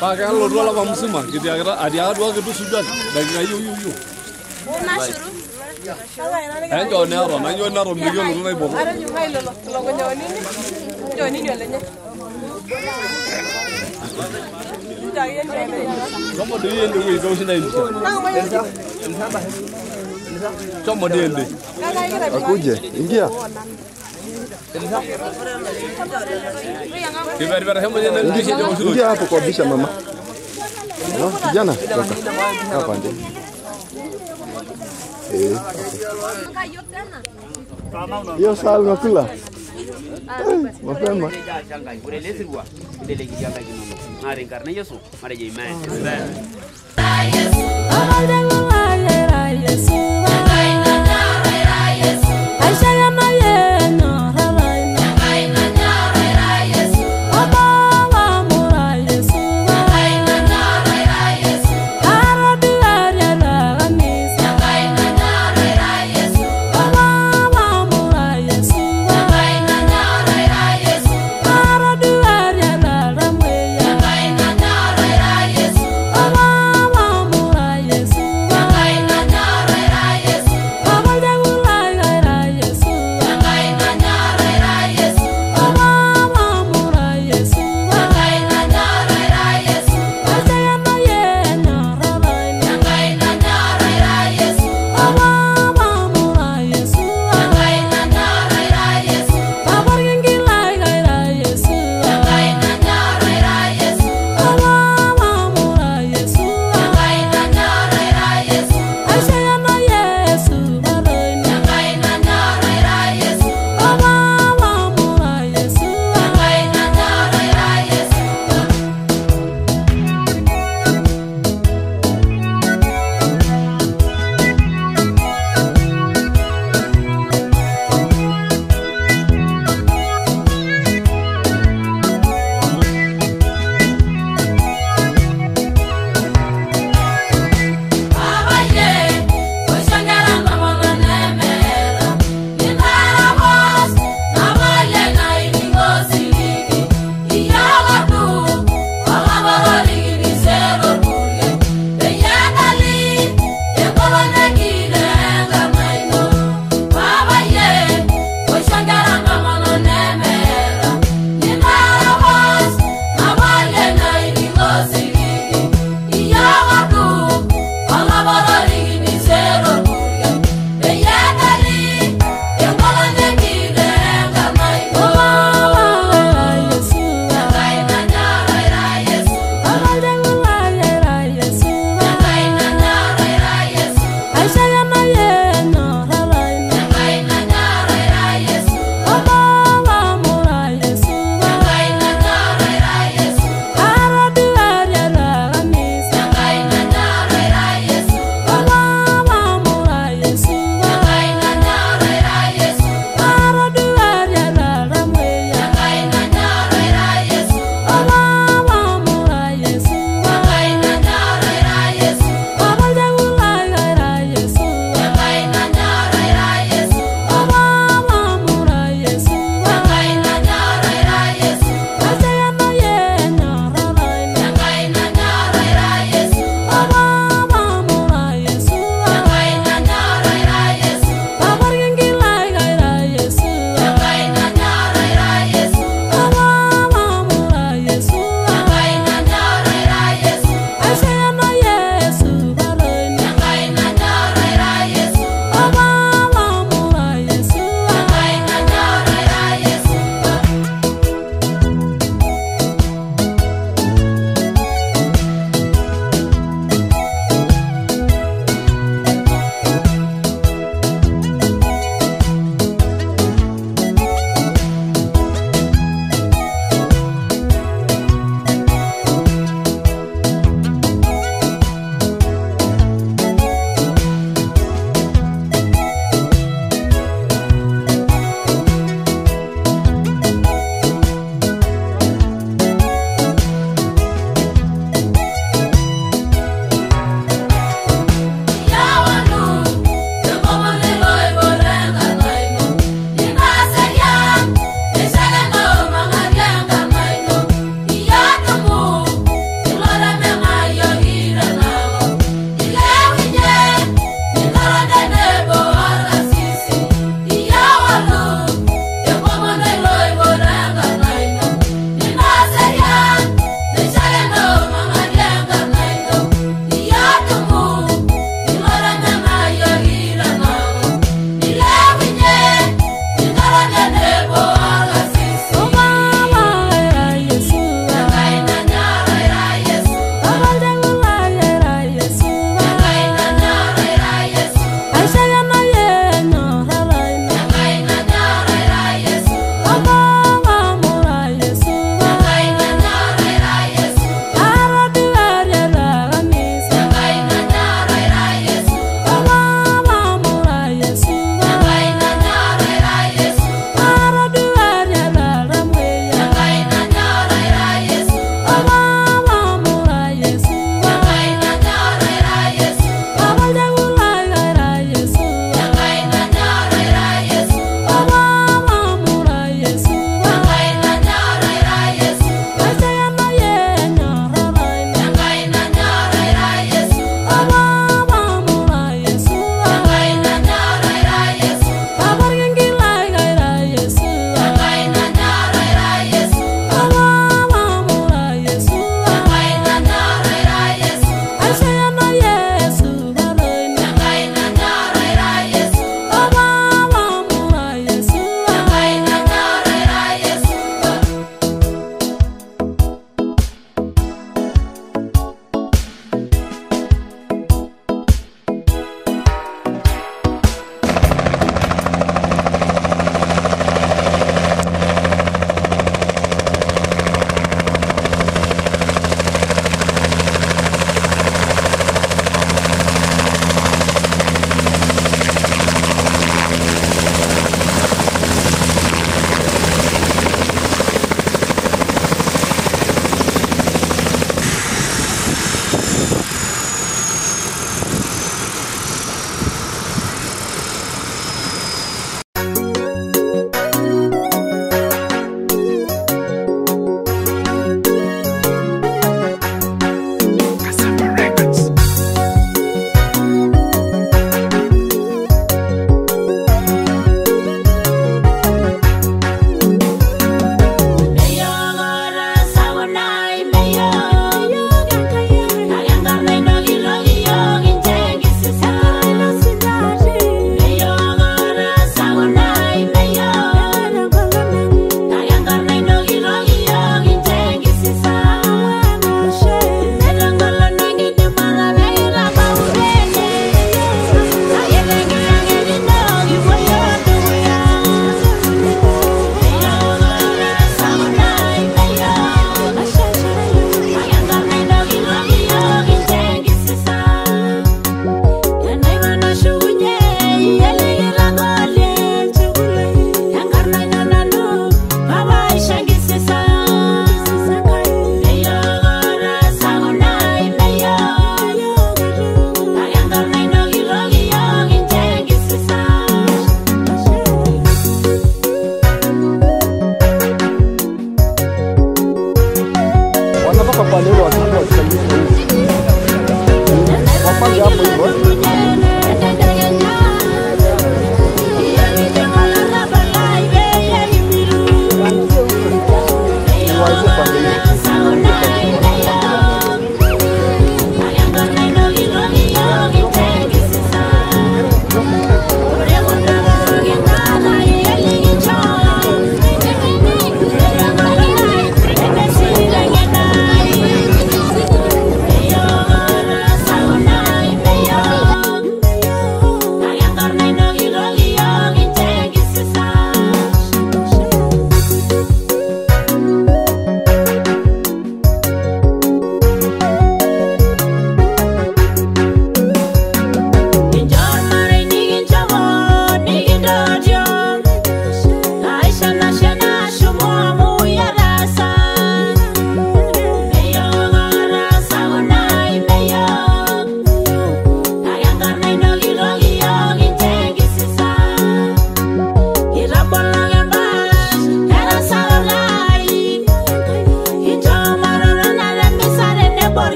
Pakalo dua lapa msima kitiakata atiaka duake tusuja dakika hiyo hiyo hiyo. Enjo nero na nyo nero mikiolo tunaiboko. Shomo doi ende wueji peoshi na empisha. Shomo doi ende. Akuje, ingia. Ingia hapo kwa bisha mama. No, kijana, toka. Hapa ndio. Eh. Hiyo saa unakula? Mapema.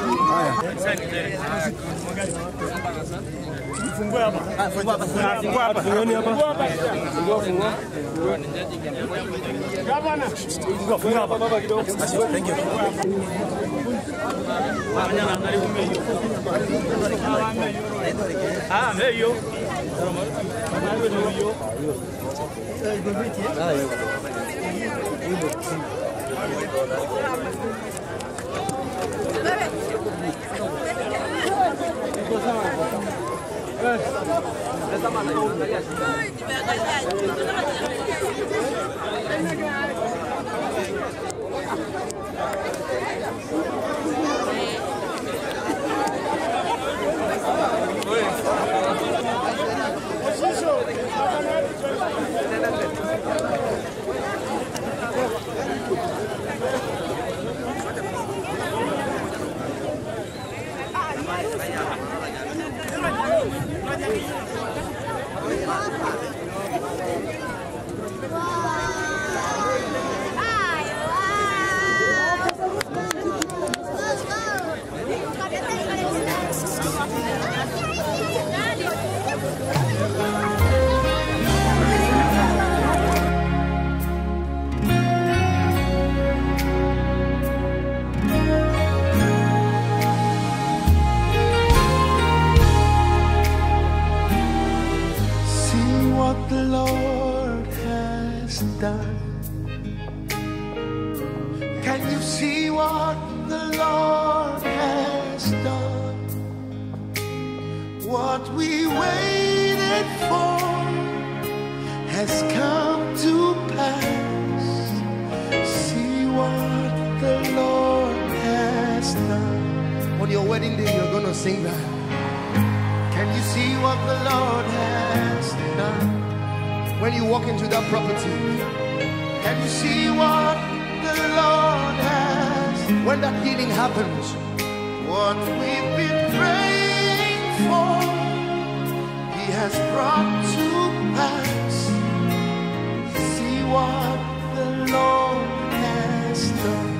Thank you. Can you see what the Lord has done? What we waited for has come to pass. See what the Lord has done. On your wedding day, you're gonna sing that. Can you see what the Lord has done? When you walk into that property, can you see what the Lord has? When that healing happens, what we've been praying for, He has brought to pass. See what the Lord has done.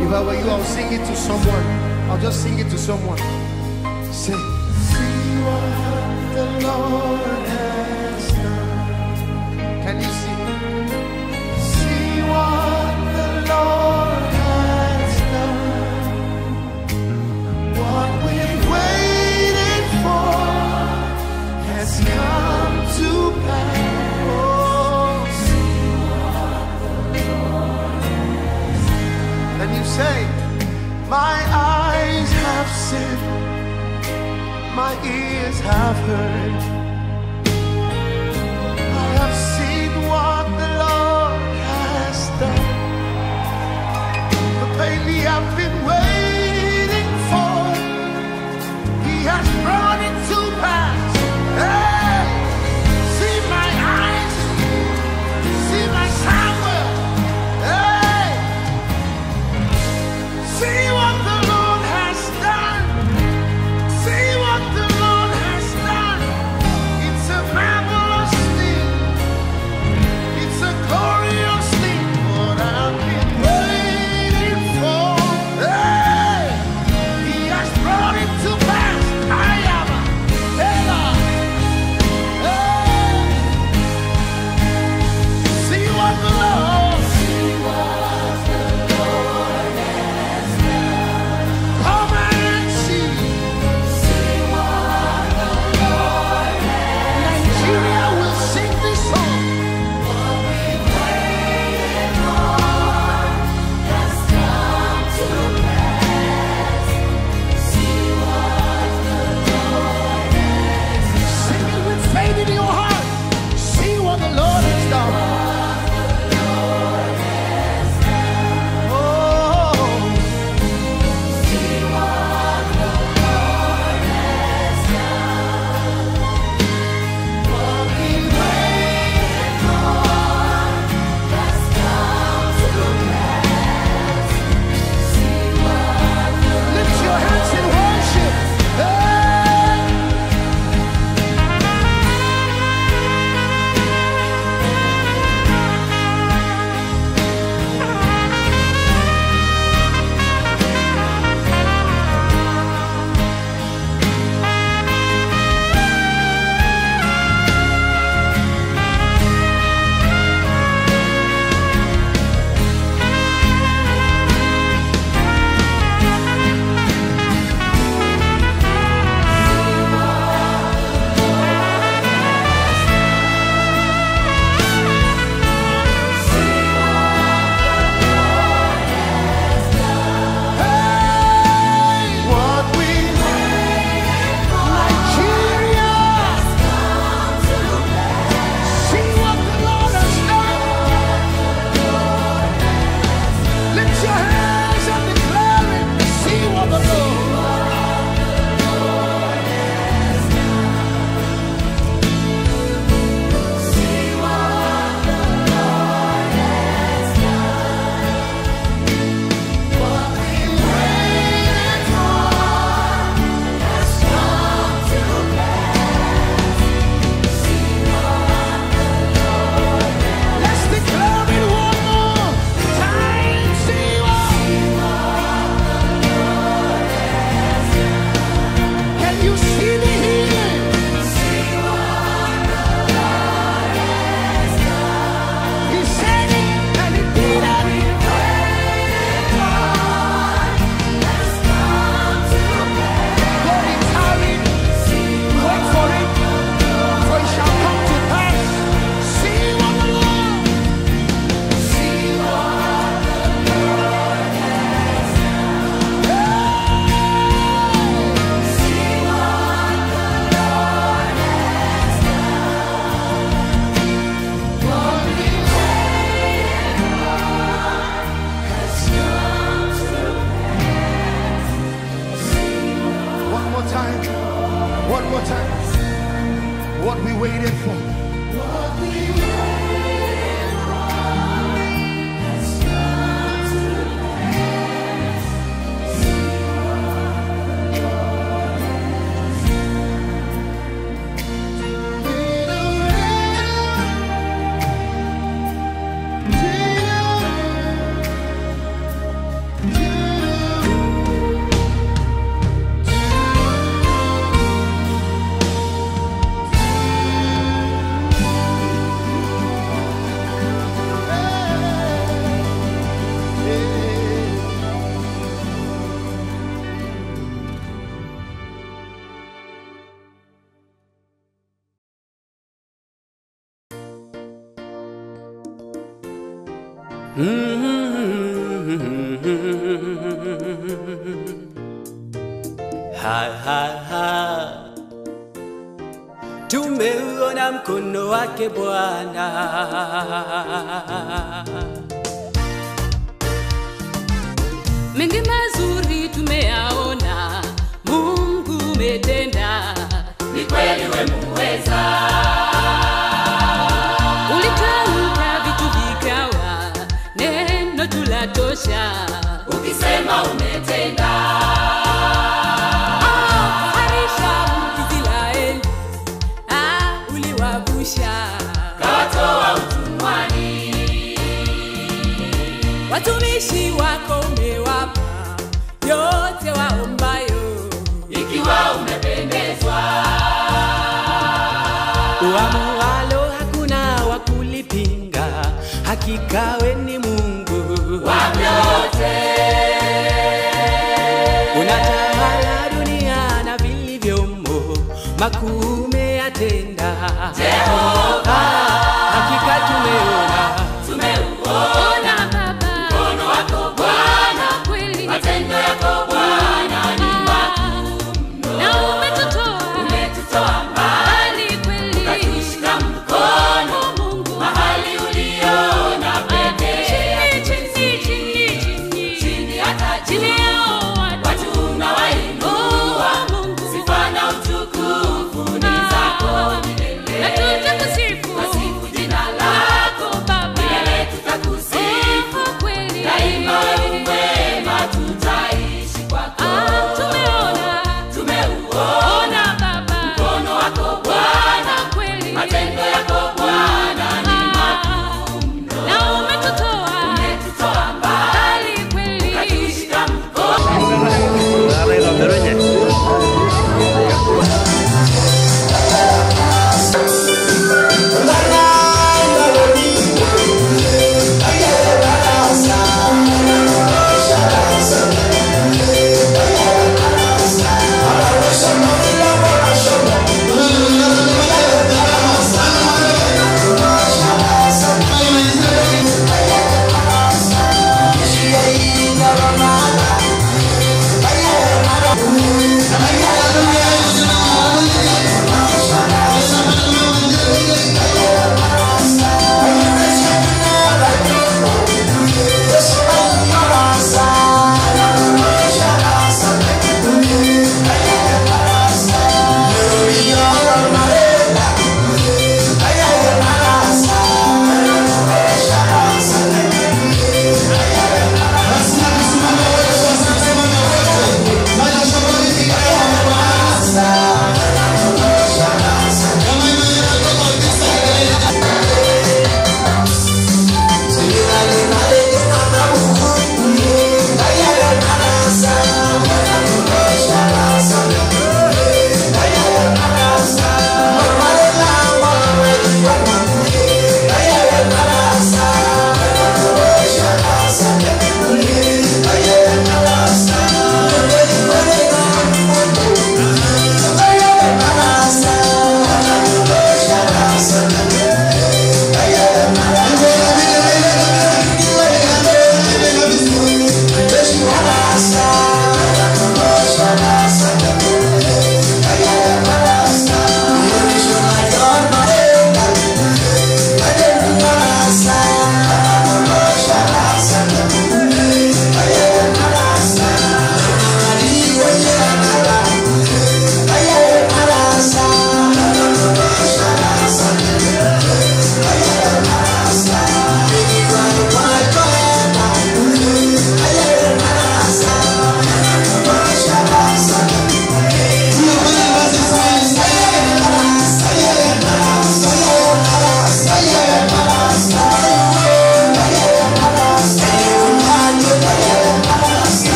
If I were you, I'll sing it to someone. I'll just sing it to someone. Say, see what the Lord has done. Can you see? See what the Lord has done. What we've waited for has come to pass. Oh, see what the Lord has done. And you say, my eyes have seen, my ears have heard Ha, ha, ha. Tumeuona mkono wake Bwana. Mengi mazuri tumeyaona, Mungu umetenda, ni kweli we muweza. Ulitamka vitu vikawa, neno tulatosha, ukisema umetenda. Harisha Israeli, uliwavusha, kawatoa utumwani. Watumishi wako umewapa yote waombayo, ikiwa umependezwa. Uamualo hakuna wa kulipinga, hakika we ni Mungu wa vyote. Unatawala dunia na vilivyomo, makuu umeyatenda Jehova. Hakika tumeona, tumeuona Baba mkono wako Bwana, kweli matendo yako Bwana ni makuu mno, na umetutoa, umetutoa mbali kweli, ukatushika mkono Mungu mahali uliona pekee.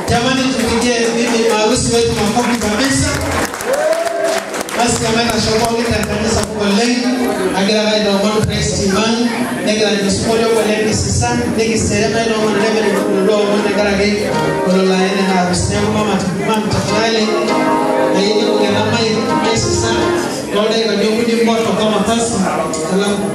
Jamani, tupigie bibi harusi wetu makofi kabisa. Basi jamani, nashukuru kanisa kwa leo. Agira ga ndo mon festival, negira ndo skolio kwa leo sisa, negi serema ndo mon lebe ndo mon negara ge kolo la ene na harusi yangu mama mama tafadhali. Na yeye kwa mai mai sisa, ndio ndio ndio moto kama pasi. Salamu.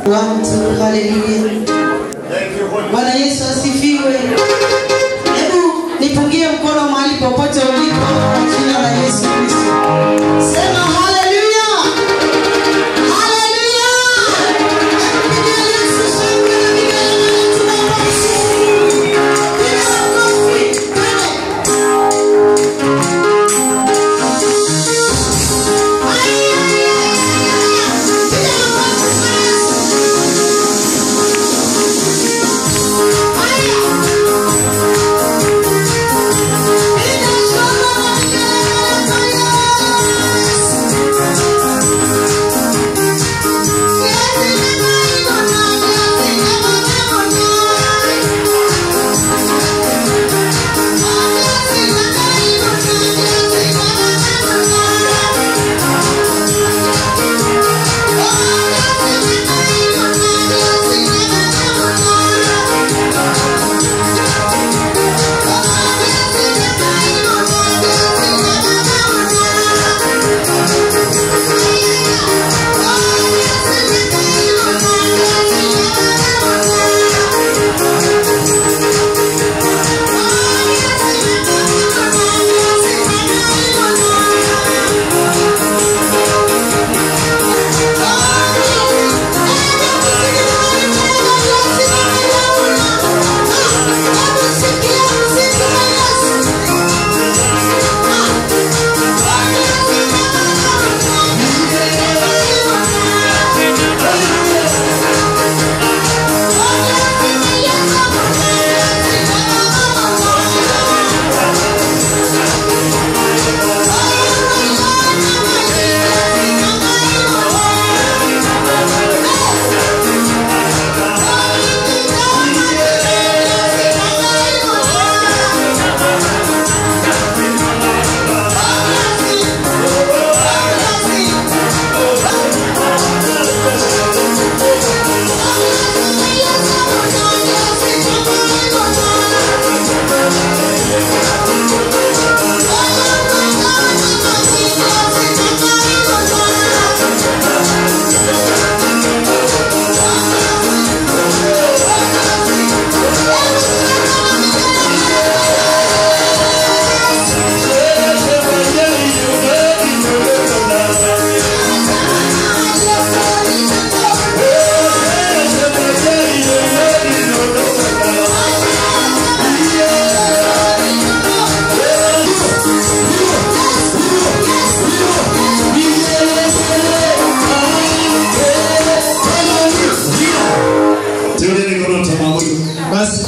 One, two, hallelujah. Bwana Yesu asifiwe. Hebu nipungie mkono mahali popote ulipo kwa jina la Yesu Kristo. Sema hallelujah. Hallelujah. Pigia Yesu shangwe na vigelegele tunapomsifu. Piga makofi. Twende. Haya, haya, haya. Piga makofi kwa Yesu. Haya. Piga shangwe na vigelegele kwa Yesu.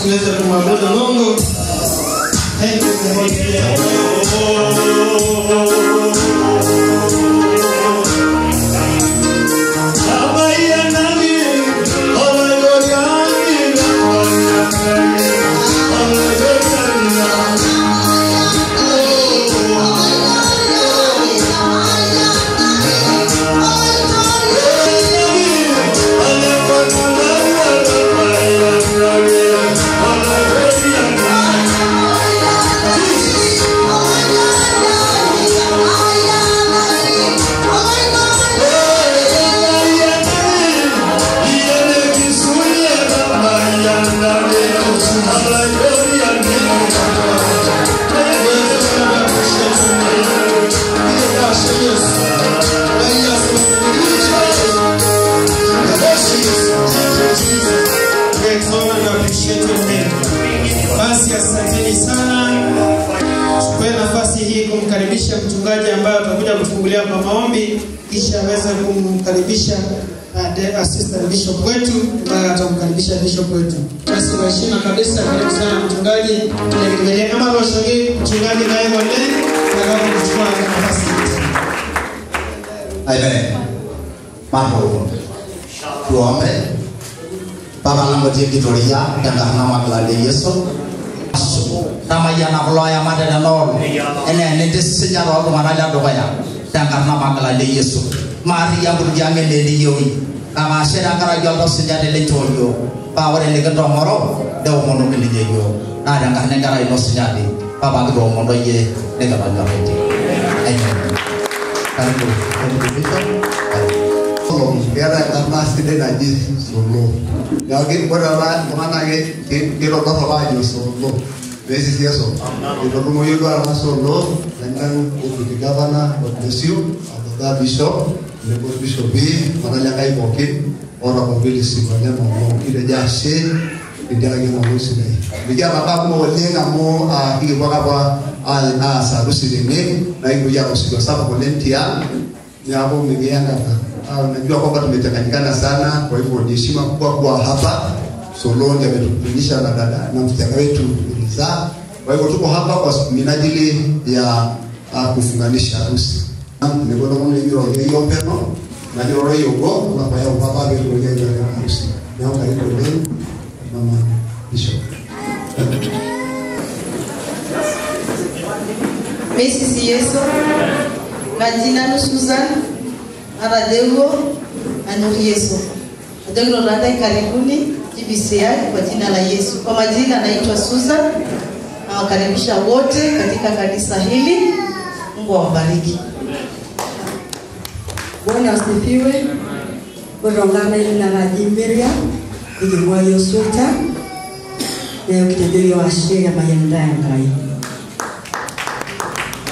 Tuweze kumwabudu Mungu. Thank you the Holy Spirit. Basi asanteni sana. Chukue nafasi hii kumkaribisha mchungaji ambaye atakuja kufungulia kwa maombi, kisha aweze kumkaribisha assistant bishop wetu ambaye atamkaribisha bishop wetu. Basi kwa heshima kabisa, karibu sana mchungaji. Tunaendelea kama roshongi mchungaji naye wale na kuchukua nafasi hii. Amen. Mambo. Tuombe. Baba langu jikitoria tanga na Yesu. Ramayana kuloya madada lor. Ene nitisinya roho manada doya. Tanga na Yesu. Maria burjange leli yoi. Kama shera kara yoto sinya leli toyo. Power ele ketomoro deo mono kele yo. Na danga nengara ino sinya di. Baba kedo mono ye nengara nyoreti. Amen. Karibu. Era enkarna sidai naji Solo. Neeku ore iltung'anak kitodorrop aajo Solo. Meesisi eso. Itotumoyio duo taata Solo lengang deputy governor God bless you, Abdullah Bishop, tenebo bishopi, iltung'anak lenkai pookin ootapong'utua isirua lena olong. Kitejo ashe tentiaraki ena olong sidai. Mikiata mbaa kumok oleng amu kikipuo ake apa aas harusi tene naa kipuo aata osirua sapuk oleng tiang' neeku mikiya enkata. Najua kwamba tumechanganyikana sana, kwa hivyo ni heshima kubwa kuwa hapa. Solo ndiye ametukulisha na dada na msichana wetu Eliza. Kwa hivyo tuko hapa kwa minajili ya kufunganisha harusi. Nimekuwa kama nilivyo hiyo peno na ndio hiyo go na kwa hiyo baba ndio hiyo harusi. Na karibu leo mama Bishop. Mrs. Yesu, majina ni Susan Aradego Anuri Yesu. Adogo rada karibuni GBCI kwa jina la Yesu. Kwa majina naitwa Susan. Nawakaribisha wote katika kanisa hili. Mungu awabariki. Bwana asifiwe. Bwana ina naji Miriam ikimwa Yosuta. Leo kitejo ashe ya mayanda ngai.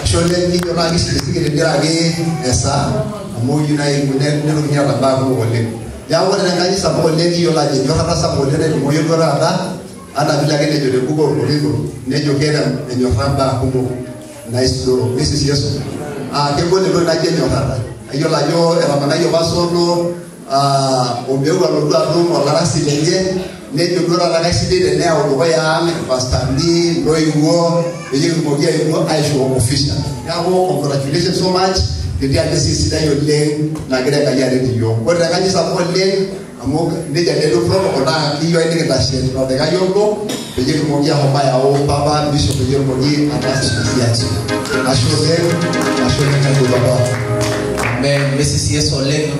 Shole ni yona kisikisikire ndirage esa amu yieu nai netokini aata mbaa kumok oleng. Neeku ore tenkaji sapuk oleng kiyiolo ajo enyorrata sapuk oleng naitumoyio duo taata anaa vile ake nejo te buku oorkorintho nejo keeta enyorra mbaa kumok naisudoro. Mesis Yesu. Kegol entoki naji enyorrata. Ayiolo ajo etamanayie apa Solo omeu alotu atum olarasi lenye nejo duo taata kaisidai teneyau dukuya ang irpastani intoiwuo peyie kitumoki aishoo official. Neeku congratulations so much. Tetiaji sii sidai oleng nagira Enkai aret iyiok. Ore tenkaji sapuk oleng amu nejia naa etiu protocol naa keyieu ake nikintashe toldakai obo peyie kitumoki ahomo ayau papa bishop peyie etumoki ataasa ina siai. Ashe oleng, ashe oleng karibu papa. Amen. Mrs. Yesu oleng.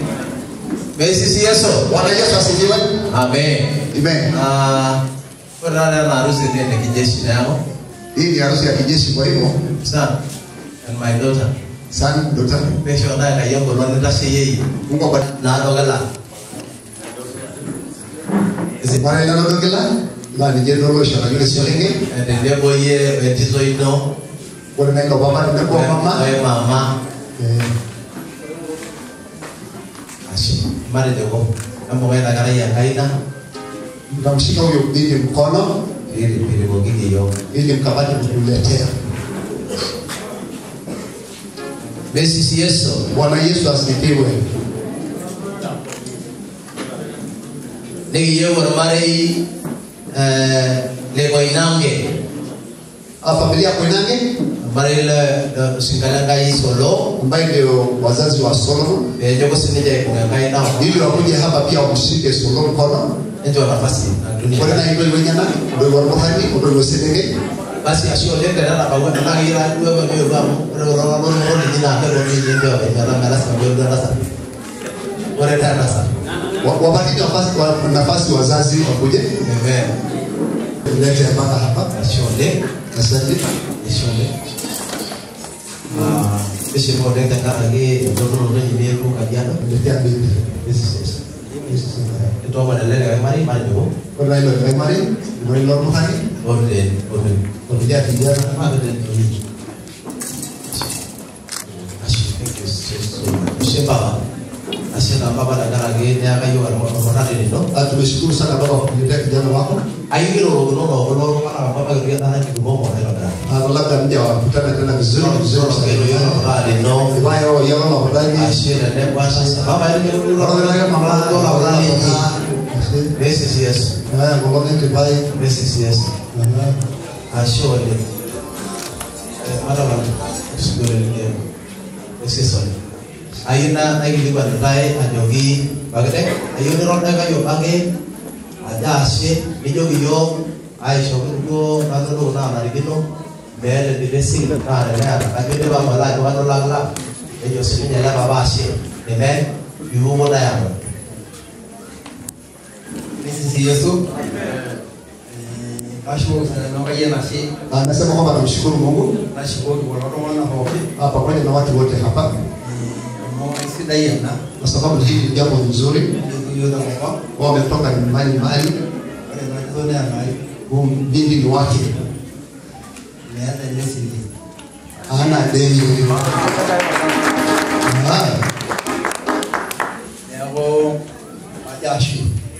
Mrs. Yesu. Bwana Yesu asifiwe. Amen. Amen. Ore taata ena harusi ni ene kijeshi neeku. Hii ni harusi ya kijeshi kwa hivyo. Son and my daughter. Son, daughter. Pesho ntae Enkai engolon nitasheyie iyie. Mungu abariki. Naadokila. Ore ina nadokila naa ninye duo loishorakino eselenkei. Tenebo iyie wentito ino. Ore naa ilo papa tenebo o mama. Oe mama. Ashe. Matejo embung'a ina kerai enkaina. Mtamshika huyo binti mkono ili pirikokiki iyiok. ili mkapate kutuletea. Mrs. Yesu. Bwana Yesu asifiwe. Nikiyieu ormarei Le Koinange. Familia Koinange ambaye ile singalangai Solo ambaye ndio wazazi wa Solo ndio sinije kungai nao ili wakuje hapa pia wamshike Solo mkono ndio nafasi na dunia kwa nini ndio wenyewe ndio warbohani ndio senege basi asio leka na bawa na ira ndio ndio ba ro ro ro ro ni na ro ni ndio na na na ndio na ore darasa wapatie nafasi wazazi wakuje. Amen. Lete mpaka hapa. Asio. Asante. Asio. Ese modelo tenga que nosotros nos llevamos Kajiado. Letea bibi. Itu apa dalil dari mari mari dulu. Ora ilo dari mari, mari lor muhani. Orde, orde. Familia kijana. Orde. Asio, baba. Asio na baba tenga que ya kayo orang ini no. Tumeshukuru sana baba kwa kuletea kijana wako. Ayo ro ro ro ro mara baba kwa tana kidogo mo labda mja wakutana tena vizuri vizuri no bayo yao na wadani asio na kwa sasa baba ile ro ro mama ro ro this is yes ngombe tibai this is yes asio le mara mara sugere this is all ayo na naikilikuwa ntae ajoki bagete ayo ro na kayo bange aja ashe nijoki yo aisho kuo na ro na narikino mbele diresi na na kajo de baba la ko la la ejo sinya la baba ashe amen yumo na ya This is Yesu. Nashukuru sana na kaje nasi. Anasema kwamba anamshukuru Mungu. Nashukuru kwa watu wote. Pamoja na watu wote hapa. Kwa sababu hili ni jambo nzuri. Wao wametoka nyumbani mbali. Huu binti ni wake. Hana deni.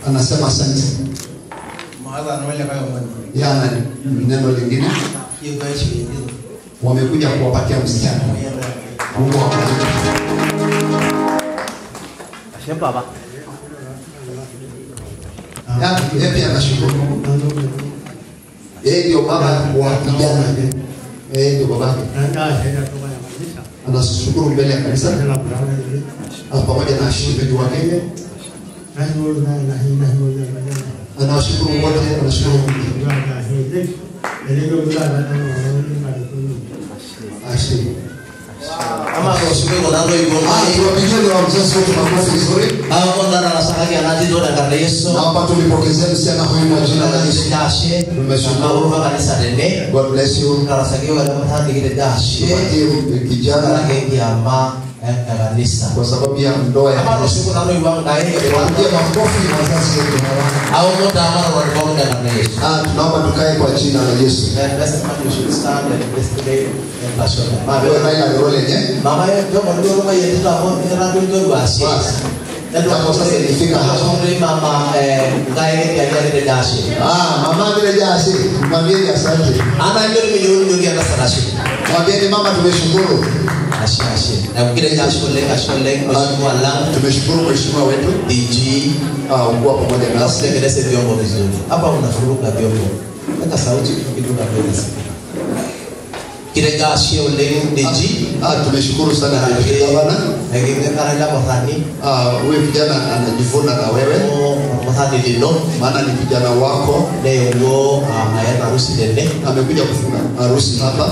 Anasema asante. Yana neno lingine. Wamekuja kuwapatia msichana. Mungu awabariki. Ashe baba. Yeye pia anashukuru. Yeye ndio baba wa kijana. Yeye ndio baba. Anashukuru mbele ya kanisa. Pamoja na shemeji wake. Anashukuru wote, anashukuru Mungu. Ashe. Ama kushukuru na ndio hivyo. Tuwapigie wa mzazi wetu makofi vizuri. Hapo ndana na sahaki anatizo na karne Yesu. Naomba tulipokezee msichana huyu kwa jina la Yesu. Ashe. Tumeshukuru kwa kanisa tene. God bless you. Na sahaki wala mtandi kile ashe. Tupatie kijana na kiama kanisa. Kwa sababu ya ndoa ya Ama kushukuru na ndio wangu na yeye. Tuwapigie makofi wazazi wetu hawa. Au mta amara wa kwa karne Yesu. Tunaomba tukae kwa jina la Yesu. Mama yo ndio yetu hapo ni ndio basi. Hapo sasa ilifika hapo mama ngae ya ile dashi. Mama ile dashi. Mwambie asante. Ana ndio milioni ndio ana sarashi. Mwambie mama tumeshukuru. Ashe ashe. Na kile dashi lenga shole mheshimiwa langu. Tumeshukuru mheshimiwa wetu DG kuwa pamoja nasi. Tengeneze vyombo vizuri. Hapa unafuruka vyombo. Hata sauti kidogo ndio. Kile dashi ole DG. Tumeshukuru sana gavana. Huyu kijana anajivuna na wewe. Maana ni kijana wako. Amekuja kufunga harusi hapa.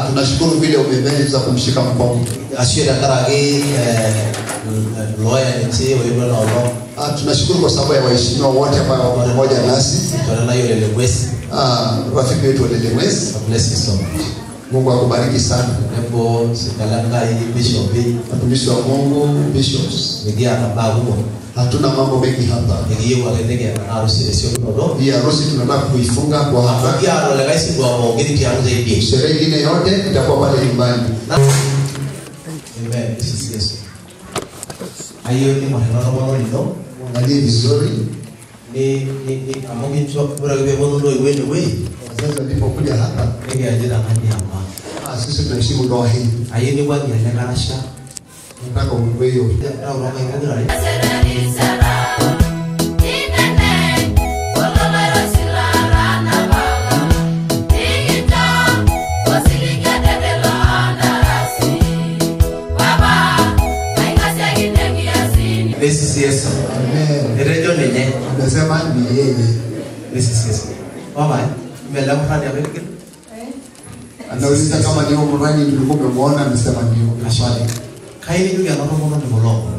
Tunashukuru vile umeweza kumshika mkono. Tunashukuru kwa sababu ya waheshimiwa wote ambao wako pamoja nasi. Rafiki wetu Lelewes. Mungu akubariki sana. Watumishi wa Mungu, bishops. Hatuna mambo mengi hapa. Hii harusi tunataka kuifunga kwa haraka. Sherehe nyingine yote itakuwa pale nyumbani. Amen. This is Yesu. Ayo ni mwanadamu lino. Angalie vizuri. Ni amongi chwa bora kwa bono ndio iwe we. Wazazi walipokuja hapa, nige ajira hadi hapa. Sisi tunaheshimu ndoa hii. Ayo ni wani anakarasha. Nataka uwe hiyo. Na unaona Amesema ni yeye. This is mama imelamrani amekil. Anauliza kama ni mrani nilikuwa nimemuona, amesema ndio. Swali. Kaili juu ya mambo ni boloko.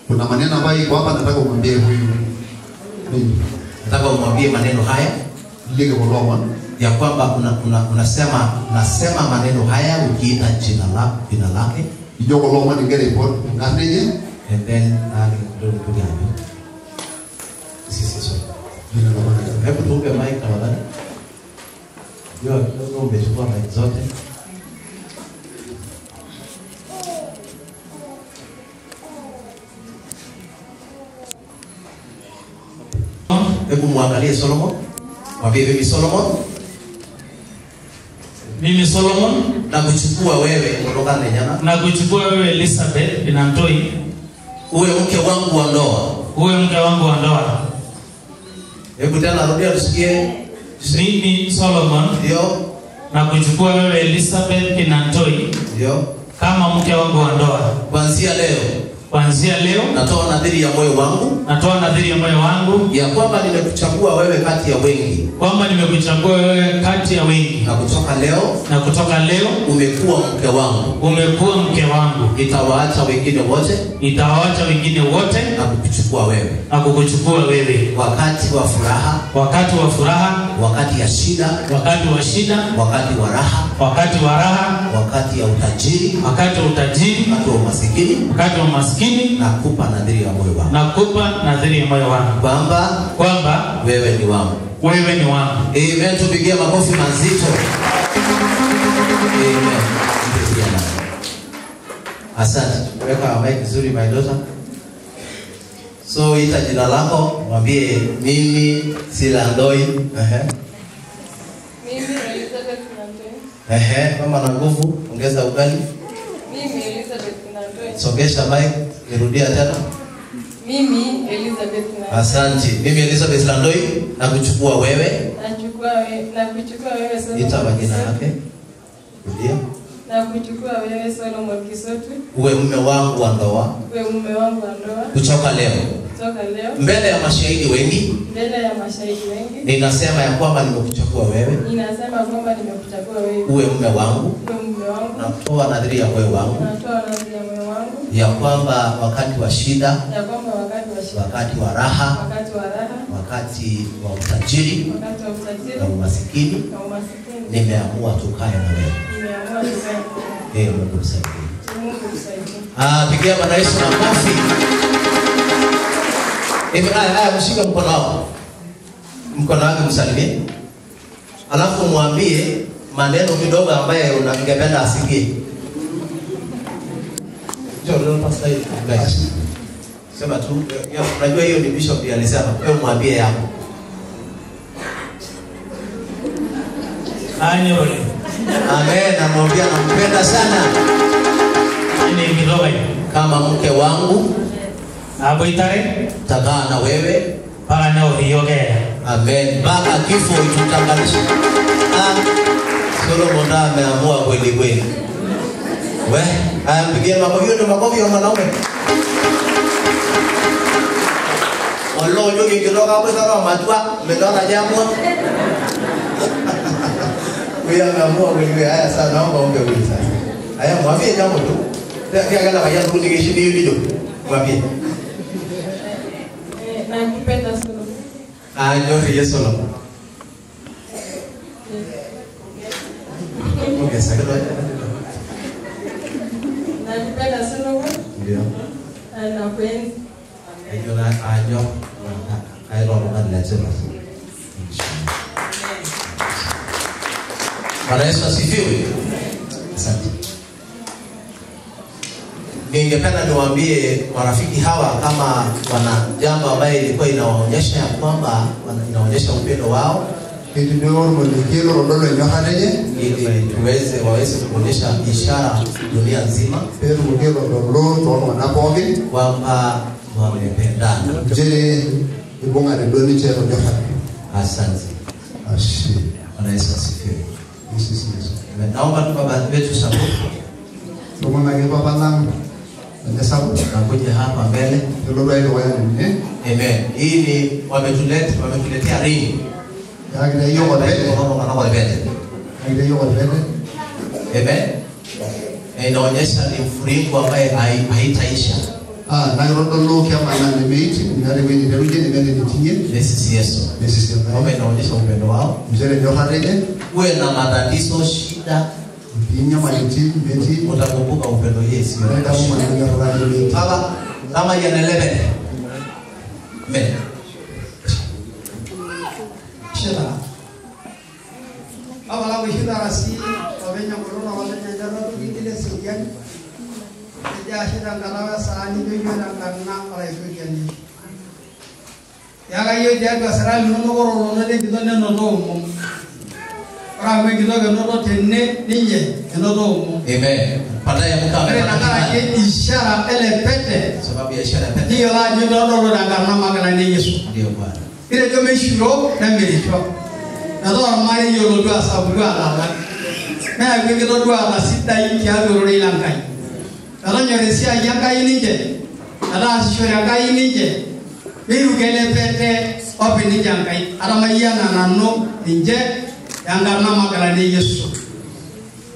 Kuna maneno ambayo iko hapa nataka umwambie huyu. Mimi nataka umwambie maneno haya ndike boloko ya kwamba unasema nasema maneno haya ukiita jina lake. Ijoko loma ningere report nganeje and then ndio ndio. Sisi jina la Bwana. Hebu tupe mic tafadhali. Ndio kidogo umechukua mic zote. Hebu muangalie Solomon. Mwambie mimi Solomon. Mimi Solomon na kuchukua wewe kutoka Nenyana. Na kuchukua wewe Elizabeth Inantoi uwe mke wangu wa ndoa. Uwe mke wangu wa ndoa. Hebu tena rudia tusikie. Mimi Solomon ndio na kuchukua wewe Elizabeth Inantoi ndio kama mke wangu wa ndoa. Kuanzia leo. Kuanzia leo natoa nadhiri ya moyo wangu. Natoa nadhiri ya moyo wangu ya kwamba nimekuchagua wewe kati ya wengi. Kwamba nimekuchagua wewe kati ya wengi. Na kutoka leo. Na kutoka leo umekuwa mke wangu. Umekuwa mke wangu. Nitawaacha wengine wote. Nitawaacha wengine wote na kukuchukua wewe. Na kukuchukua wewe. Wakati wa furaha. Wakati wa furaha. Wakati ya shida. Wakati wa shida. Wakati wa raha. Wakati wa raha. Wakati ya utajiri. Wakati wa utajiri. Wakati wa umasikini. Wakati wa umasikini. Nakupa nadhiri ya moyo wangu. Nakupa nadhiri ya moyo wangu. Kwamba wewe ni wangu. Wewe ni wangu. Amen. Tupigie makofi mazito. Amen. Asante. Weka mic vizuri my daughter. So ita jina lako, mwambie mimi Silandoi. Mimi Elizabeth Silandoi. Mama na nguvu, ongeza ugali. Mimi Elizabeth Silandoi. Songesha mic, nirudia tena. Mimi Elizabeth Silandoi. Asante. Mimi Elizabeth Silandoi na kuchukua wewe. Na kuchukua wewe Solomon. Ita majina yake. Rudia. Na kuchukua wewe Solomon Kisotu. Uwe mume wangu wa ndoa. Uwe mume wangu wa ndoa. Kutoka leo. Kutoka leo. Mbele ya mashahidi wengi. Mbele ya mashahidi wengi. Ninasema ya kwamba nimekuchagua wewe. Ninasema kwamba nimekuchagua wewe. Uwe mume wangu. Uwe mume wangu. Natoa nadhiri ya moyo wangu. Natoa nadhiri ya moyo wangu. Ya kwamba wakati wa shida. Ya kwamba wakati wa shida. Wakati wa raha. Wakati wa raha. Wakati wa utajiri. Wakati wa utajiri. Na umasikini. Na umasikini. Nimeamua tukae na wewe. Nimeamua tukae na wewe. Mungu msaidie. Mungu msaidie. Pigia Bwana Yesu makofi. Hivi haya mshike mkono wako. Mkono wake msalimie. Alafu mwambie maneno kidogo ambaye unangependa asikie. Njoo leo pastor guys. Sema tu, unajua hiyo ni bishop alisema, wewe mwambie yako. Anyole. Amen, namwambia nampenda sana. Kama mke wangu aboitare takaa na wewe mpaka nao hiyoge. Amen. Mpaka kifo itutanganishe. Solomon ameamua kweli kweli. We, ampigie makofi. Hiyo ndio makofi ya mwanaume. Olo nyoki kidogo hapo sana matua, mmeona jambo. Huyu ameamua kweli kweli. Haya sasa naomba ombe huyu sasa. Haya mwambie jambo tu. Kia kala kaya tu nikishindi hiyo. Mwambie. Nakupenda Solomon. Ndio Yesu Solomon. Okay, sasa. Nakupenda Solomon. Ndio. Nakuenzi. Ayo ayo ayo roho la jema. Bwana Yesu asifiwe. Asante. Ningependa niwaambie marafiki hawa kama wana jambo ambaye ilikuwa inawaonyesha ya kwamba inaonyesha upendo wao, ili tuweze waweze kuonyesha ishara dunia nzima kwamba wamependana. Asante. Bwana Yesu asifiwe. Naomba tu baba wetu support. Nakuja hapa mbele. Amen. Hii ni wametuletea ring. Amen. Inaonyesha ni mfuringo ambaye haitaisha. This is Yesu. Kama inaonyesha upendo wao. Uwe na matatizo, shida, utakumbuka upendo Yesu. Baba, kama yanelebe. Amen. Shida. Baba la shida rasi, wabenya corona wale jana tukitile siriani. Shida ngalawa saani jojo na karna alaifuriani. Yaga hiyo jaga sarali nono koro nono le kidone nono mo. Ora me kidogo nono tenne ninye nono mo. Amen. Baada ya mka amepata ishara ele pete. Sababu ya ishara pete. Ndio la jojo nono na karna magana ni Yesu. Ndio Bwana. Ile jo meshiro na merisho. Na do mari yo lo sabu ala. Na kidogo do ala sita ikiado ro ilankai. Alonyoresia yangai ninje. Ala shora ngai ninje. Miru kele pete opi ninje ngai. Aramayana nano ninje yangarna magala ni Yesu.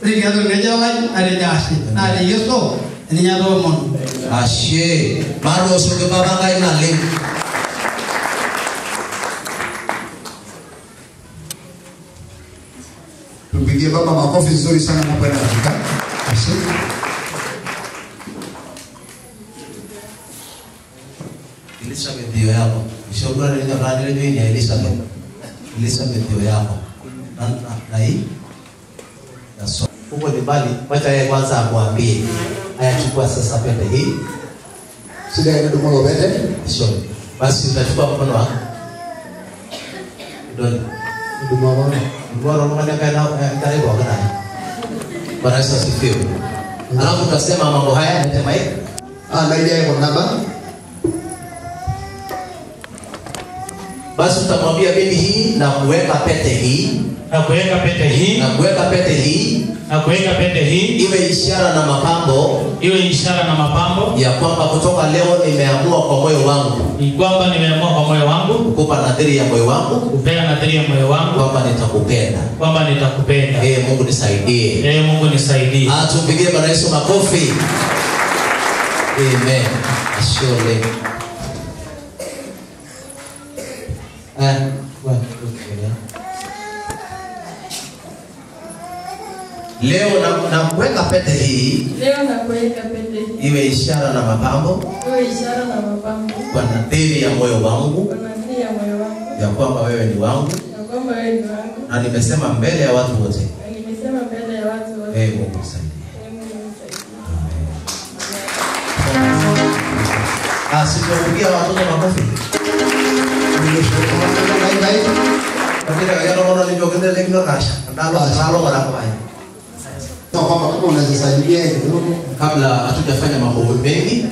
Rigado nejala arejashi. Na Yesu ninya do mon. Ashe maro soke baba ngai nale. Tumpigie baba makofi nzuri sana napoenda Afrika. Ashe. Elizabeth ndio yako. Ishogura ndio brand ndio ni Elizabeth. Elizabeth ndio yako. Na hii na so huko ni bali, wacha yeye kwanza akuambie. Haya, chukua sasa pete hii. Sida ndio molo pete. So basi utachukua mkono wako. Ndio. Ndio mama. Mbona unaona kana karibu kana. Bwana Yesu asifiwe. Alafu utasema mambo haya ndio mic. Ah, na ile iko namba. Basi utamwambia mimi hii na kuweka pete hii, na kuweka pete hii, na kuweka pete hii, na kuweka pete hii iwe ishara na mapambo, iwe ishara na mapambo ya kwamba kutoka leo nimeamua kwa moyo wangu, ni kwamba nimeamua kwa moyo wangu kukupa nadhiri ya moyo wangu, kupea nadhiri ya moyo wangu kwamba nitakupenda, kwamba nitakupenda. Ee Mungu nisaidie. Ee Mungu nisaidie. Ah, tumpigie Bwana Yesu makofi. Amen. Ashole. Leo na kuweka pete hii, leo na kuweka pete hii iwe ishara na mapambo, iwe ishara na mapambo kwa nadhiri ya moyo wangu, kwa nadhiri ya moyo wangu ya kwamba wewe ni wangu, ya kwamba wewe ni wangu, na nimesema mbele ya watu wote, na nimesema mbele ya watu wote. Ee Mungu nisaidie. Ee Mungu nisaidie. Ah, sikupigia watoto makofi. Kabla hatujafanya mambo mengi,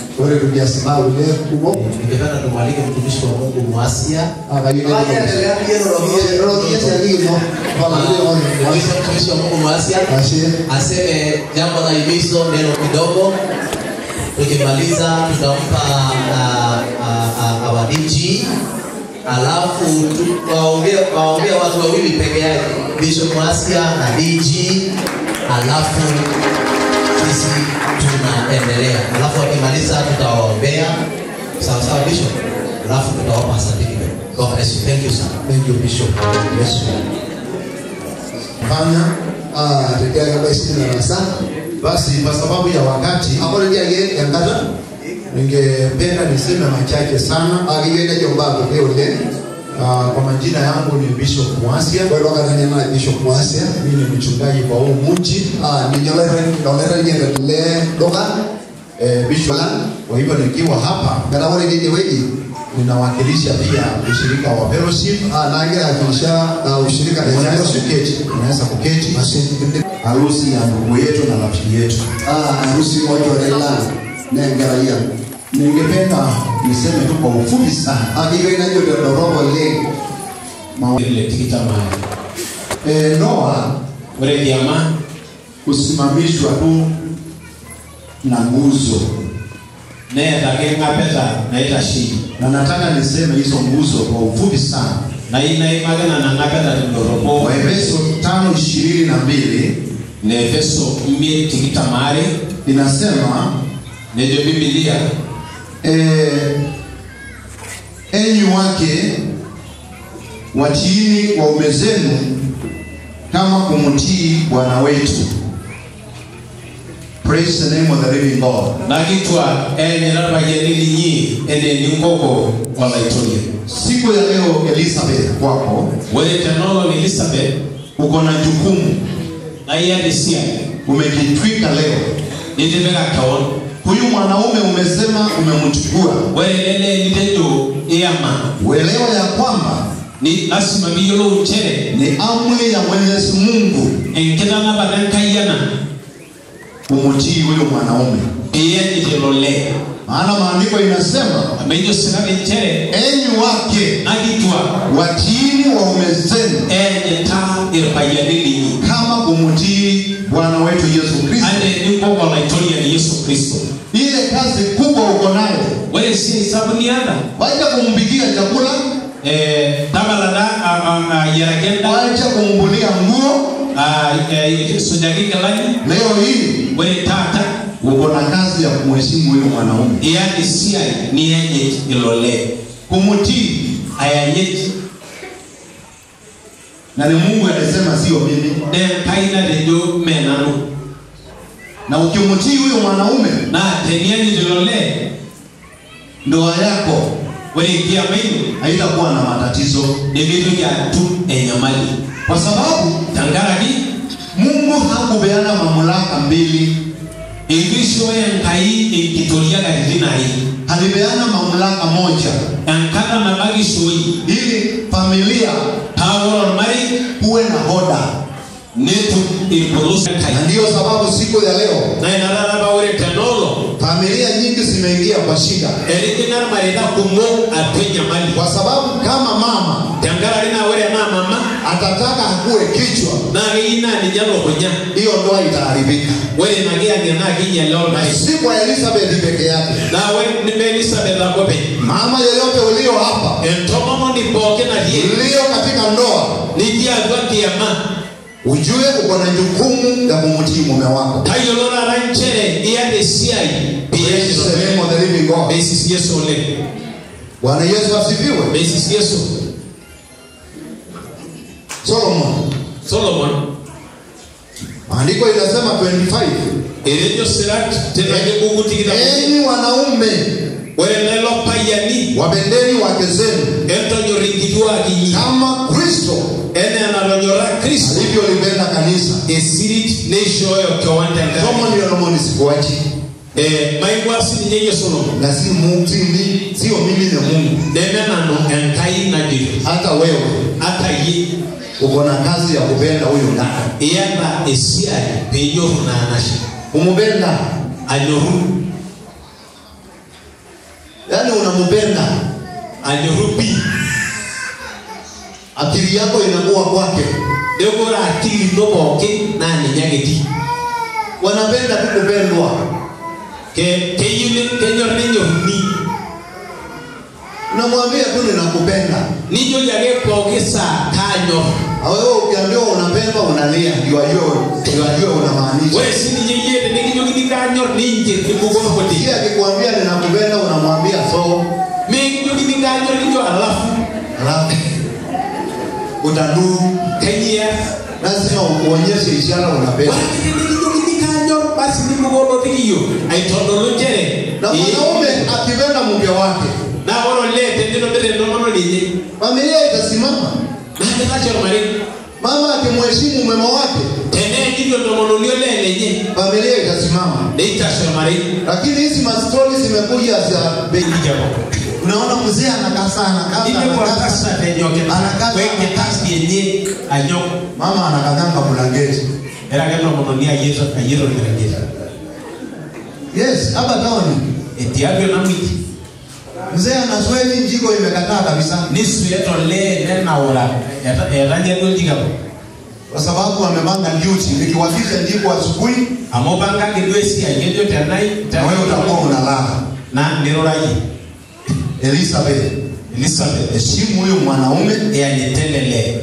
ningependa tumwalike mtumishi wa Mungu Mwasia. Mtumishi wa Mungu Mwasia aseme jambo la himizo, neno kidogo. Tukimaliza tutampa awadiji. Alafu waongee watu wawili peke yake, Bishop Mwasia na DG. Alafu sisi tunaendelea. Alafu wakimaliza tutawaombea. Sawa sawa Bishop. Alafu tutawapa certificate. God bless you. Thank you sir. Thank you Bishop. Bless you. Fanya basi kwa sababu ya wakati ningependa niseme machache sana. Kwa majina yangu ni Bishop Mwasia. Mimi ni mchungaji kwa huu mji. Bishop, kwa hivyo nikiwa hapa ninawakilisha pia ushirika wa fellowship. Unaweza kuketi. Harusi ya ndugu yetu na rafiki yetu. Harusi moja Ningependa niseme tu kwa ufupi sana. Ndoa kusimamishwa tu na nguzo. Neeta ake ng'apeta naitasheki. Na nataka niseme hizo nguzo kwa ufupi sana. Nayieu naimaki nena ng'apeta tendorropo. Waefeso 5:22 Neefeso 5:22 inasema, nejo Biblia, enyi wake watiini waume zenu kama kumtii Bwana wetu. Praise the name of the living God. Nakitwa enyita irpayiani linyi enaa eninkoko olaitoriani. Siku ya leo Elizabeth, kwako Ore tenolong Elizabeth, uko na jukumu, naa iyata esiai, umejitwika leo. Nitipika kewon. Huyu mwanaume umesema umemchukua, Ore ele lee nitejo iyama, uelewa ya kwamba ni lasima piyiolou nchere ni amri ya Mwenyezi Mungu enkitanapata Enkai ena kumtii huyo mwanaume. Piiyanyit ilo lee. Maana maandiko inasema, Amu ejo sirkali nchere, enyi wake nakitwa watiini waume zenu eenyita irpayiani linyi kama kumtii Bwana wetu Yesu Kristo. Anaa eninkoko olaitoriani Yesu Kristo. Ile kazi kubwa uko nayo, Ore esiai sapuk niata, wacha kumpikia chakula, tapala ayiaraki endaa, wacha kumbulia nguo. Sujaki nkilani. Leo hii Ore taata uko na kazi ya kumheshimu huyo mwanaume, iyata esiai niyanyit ilo lee, kumtii. Ayanyit. Na ni Mungu alisema, sio mimi. Naa Enkai natejo mee nanu. Na ukimtii huyo mwanaume, Naa teniyanyit ilo lee, ndoa yako ore enkiama ino haitakuwa na matatizo, nemitoki atum enyamali. kwa sababu Tenkaraki Mungu hakupeana mamlaka mbili, eitu ishooyo Enkai enkitoria katitin are, alipeana mamlaka moja enkata nabo ake ishooi ili familia paa ore ormarei kuwe na hoda. Netum irpolosi Enkai. Na ndiyo sababu siku ya leo Naa ina taata paa ore tenolong familia nyingi zimeingia kwa shida, etijing'a irmareita kumok atua enyamali. kwa sababu kama mama Tenkaraki naa ore enaa mama atataka akuwe kichwa, naa keyieu naa ninye elukunya, hiyo ndoa itaharibika. Ore ina kiyang'et naa kinyala ormarei. Si kwa Elizabeth peke yake, Naa ore neme Elizabeth ake openy, mama yeyote ulio hapa, entomononi pookin natii ene ulio katika ndoa, nitii atua kiama, ujue uko na jukumu ya kumtii mume wako. Tayiolo taata nchere iyata esiai Praise the name of the living God. Peisisi Yesu oleng. Bwana Yesu asifiwe. Peisisi Yesu. Solomon, Solomon, maandiko inasema 25, etejo sirat tina kibuku tikitam, enyi wanaume ore lelo payiani wapendeni wake zenu entonyor inkituak inyi kama Kristo enaa enatonyora Kristo alivyolipenda kanisa. Esirit neishooyo kewon tenkaraki. Somo ni sikuachi Maing'ua sininye iyie Solomon, na si Mungu, si mimi, sio mimi ni Mungu. Neme nanu Enkai najito. Hata wewe Ata iyie uko na kazi ya kupenda huyo dada, iyata esiai piinyoru naanashe. Kumupenda, Anyoru, yaani unampenda, anyoru pii. Akili yako inakuwa kwake. Neeku ore akili ino pookin naa ninye ake etii. Wanapenda tu kupendwa. Keyieu kenyor nenyoruni. Unamwambia tu ninakupenda. Nijoki ake pooki saa kaanyor. Na wewe ukiambiwa unapendwa unalia, ndio ajue unamaanisha. Ore sininye iyie tenekijokini kaanyor ninche nibukoo kuti. Yeye akikwambia ninakupenda unamwambia so. Mikijokini kaanyor nijo alafu. Alafu utadu Kanyia. Lazima uonyeshe ishara unapenda. Ore tenekijokini kaanyor basi nibukoo tikiyo. Aitodolu nchere. Na mwanaume akipenda mke wake, Naa ore olee tenitobir entomononi enye, familia itasimama. Naa kitashe ormarei. Mama akimheshimu mume wake, Teneenyit entomononi olee lenye, familia itasimama. Neitashe ormarei. Lakini hizi mastori zimekuja za bei. Unaona mzee anakasa, anakasa, Ninepu anakasa. oltasat enyokita Anakasa, wenkitasi enye anyok. Mama anakanyanga blanketi. Era ake entomononi ayiet orkirangeti. Yes, hapa town. Etii atua ena mwiki. Mzee anasweti njiko imekataa kabisa. Nisueta olee nenaura etanya duo oljiko. Kwa sababu amepanga duty. Nikiwakisha njiko asubuhi, Amu ipangaki duo esiai kejo tenai na wewe utakuwa unalala. Na nirorayie. Elizabeth. Elizabeth. Heshimu huyo mwanaume. Eyanyitelele.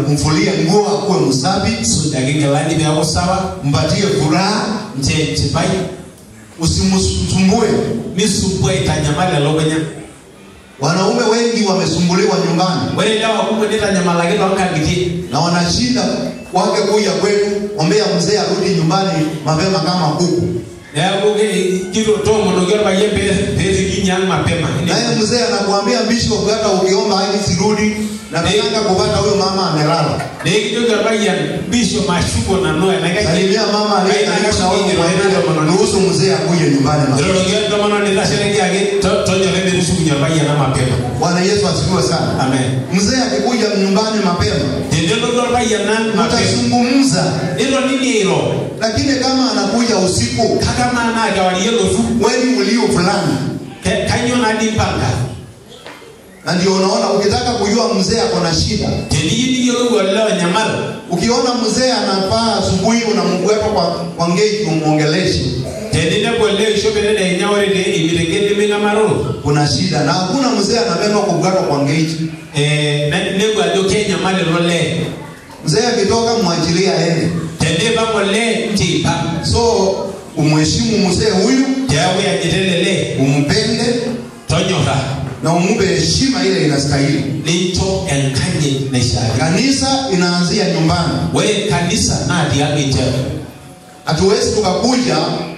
Mfulie nguo akuwe msafi. Sujaki nkilani peeku sawa. Mpatie furaha. Nche enchipai. Usimsumbue. Misumbua itanyamal elukunya. Wanaume wengi wamesumbuliwa nyumbani. Ore ilewa kumok nitanyamalaki toonkang'itie. Na wanashinda wake kuja kwetu, ombea mzee arudi nyumbani mapema kama kuku. Neeku toomonoki orpayian peetukinyi ang' mapema. Naye mzee anakuambia bishop, hata ukiomba hadi sirudi, na nataka kupata huyo mama amelala. Neekijoki orpayian bishop mashuko nanu enaikash. Salimia mama aliye karibu na wewe, mwambie ruhusu mzee akuje nyumbani mapema. Iroroki entomononi eitashe tiaki tonyora metushukunye orpayian ang' mapema. Bwana Yesu asifiwe sana. Amen. Mzee akikuja nyumbani mapema, tenelotu orpayian ang' mapema, mtazungumza. Nitonini airo. Lakini kama anakuja usiku, kake amaa naa kewarie elotu, wewe ulio fulani, kainyoo natii mpanga? Na ndio unaona ukitaka kujua mzee ako na shida, teniyieu niyiolou olee onyamal, ukiona mzee anapaa asubuhi unamweka kwa ngeti umuongeleshe. Teninepu olee oishope tedekenya ore imirenge nemenamaroro, kuna shida. Na hakuna mzee anapenda kugwetwa kwa ngeti. Nepu ajo kenyamal ilo lee. Mzee akitoka mwachilie aende. Teneipang' olee ncho eipang'. So umheshimu mzee huyu, teeku iyanyita ele lee, umpende, tonyora, na umupe heshima ile inastahili. Nincho enkanyit naishiakino. Kanisa inaanzia nyumbani. Ore kanisa naa tiang' iteru. Hatuwezi tukakuja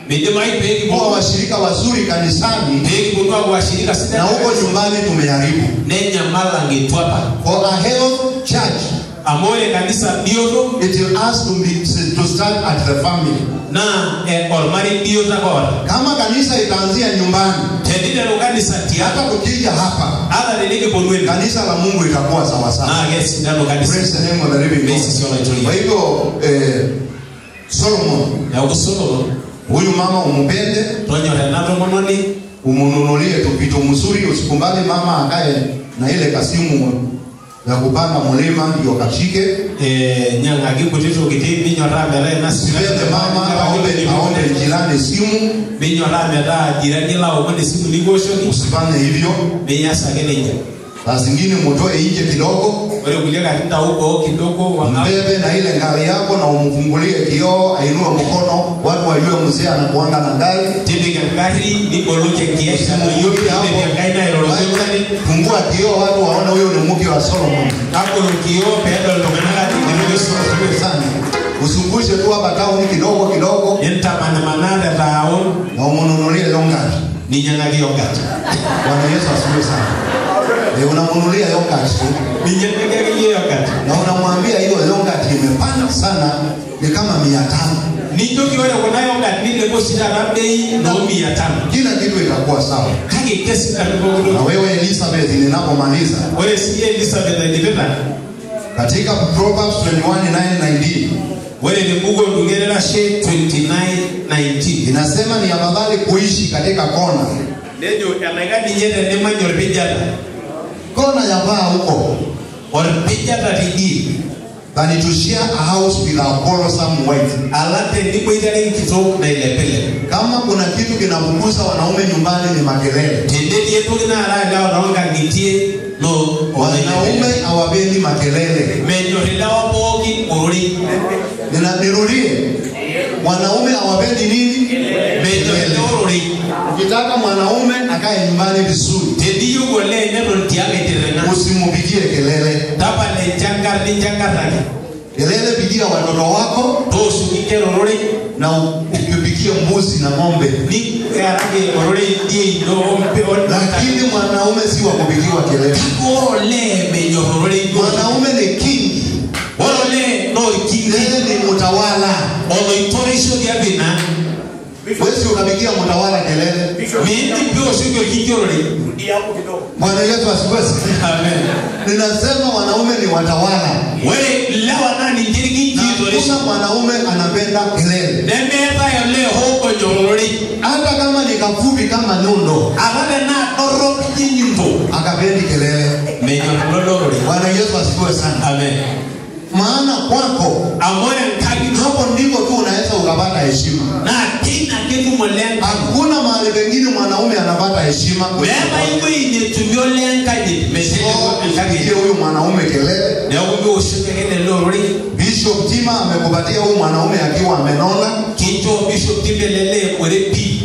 midimayu pee kuwa washirika wazuri kanisani pee kiponu aaku washirika sidan na huko nyumbani tumeharibu. Nenyamal ang' eitu apa. For a health church, amu ore kanisa bioto, it has to be to start at the family. Naa ormarei bioto ake oota. Kama kanisa itaanzia nyumbani, teniteru kanisa tiang', hata tukija hapa, ata tenikiponu ene, kanisa la Mungu itakuwa sawa sawa. Naa kesidanu kanisa. Praise the name of the living God. Meisisi Olaitoriani. Kwa hivyo Solomon, Neeku Solomon, huyu mama umpende, tonyora ena tomononi, umununulie tu vitu mzuri. Usikubali mama akae na ile kasimu ya kupanda mlima ndio kashike. Nyang'aki nkuti tokitin ninyoraa metaa ina Usipende mama aombe jirani simu. Minyoraa metaa jirani laomon esimu nikiwoshoki. Usifanye hivyo. Mias ake nejia. Saa zingine mtoe nje kidogo. Ore kulie katitin ntau boo kidogo. Mbebe na ile gari yako na umfungulie kioo, ainue mkono, watu wajue mzee anakuanga na gari. Tipika engari niboloki enkioo tipika enkaina airoroki oltung'ani. Fungua kioo watu waone huyo ni mke wa Solomon. Tabolo kioo peedol iltung'anak ajo enkitok e Solomon. Sana. Usungushe tu hapa town kidogo kidogo. Intamanamana te town. Na umununulie yogurt. Ninyang'aki yogurt. Bwana Yesu asifiwe sana. Unamunulia yogurt tu. Ninyang'aki akeyie yogurt. Na unamwambia hiyo yogurt imepanda sana, ni kama 500. Nijoki ore kuna yogurt nilepo oshi taata bei noo 500. Kila kitu itakuwa sawa. Kake kesidanu pooki toki. Na wewe Elizabeth, ninapomaliza, Ore siyie Elizabeth aidipita, katika Proverbs 21:9-19, ore tembuku oldung'et erashe 29:19, inasema ni afadhali kuishi katika kona. Nejo enaika ninye tenimany orpijata. Kona ya paa huko. Orpijata tidie. Than to share a house with a quarrelsome wife. Alang teniboitare enkitok nailepilep. Kama kuna kitu kinapunguza wanaume nyumbani ni makelele. Tenetii entoki naaraa ilewa toonkang'itie no Wanaume hawapendi makelele. Menyor ilewa pookin ororei. Nirudie. Wanaume hawapendi nini? Menyor ilewa ororei. Ukitaka mwanaume akae nyumbani vizuri, Teniyieu olee neton tiang' aitirring'a, usimupigie kelele. tapala enchangar ninchangaraki. Kelele pigia watoto wako, Tooshoki inkera ororei, na ukipigie mbuzi na ng'ombe. Niaraki ororei diein Lakini mwanaume si wa kupigiwa kelele. Kake ore olee menyor ororei. Mwanaume ni king. Ore olee naa orkingi. Yeye ni mtawala. Oloitorisho tiatua ina. Wewe ukapigia mtawala kelele. Miindim piiwoshoki orkingi ororei. Bwana Yesu asifiwe. Amen. Ninasema wanaume ni watawala. Ore ilewa naa ninche Na irkingi hakuna mwanaume anapenda kelele. Nemeetae olee hoo onyor ororei. Hata kama ni kafupi kama nyundo, Ata tenaa dorrop ijo enyundo, akapendi kelele. Menyor ilo lee ororei. Bwana Yesu asifiwe sana. Amen. Maana kwako Amu ore enkang ino hapo ndiko tu unaweza ukapata heshima. naa teine Hakuna mahali pengine mwanaume anapata heshima. Usipigie huyu mwanaume kelele. Bishop Tima amekupatia huyu mwanaume akiwa amenona.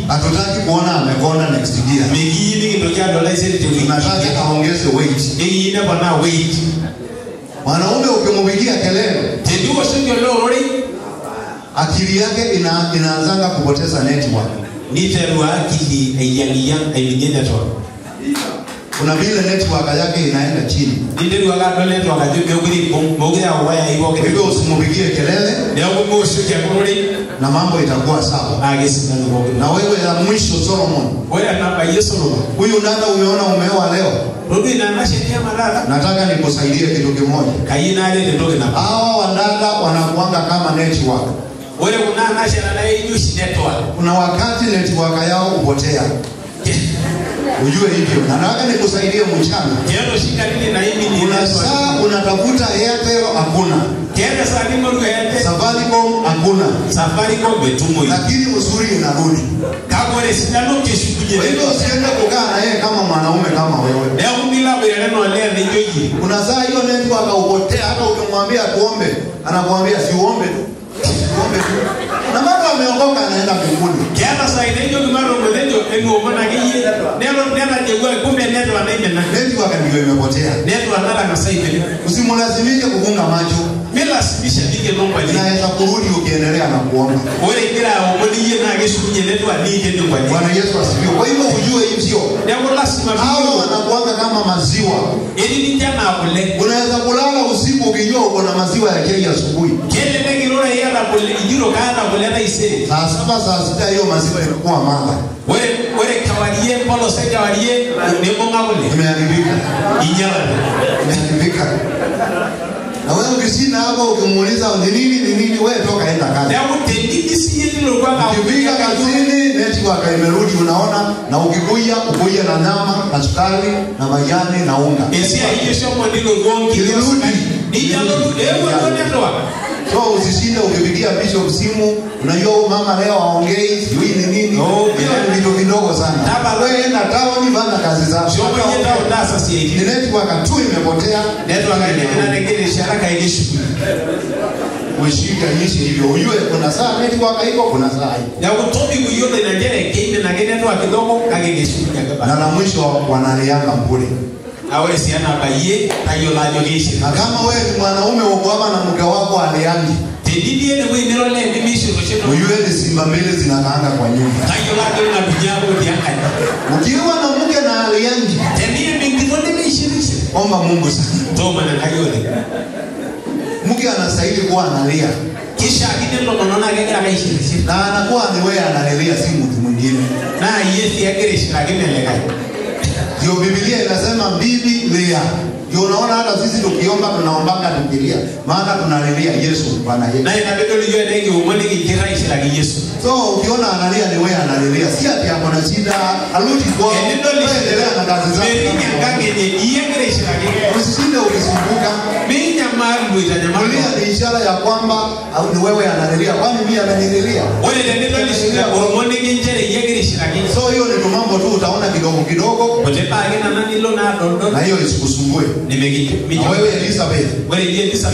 Hatutaki kuona amekona next year. Tunataka aongeze weight. Mwanaume ukimpigia kelele, akili yake inaanza kupoteza network. Kuna vile network yake inaenda chini. Hivyo usimpigie kelele na mambo itakuwa sawa. Na wewe ya mwisho Solomon, huyu dada umeona umeoa leo, nataka nikusaidie kitu kimoja. Hawa wadada wanakuanga kama network. Kuna wakati network yao hupotea. Ujue hivyo. Na nataka nikusaidie mchana. Kuna saa unatafuta Airtel hakuna. Safaricom hakuna. Lakini uzuri inarudi. Kwa hivyo usiende kukaa na yeye kama mwanaume kama wewe. Kuna saa hiyo network hupotea, hata ukimwambia tuombe, anakuambia si uombe tu. Uombe tu. Na bado ameongoka anaenda mbinguni. Network ndio imepotea. Usimlazimishe kufunga macho. Inaweza kurudi ukiendelea na kuomba. Bwana Yesu asifiwe. Kwa hivyo ujue hivyo. Hao wanakuanga kama maziwa. Unaweza kulala usiku ukijua uko na maziwa ya chai asubuhi. Saa 7 saa 6 hiyo maziwa inakuwa mala. Imeharibika. Imeharibika. Na wewe ukishinda hapo ukimuuliza ni nini ni nini, wewe toka enda kazi. Ukifika kazini network imerudi unaona, na ukikuja ukuja na nyama na sukari na majani na unga. Ilirudi. So usishinde ukipigia bishop simu, unajua huyu mama leo haongei, sijui ni nini. Hiyo ni vitu vidogo sana. Wewe enda town fanya kazi zako. Ni network tu imepotea. Ushika hishi hivyo. Ujue kuna saa network iko, kuna saa haiko. Na la mwisho wanalianga mbure. Na kama wewe ni mwanaume uko hapa na mke wako aliangi, ujue ni simba mbili zinakaanga kwa nyumba. Ukiwa na mke na aliangi, omba Mungu sana. Mke anastahili kuwa analia. Na anakuwa ni wewe analilia, si mtu mwingine. Ndio Biblia inasema bibi lia. Ndio unaona hata sisi tukiomba tunaombanga tukilia, maana tunalilia Yesu Bwana Yesu. So ukiona analia ni wewe analilia, si ati hapo na shida, arudi kwao. Endelea na kazi zako. Usishinde ukisumbuka. Kulia ni ishara ya kwamba ni wewe analilia, kwani mimi amenililia. So hiyo ni mambo tu utaona kidogo kidogo. Na hiyo isikusumbue. Na wewe Elizabeth,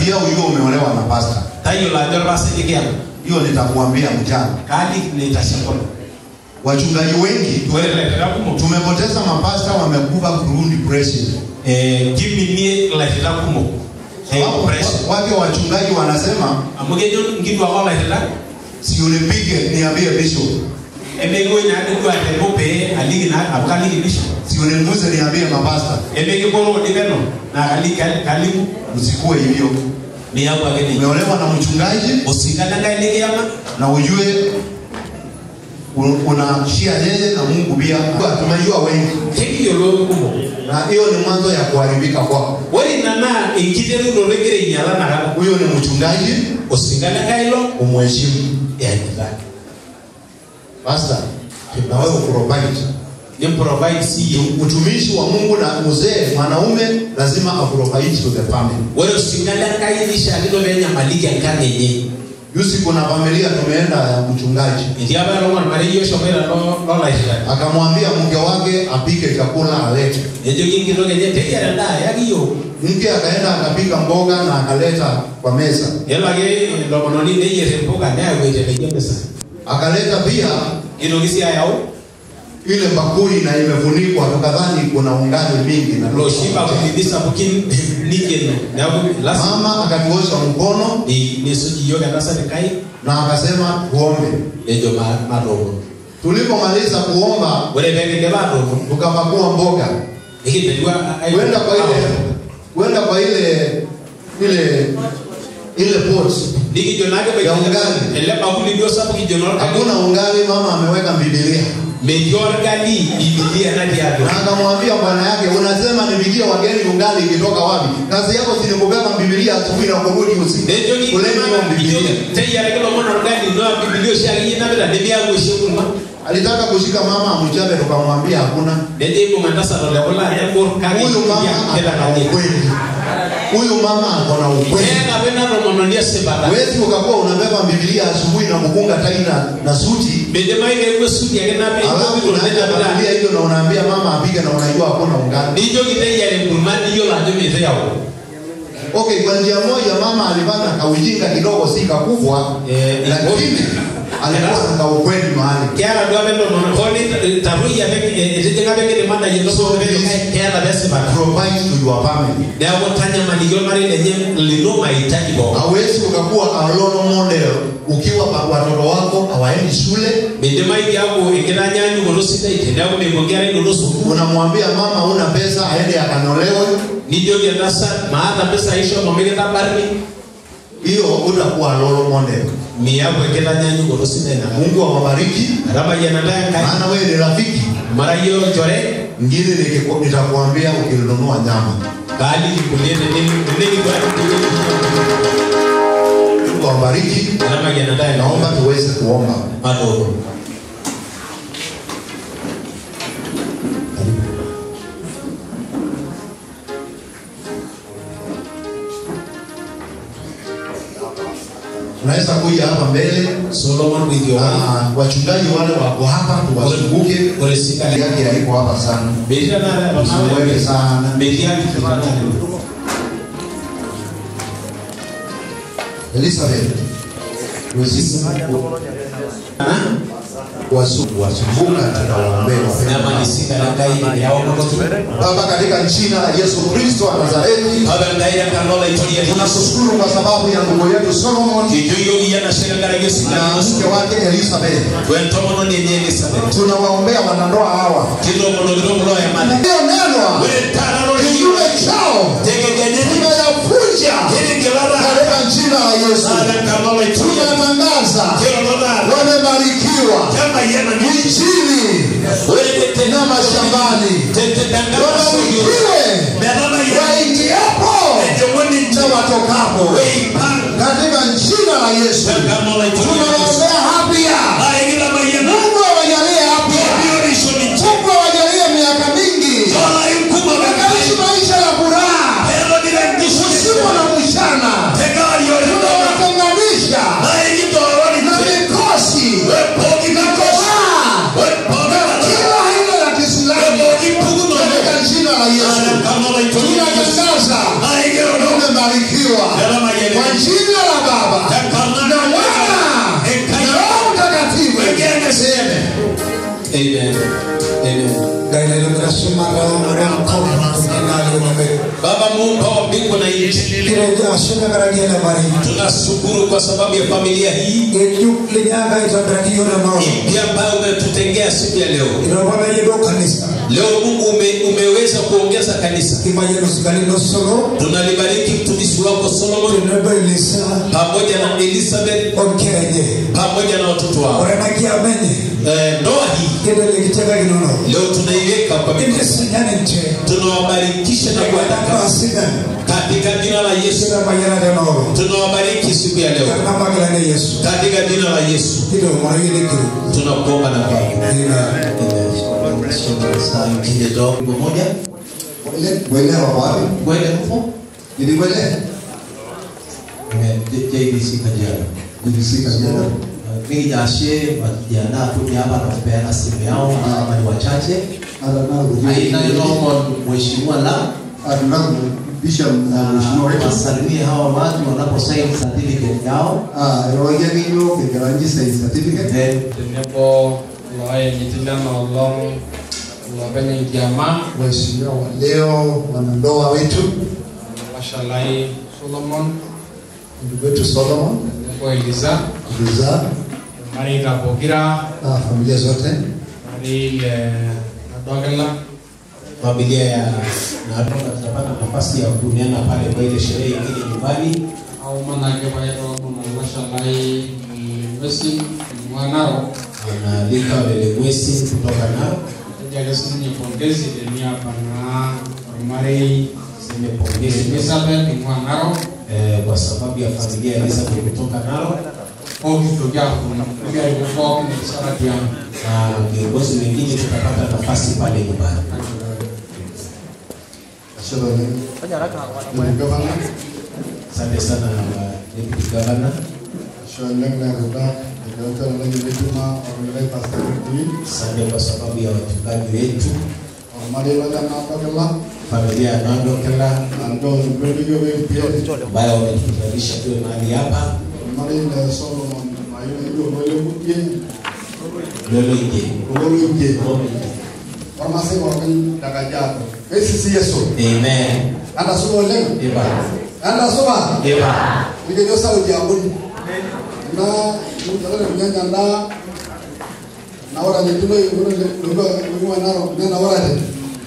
pia ujue umeolewa na pastor. Hiyo nitakuambia mchana. Wachungaji wengi tumepoteza mapasta, wamekufa through depression. Wake wachungaji wanasema si unipige niambie bishop. Si unimguze niambie mapasta. Usikue hivyo. Umeolewa na mchungaji na ujue unashia yeye na Mungu pia. Tumejua wengi. Na hiyo ni mwanzo ya kuharibika kwako. Huyo ni mchungaji, umheshimu. Pastor, na wewe uprovide. Mtumishi wa Mungu na mzee mwanaume lazima aprovide to the family. Juzi kuna familia tumeenda ya mchungaji. Akamwambia mke wake apike chakula alete. Mke akaenda akapika mboga na akaleta kwa meza. Akaleta pia ile bakuli na imefunikwa, tukadhani kuna ungali mingi na mama akatuosha mkono na akasema tuombe. Tulipomaliza kuomba tukapakua mboga. Kwenda kwa ile ile pot ya ungali. Hakuna ungali, mama ameweka Biblia. Akamwambia bwana yake, unasema nipigie wageni ungali ikitoka wapi? Kazi yako si ni kubeba Biblia asubuhi na kurudi usiku. Biblia. Alitaka kushika mama amchape, tukamwambia hakuna. Huyu mama ana ukweli. Huyu mama ako na ukweli. Wewe ukakuwa unabeba Biblia asubuhi na kukunga tai na suti. Alafu unaenda Biblia hiyo na unaambia mama apike na unajua hakuna ungali. Okay, kwa njia moja mama alifanya kaujinga kidogo, si kakubwa, lakini alikuwa na ukweli mahali. So provide to your family. Hawezi ukakuwa a role model ukiwa watoto wako hawaendi shule. Unamwambia mama una pesa aende akanolewe. Hiyo utakuwa role model. Mungu awabariki. Maana wewe ni rafiki. Ngine nitakuambia ukinunua nyama. Mungu awabariki. Naomba tuweze kuomba. Unaweza kuja hapa mbele. Solomon with your wachungaji wale wako hapa tuwazunguke. Yake haiko hapa sana. Usiweke sana. Elizabeth. Wazunguka tunawaombea. Baba, katika jina la Yesu Kristo wa Nazareti, tunashukuru kwa sababu ya ndugu yetu Solomon na mke wake Elizabeth. Tunawaombea wanandoa hawa. Neno kinyume chao tunayavunja katika jina la Yesu. Tunatangaza wamebarikiwa injili na mashambani, wabarikiwe waingiapo na watokapo katika jina la Yesu. Tunawaombea afya. Mungu awajalie afya. Mungu awajalie miaka mingi, wakaishi maisha ya furaha usiku na mchana. Tunawatenganisha na mikosi na koraa na kila aina ya kisilani katika jina la Yesu. Tunatangaza umebarikiwa kwa jina la Baba na Mwana na Roho Mtakatifu. Amen. Amen. Baba Mungu wa mbingu na nchi, tunashukuru kwa sababu ya familia hii mpya ambayo umetutengea siku ya leo. Leo Mungu umeweza kuongeza kanisa. Tunalibariki mtumishi wako Solomon pamoja na Elizabeth pamoja na watoto wao. Ndoa hii leo tunaiweka kwa mikono. Tunawabarikisha na kuwatakasa katika jina la Yesu. Tunawabariki siku ya leo katika jina la Yesu. Tunakuomba na Baba. Mwele wa wapi? Mwele mpo? Ni mwele? JBC Kajiado. Good to see Kajiado. Mimi ashe wakijiandaa kuja hapa na kupeana simu yao kama ni wachache. Aina mheshimiwa la Bishop mheshimiwa wetu wasalimie hawa watu wanapo sign certificate yao. Roja ngiyo kegaranji sign certificate. Tenebo loenyitila nolong lopeny enkiama waheshimiwa wa leo wanandoa wetu Washalai Solomon ndugu wetu Solomon tenebo Eliza Eliza mareita pokira na familia zote marei le Nadokela familia ya Nadokela tutapata nafasi ya kunena pale kwa ile sherehe nyingine nyumbani au manake paitoomon Washalai Lengwesi Mwanaro anaalika Lengwesi kutoka Narok. Ejo sinye pongezi teniaba naa ormarei seme pongezi Elizabeth ing'ua Narok kwa sababu ya familia Elizabeth kutoka Narok. Okitoki aatum ilarikok pookin erishata tiang' na viongozi wengine tutapata nafasi pale nyumbani. Asante sana Deputy Governor. Asante kwa sababu ya wachungaji wetu familia ya Nadokela ambayo wametufurahisha tuwe mahali hapa. Amen. Eba. Eba.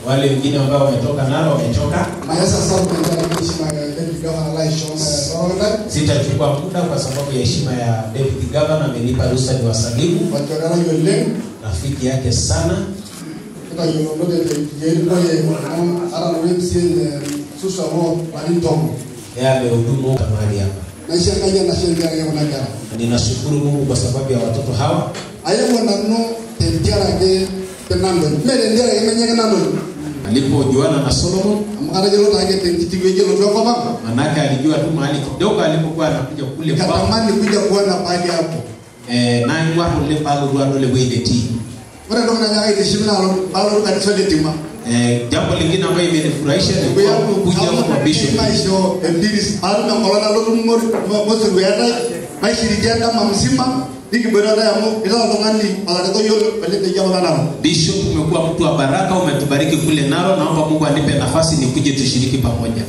Wale wengine ambao wametoka nalo wamechoka. Sitachukua muda kwa sababu ya heshima ya Deputy Governor amenipa ruhusa niwasalimu. Rafiki yake sana. Yeye amehudumu mahali hapa. Ninashukuru Mungu kwa sababu ya watoto hawa. Alipojuana na Solomon, manake alijua tu mahali kidogo alipokuwa anakuja kule kwao. Katamani kuja kuona pahali hapo. Na ngwa kule palo rwalo le wele ti. Jambo lingine ambayo imenifurahisha ni kuja kwa bishop. Bishop, umekuwa mtu wa baraka, umetubariki kule Narok. Naomba Mungu anipe nafasi nikuje tushiriki pamoja.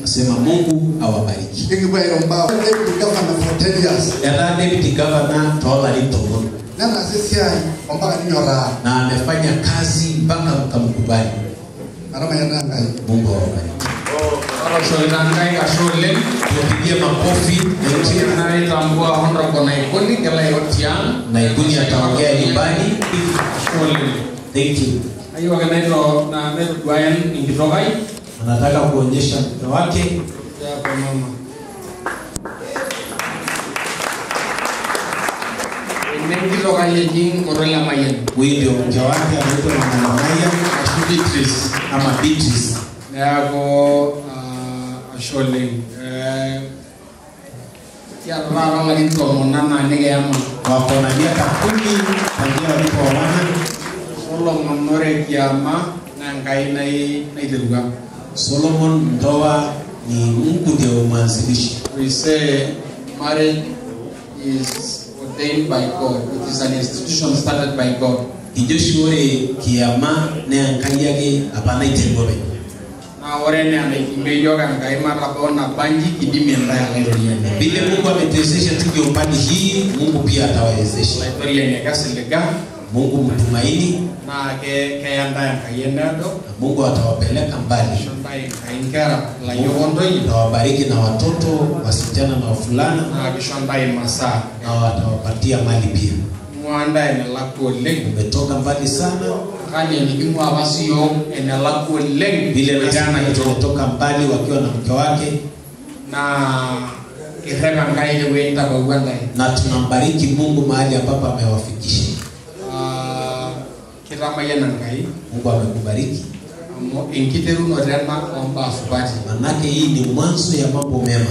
Nasema Mungu awabariki. Era Deputy Governor tolarin tomon. Na amefanya kazi mpaka mkamkubali. Mungu awabariki. Tupigie makofi. Naikuni ataongea nyumbani. Thank you. Anataka kuonyesha mke wake. Huyu ndio mke wake, anaitwa Mama Maya Beatrice ama Beatrice. Neaku ashe oleng. Kiata taata ilarin tomon anaa nikiyama. Wako na miaka 10 tangia walipooana. Solomon ore kiama naa Enkai naiterua. Solomon ndoa ni Mungu ndio mwanzilishi. We say marriage is ordained by God. It is an institution started by God. Kijo ore kiama naa Enkai ake apa naiterua openy. Vile Mungu ametuwezesha tuje upande hii, Mungu pia atawawezesha. Mungu mtumaini na Mungu atawapeleka mbali. Mungu atawabariki na watoto wasichana na wavulana, na atawapatia mali pia. Umetoka mbali sana. Vile nasi tumetoka mbali wakiwa na mke wake, na tunambariki Mungu mahali ambapo amewafikisha. Mungu amekubariki. Manake hii ni mwanzo ya mambo mema.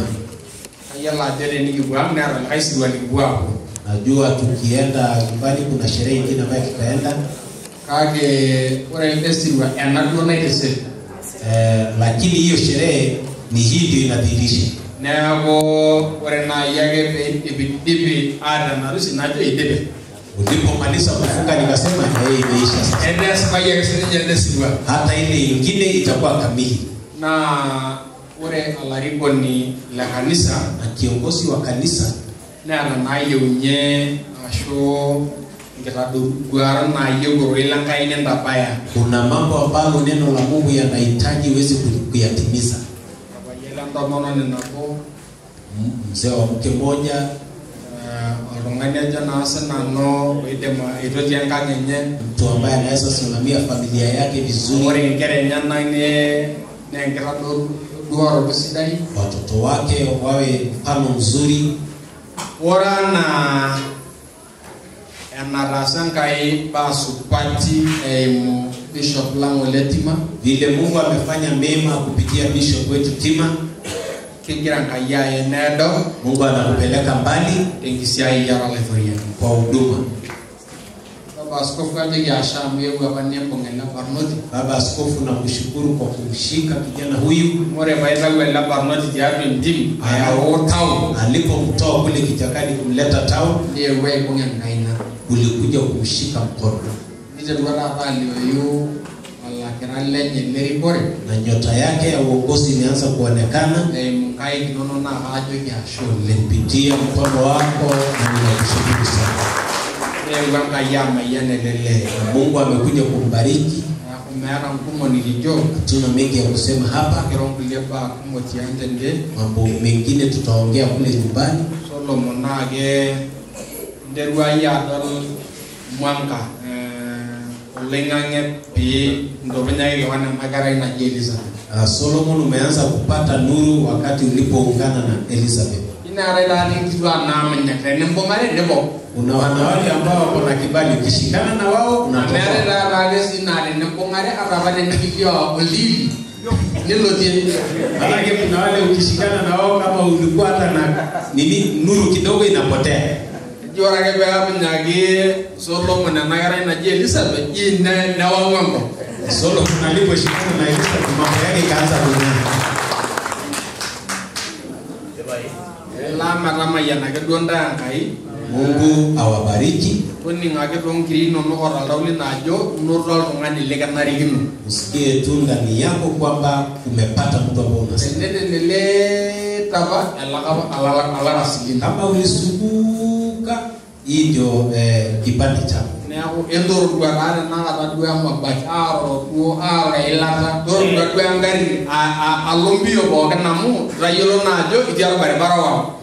Najua tukienda nyumbani kuna sherehe nyingine ambayo tutaenda. Lakini hiyo sherehe ni hii ndio inadhihirisha. Ulipomaliza kufunga nikasema hey, imeisha sasa. Hata ile nyingine itakuwa kamili. Na ore alarikoni la kanisa na kiongozi wa kanisa na nayeunye asho kuna mambo ambayo neno la Mungu yanahitaji uweze kuyatimiza. Mzee wa mke mmoja mtu ambaye anaweza simamia familia yake vizuri, watoto wake wawe mfano mzuri. Ora enarasankai basupati eimu Bishop lango letima, vile Mungu amefanya mema kupitia Bishop wetu Tima, kigira nkai enedo, Mungu anakupeleka mbali tenkisiai yara leforia kwa huduma. Baba Askofu aje ashamu yewu abane mbongela barnoti. Baba Askofu nakushukuru kwa kumshika kijana huyu. Ore baita wela barnoti tiapi ndim aya town. Alipomtoa kule kichakani kumleta town, ndiye wewe bonga ngaina. Ulikuja kumshika mkono. Nije duara alio wala kiralenye lerikore. Na nyota yake ya uongozi imeanza kuonekana. Mkai kinono na hajo ya shule. Kupitia mkono wako na ninakushukuru sana. Mungu amekuja kumbariki. Hatuna mengi ya kusema hapa. Mambo mengine tutaongea kule nyumbani. Solomon umeanza kupata nuru wakati ulipoungana na Elizabeth. Kuna wanawake ambao wako na kibali, ukishikana na wao unatoka. Maana kuna wale ukishikana na wao kama ulikuwa hata na nini nuru kidogo inapotea. Solomon aliposhikana na Elizabeth mambo yake ikaanza kung'aa. Mungu awabariki. Usikie tu ndani yako kwamba umepata mtu ambao unastahili. Kama ulisuka hii ndio kipande chako.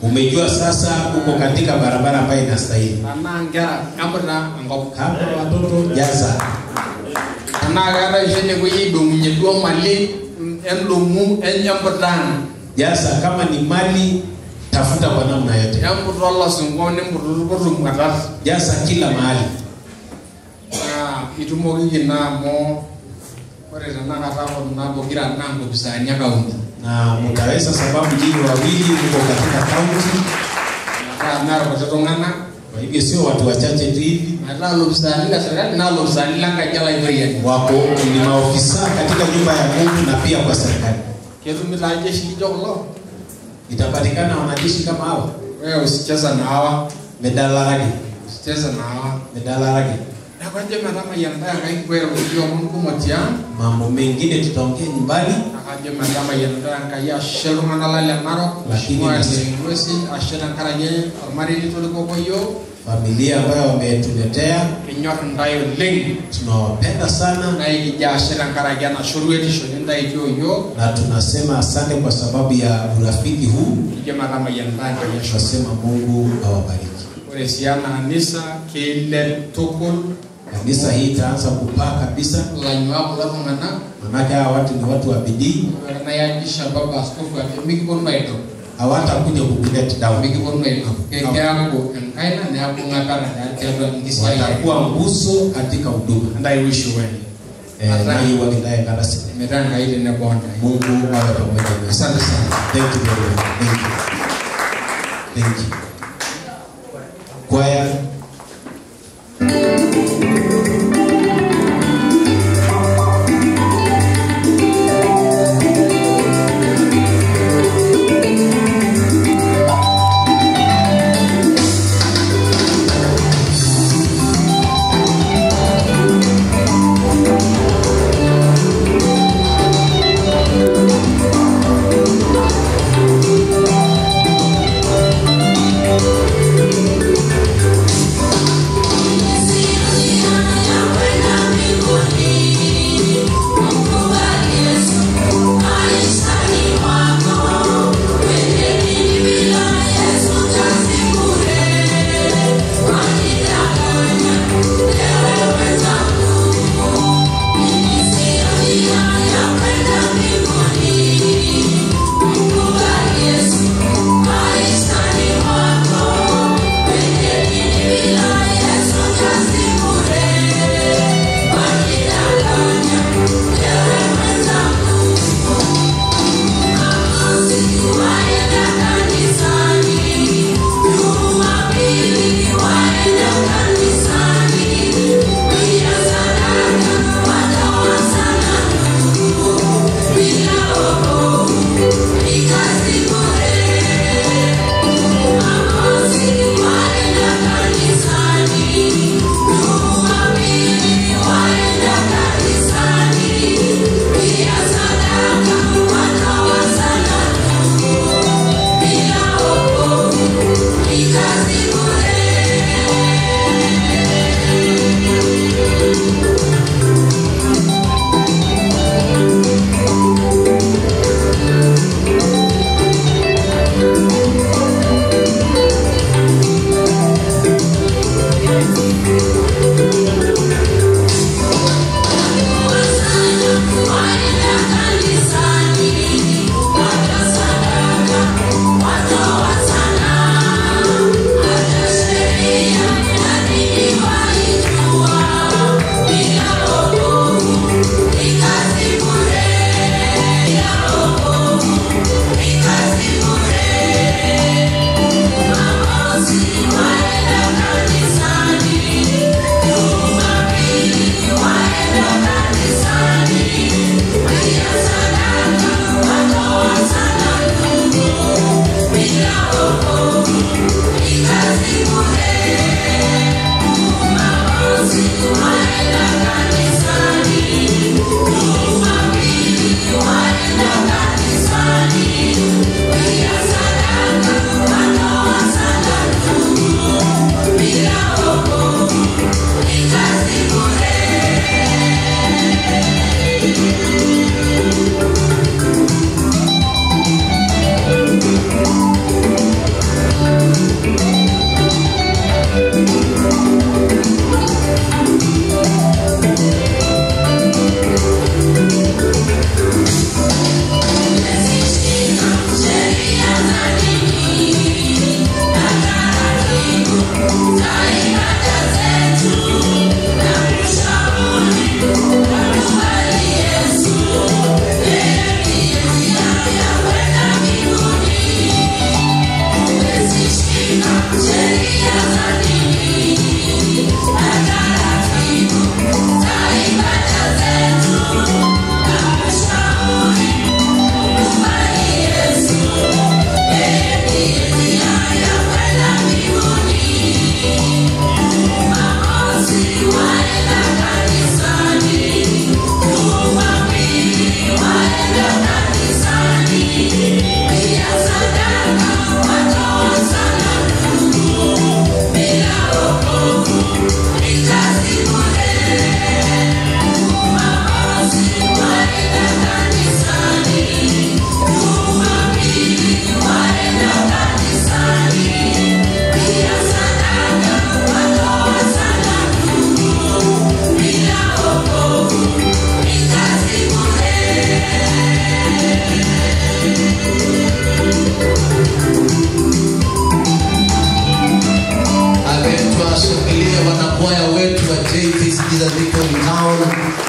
Umejua sasa uko katika barabara ambayo inastahili. Kama watoto jaza. Jaza kama ni mali tafuta kwa namna yote. Jaza kila mahali. Na mtaweza sababu nyinyi wawili mko katika kaunti. Kwa hivyo sio watu wachache tu hivi. Wako ni maofisa katika nyumba ya Mungu na pia kwa serikali. Itapatikana wanajeshi kama hawa. Wewe usicheza na hawa. Medalaragi. Usicheza na hawa. Medalaragi. Mambo mengine tutaongea nyumbani. Lakini familia ambayo wametuletea tunawapenda sana na tunasema asante kwa sababu ya urafiki huu. Tunasema Mungu awabariki. Kanisa hii itaanza kupaa kabisa. Manake hawa watu ni watu wa bidii. Hawatakuja kukulet down. Watakuwa nguzo katika huduma. And I wish you well. Mungu awe pamoja nanyi. Asante sana. Thank you very much. Thank you. Thank you. Choir.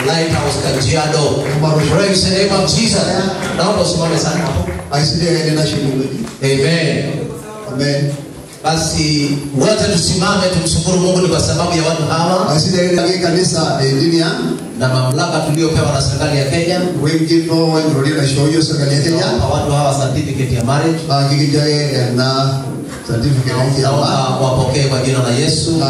Lighthouse Kajiado. Praise the name of Jesus. Naomba usimame sana hapo. Amen. Amen. Basi wote tusimame tumshukuru Mungu ni kwa sababu ya watu hawa. Basi ile kanisa dini ya na mamlaka tuliyopewa na serikali ya Kenya. Wengi no wengi na shoyo serikali ya Kenya. Watu hawa certificate ya marriage. Kikija na certificate ya wapokee kwa jina la Yesu. Na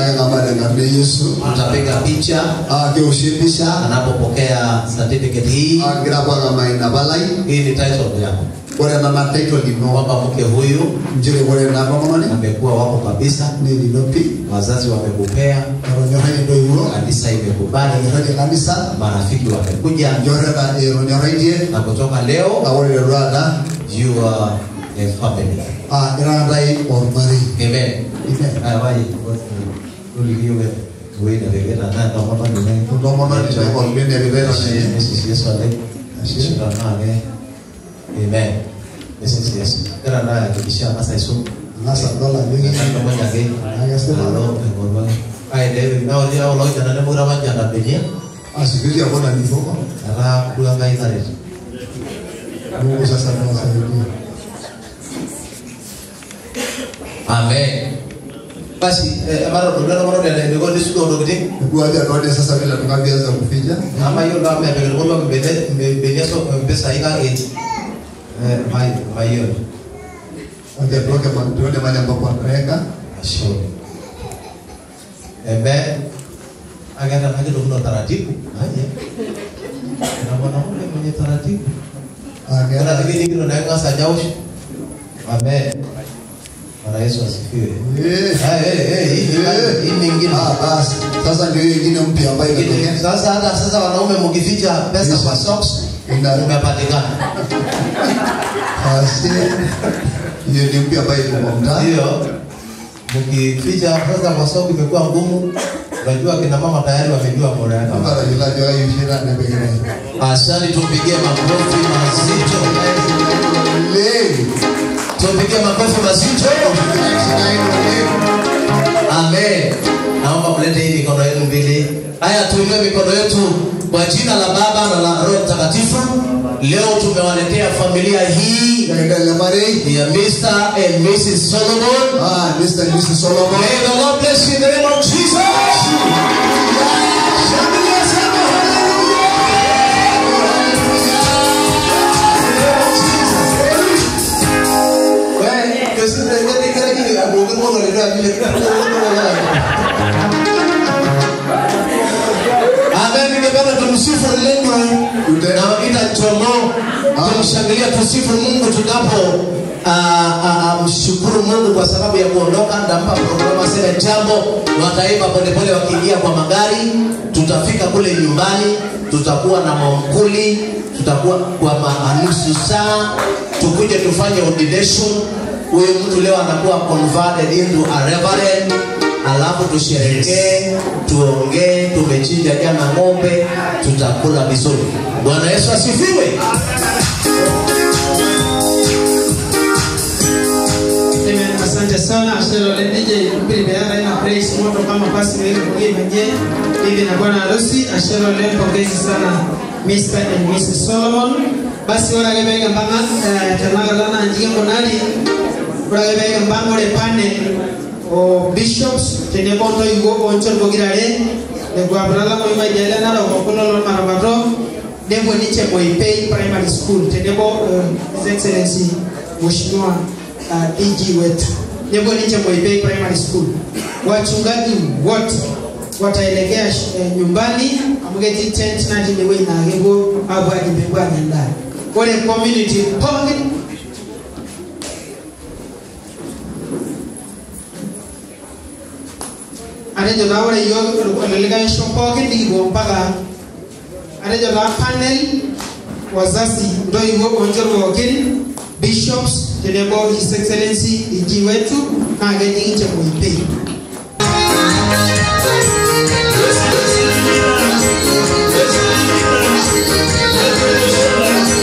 Yesu. Tutapiga picha. Akiushipisha anapopokea certificate hii. Agira kwa kama ina balai. Hii ni title yako. Ore na title ni kwamba mke huyu njire ore na mama amekuwa wako kabisa. Ni nilopi. Wazazi wamekupea. Kanisa imekubali. Kanisa. Marafiki wamekuja. Na kutoka leo you are a family. Amen. Amen. Amen. Yes. Tena naye akibisha nasa isu. Nasa dola nyingi. Nasa moja ke. Halo, ngorwa. Ai leo na wale hao loja na nemo rawa jana benia. Asikizi hapo na nifoko. Ara kula ngai tare. Mungu sasa anawasaidia. Amen. Basi mara ndio mara ndio ndio ndio ndio ndio ndio aje tuone sasa vile tunavyoanza kuficha. Ama hiyo ndio amepeleka mbele mbele so pesa ika mayo. Aje tuone tuone mahali ambapo anaweka. Sure. Amen. Agenda na kitu kuna taratibu. Aje. Na mwanaume mwenye taratibu. Agenda lakini kile ndio ngasa jaush. Amen. Bwana Yesu asifiwe. Hii nyingine. Basi. Sasa ndio hiyo nyingine mpya ambayo imetokea. Sasa hata sasa wanaume mkificha pesa kwa socks umepatikana. Basi. Hiyo ni mpya ambayo iko mtaa. Ndio. Mkificha pesa kwa socks imekuwa ngumu. Unajua kina mama tayari wamejua bora yao. Asante, tupigie makofi mazito. Tupigie makofi mazito. Amen. Naomba mlete hii mikono yenu mbili. Haya, tuinue mikono yetu kwa jina la Baba na la Roho Mtakatifu. Leo tumewaletea familia hii ya Mr. and Mrs. Solomon. Mr. and Mrs. Solomon. May the Lord bless you in the name of Jesus. Amen. Ningependa tumsifu Mungu na ita chomo tumshangilia, tusifu Mungu tunapo mshukuru Mungu kwa sababu ya kuondoka. Ndampa programa sema jambo, wataiba polepole wakiingia kwa magari. Tutafika kule nyumbani, tutakuwa na mankuli, tutakuwa kwa nusu saa, tukuje tufanye ordination. Huyu mtu leo anakuwa converted into a reverend. Alafu tusherehekee, tuongee, tumechinja jana ng'ombe, tutakula vizuri. Bwana Yesu asifiwe. Amen. Asante sana. Asante DJ mpili beara ina praise moto kama basi wewe mwenyewe mwenyewe. Bibi na bwana harusi, asante leo pongezi sana Mr. and Mrs. Solomon. Basi wala gebega mbanga tanaga lana njia konali. Wala gebega mbanga ore pane o bishops tenebo ntoiwuo onchot pokirare nepuo abulala moimayiala narok okulo lormarabato nepuo ninche Moipei Primary School tenebo His Excellency Mheshimiwa DG wetu nepuo ninche Moipei Primary School. Wachungaji wote wataelekea nyumbani amu ketii tent natii inewueji naa kepuo aapuo ajing peepuo aanya endaa. Ore community pookin atejo taa ore yiok olikae osho pookin nikipuo mpaka atejo taa panel wazazi ntoiwuo onchot pookin bishops tenebo His Excellency DG wetu naa kejing ninche Moipei. Yeah.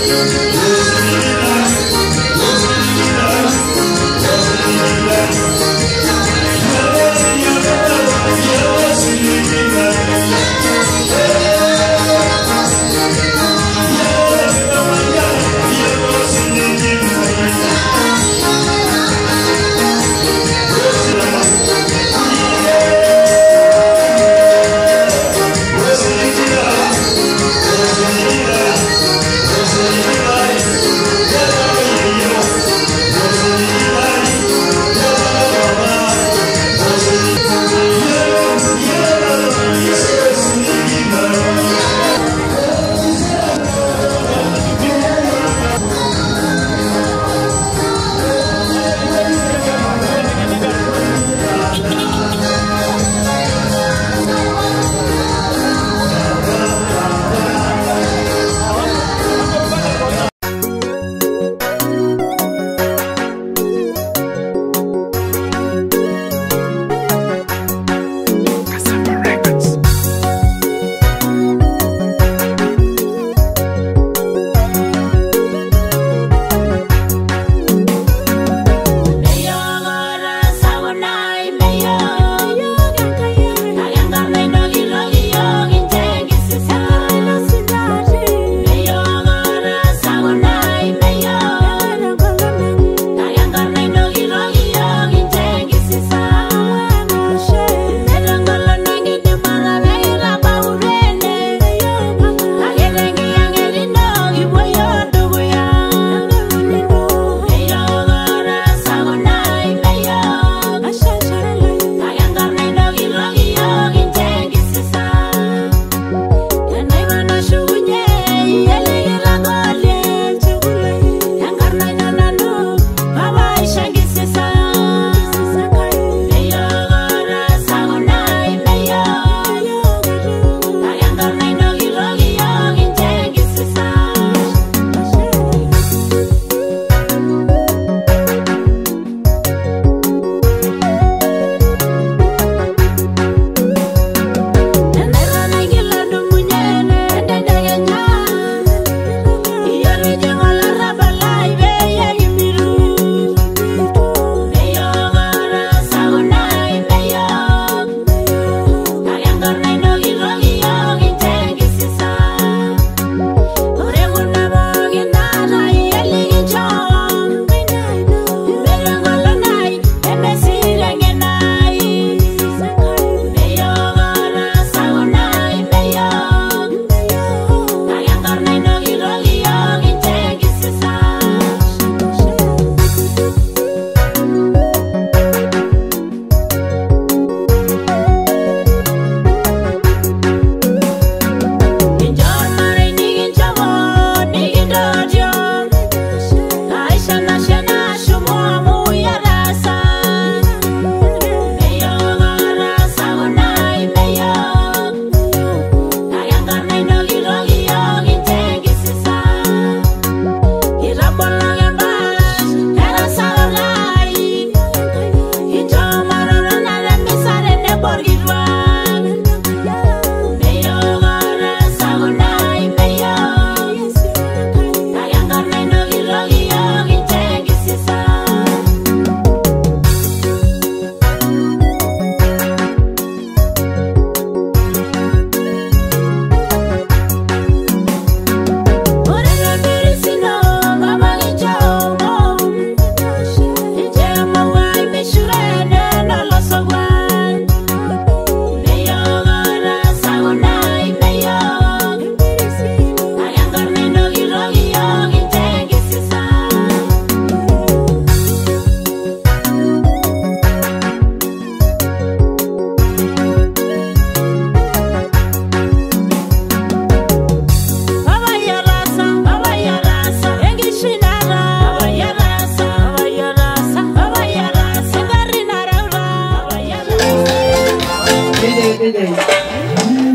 Enkai.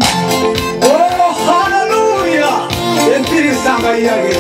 Oh hallelujah. Entirisa Enkai ake.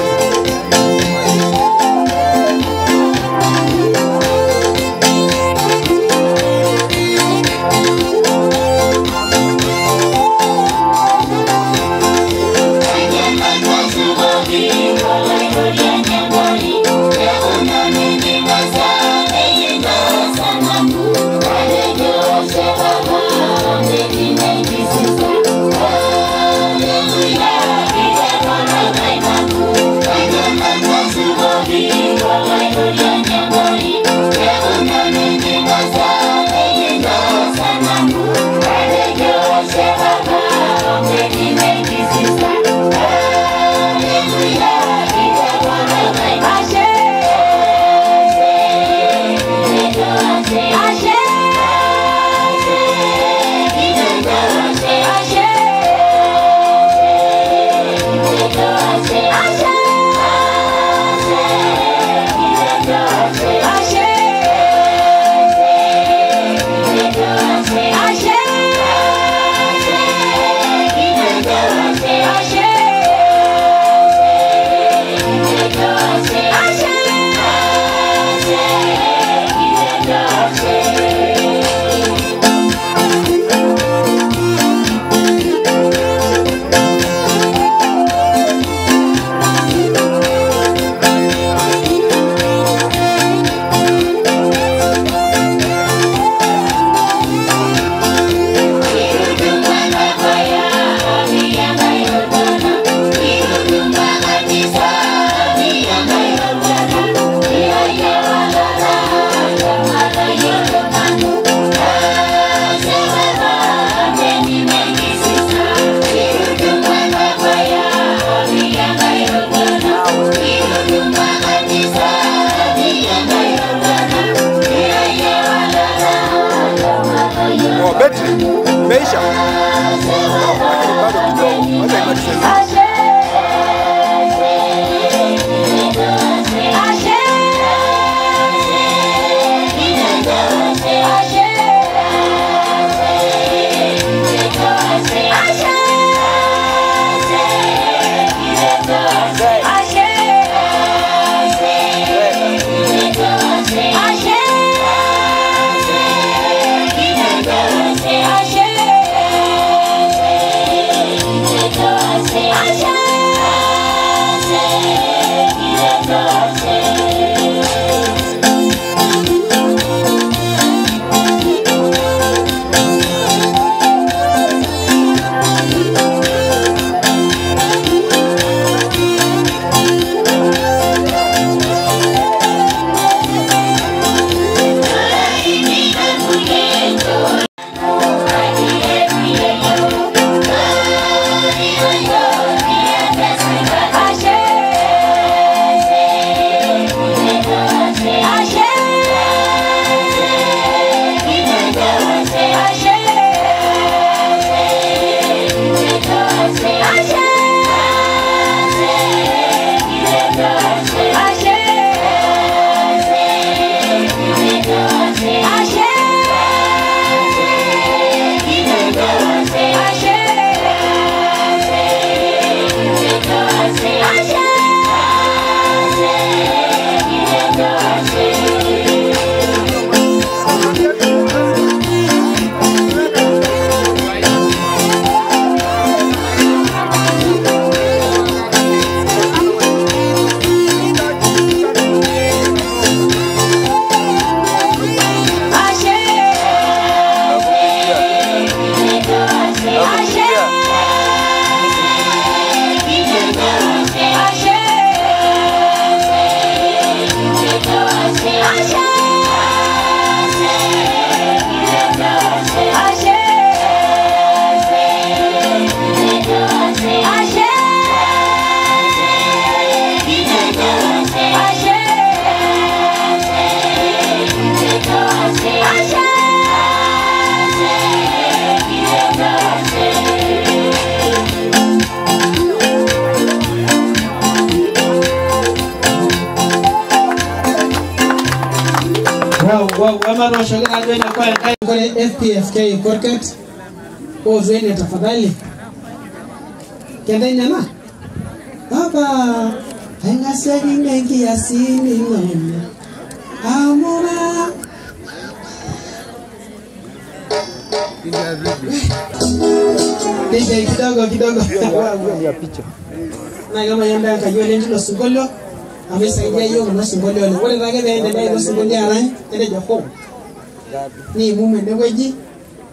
Meisha. Lakini bado kidogo. Wacha imalize. FPFK Korket. Ozuene tafadhali. Kenda na? Baba, aingasiaki nenkiasin inono. Amora. DJ kidogo kidogo. Ya picha. Na kama yenda kajua lendo sinkolio amesaidia hiyo kuna sinkolio ole. Ore take peendelea ilo sinkolio arany netejo home. Ni mume enewueji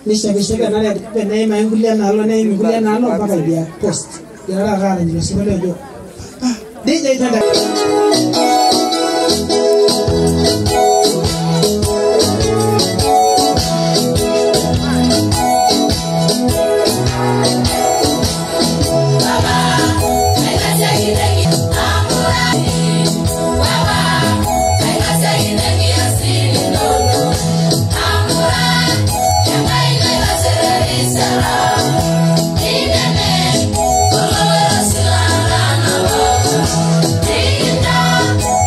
nishakishaka nale neima inkulie naalo neim inkulie naalo mpaka idia post. Egira taata arany ilo sinkolio ojo. DJ tanda. Thank you.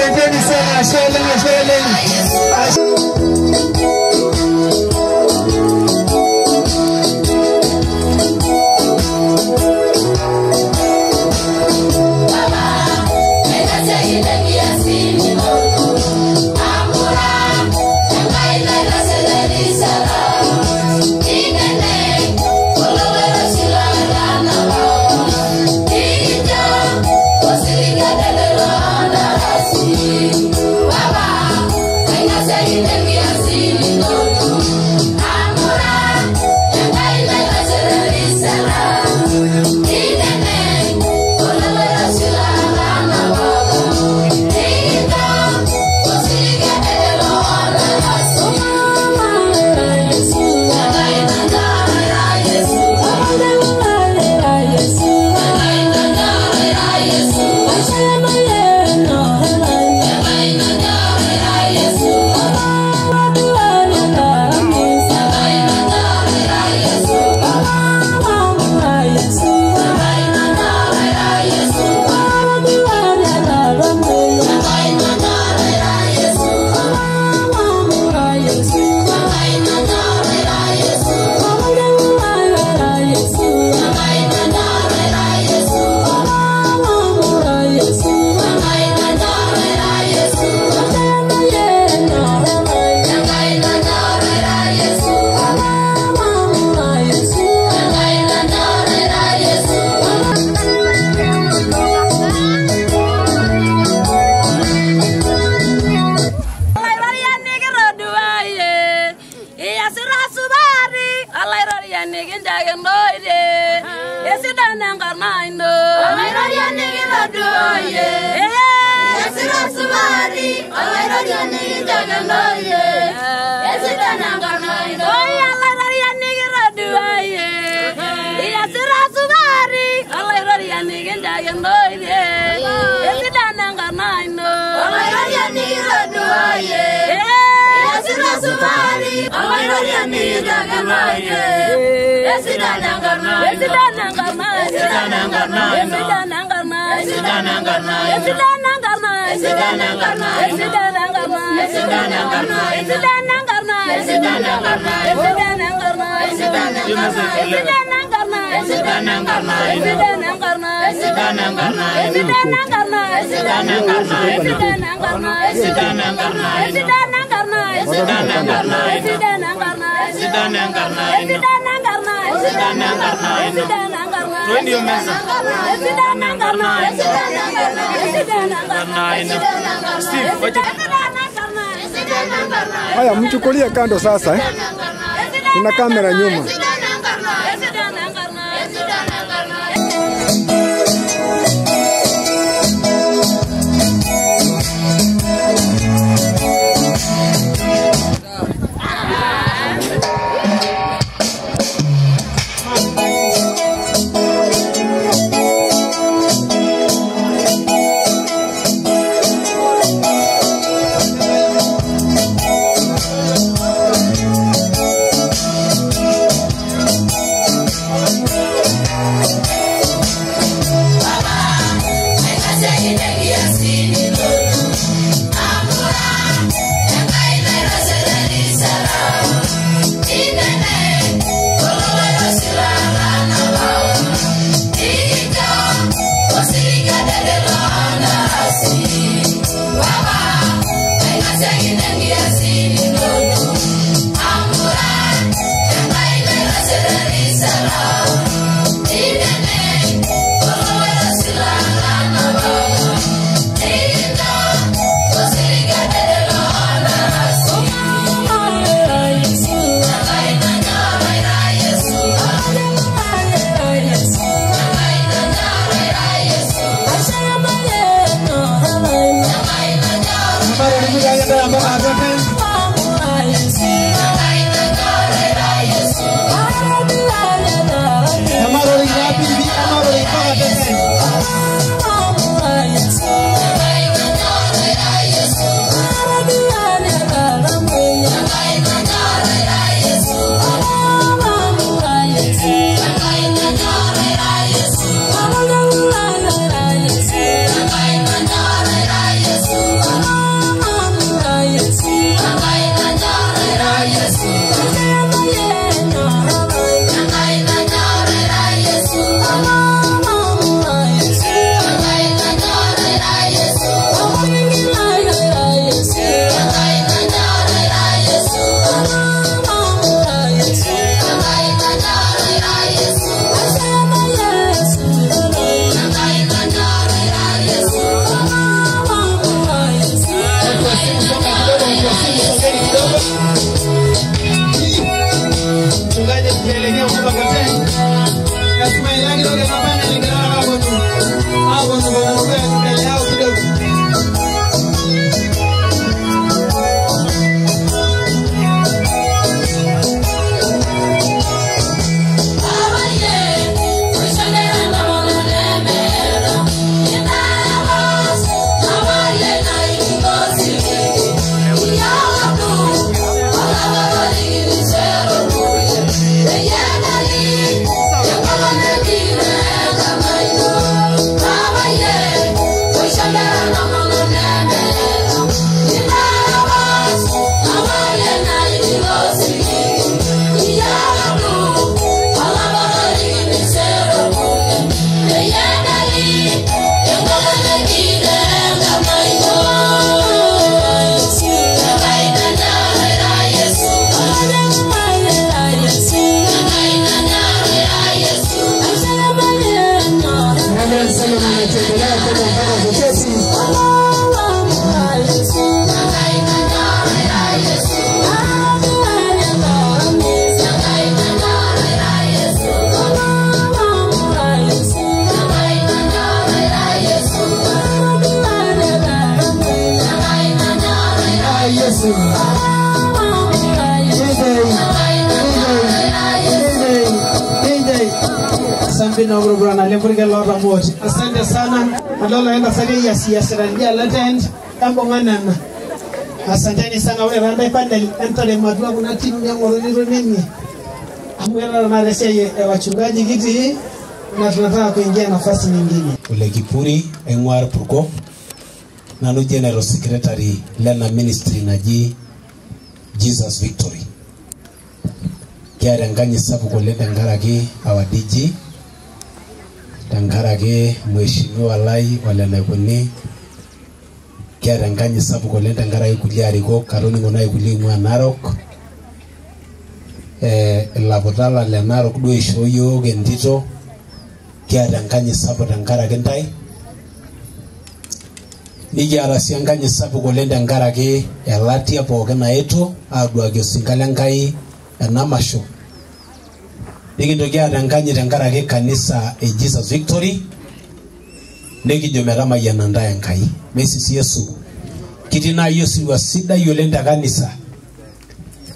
Asanteni sana, asante, asante. Haya, mchukulie kando sasa eh. Kuna kamera nyuma. Yesu. Yesu. Asante sana. Adolo enda sari ya siasa ndia latent tambonganana. Asanteni sana wale randa pande entole madua kuna timu ya ngoroni nini. Amwela na rese ya wachungaji kiti na tunataka kuingia nafasi nyingine. Ule Kipuri Engwar Purko nanu General Secretary lena Ministry naji Jesus Victory. Kiara nganyi sapuk oleng tenkaraki our DG, tenkaraki mheshimiwa lai ole naikuni, kiara nganyi sapuk oleng tenkaraki kulie arikok katoning'o nai kulie ing'ua Narok, ilaputala le Narok duo ishoo yiok entito, kiata nganyi sapuk tenkaraki ntae, nikiata sii enkanyi sapuk oleng tenkaraki elatia pookin naetuo aduaki osinka le Nkai ena masho. Nikintoki aata enkanyi tenkaraki kanisa e Jesus Victory, nikijo metamayiana ntae Enkai. Mesisi Yesu. Kitii naaji osirua sidai oleng te kanisa,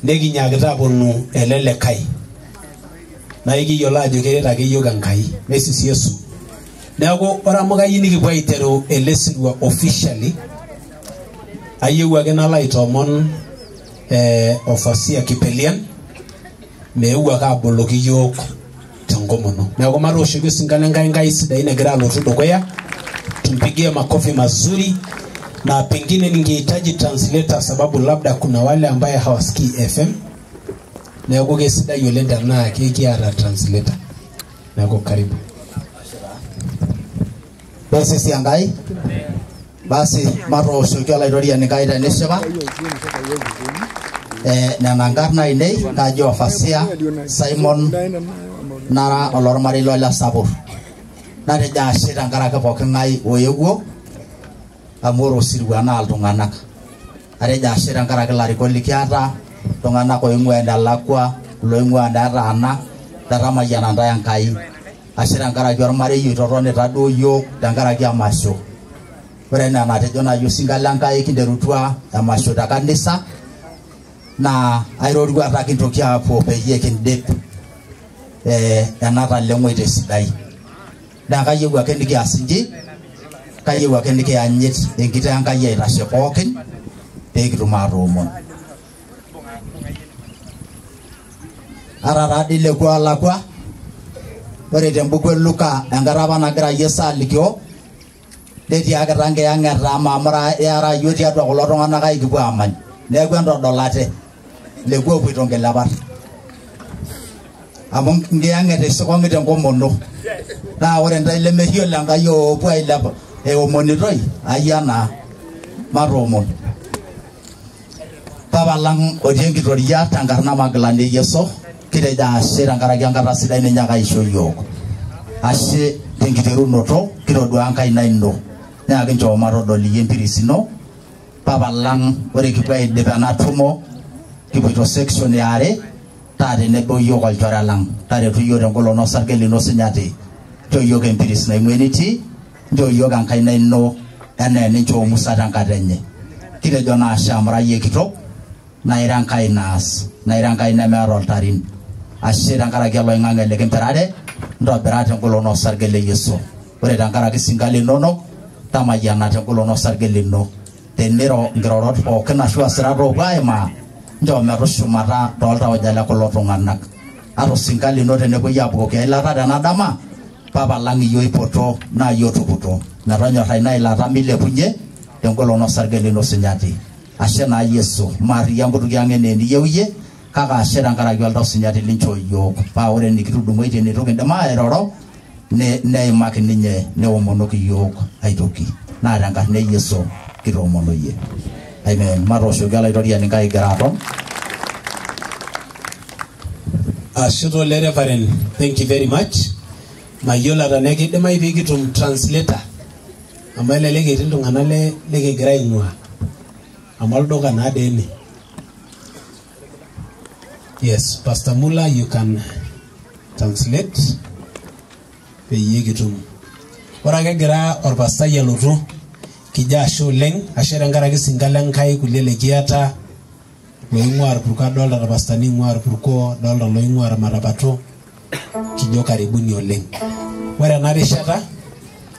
nikinyaakita aponu ele likae. Naa ekiyiolo ajo keret ake yiok Enkai. Mesisi Yesu. Neeku ore amu kayieu nikipuo aiteru ele sirua officially, ayieu ake nalo aitoomon Ofasia Kipelian meeu ake aboloki yiok tenkomono. Neeku matooshoki osinka le Nkai Nkai sidain egira alotu dukuya. Tumpigie makofi mazuri, na pengine ningehitaji translator sababu labda kuna wale ambaye hawasikii FM. Neeku kesidai oleng tenaa kekiata translator. Neeku karibu. Basi siangai. Basi matooshoki olaitoriani Nkai tenishipa. Nena nkarn ainei kaji Ofasia Simon nara olormarei lole sapur. Natejo ashe tenkaraki pooking'ae oewuo amu ore osirua naa iltung'anak. Atejo ashe tenkaraki ilarikok likiata, iltung'anak oing'ua enelakua, iloing'ua enetaana, tetamayiana ntae Enkai. Ashe tenkaraki ormarei oitotonita duo yiok tenkaraki emasho. Ore enaa enatejo naaji osinka le Nkai kinterutua emasho te kanisa, naa airoruata kintoki aapuo peyie kindip ena taleng'oi tesidai. Naa kayieu ake nikias inji, kayieu ake nikianyit enkiteng' Enkai aitashe pookin pee kitum atoomon. Ata taadii lekua olakua, ore tembuku e Luka enkata apa nagira Yesu alikio, netiakita nkiyang'eta amu iara yiok tiatua kulo tung'anak ai kipuo aamany. Neeku entodolate lekua opuoito nkilepat. Amu nkiyang'eta isikong'i tenkomono. Naa ore ntae lemeyiolo Enkai oopuo ailep eomonitoi, ayia naa matoomon. Papa lang otii enkitoria tenkarna magilani e Yesu, kitejo ashe tenkaraki enkata sidai ninyaaka aisho yiok. Ashe tenkiterunoto kitodua enkaina ino. Naa kinchoo matodol iyie empiris ino. Papa lang ore kipuo aidip ena tumo, kipuoito section e are, taa tenebo yiok olchore lang. Taretu yiok tengolon osarge lino sinyati. Nchoo yiok empiris naing'ua enitii, nchoo yiok enkaina ino enaa eninchoo Musa tenkata enye. Kitejo naa ashe amu ira iyie kitok, naa ira Enkai naas, naa ira Enkai nemeeta oltarin. Ashe tenkaraki oloing'ang'e likimpirare, ntobira tengolon osarge le Yesu. Ore tenkaraki isinka linonok, tamayiana tengolon osarge lino. Teniro nkirorot pookin ashu asirat oopuo aimaa, nchoo metushumata tooltauja le kulo tung'anak. Ata osinka lino tenepuoi abukoki eilata tena dama, Papa lang iyie oipoto naa iyie otukuto. Metonyorra ina ilata milepunye tengolon osarge lino sinyati. Ashe naa Yesu, maarriyia nkutukie ang' enaa eniyieu iyie, kake ashe tenkaraki oltau sinyati linchoo yiok. Paa ore enikitudung'oitie neitu kindim airoro, neimaki ninye neomonoki yiok aitoki. Naa tenkarna e Yesu kitoomonoyie. Amen. Matooshoki olaitoriani Nkai kigira aton. Ashe tole Reverend, thank you very much. Mayiolo tenaa kidimayu pee kitum translator amu elelek etii iltung'anak likigira aing'ua amu olduka naa dii ene. Yes, Pastor Mula, you can translate peyie kitum. Ore ake egira orpastai alotu, kijo ashe oleng, ashe tenkaraki sinka le Nkai kulie likiata, Loing'ua Orpurko adolta irpastani oing'ua Orpurko, adolta loing'ua Marabato, kijo karibuni oleng. Ore ena rishata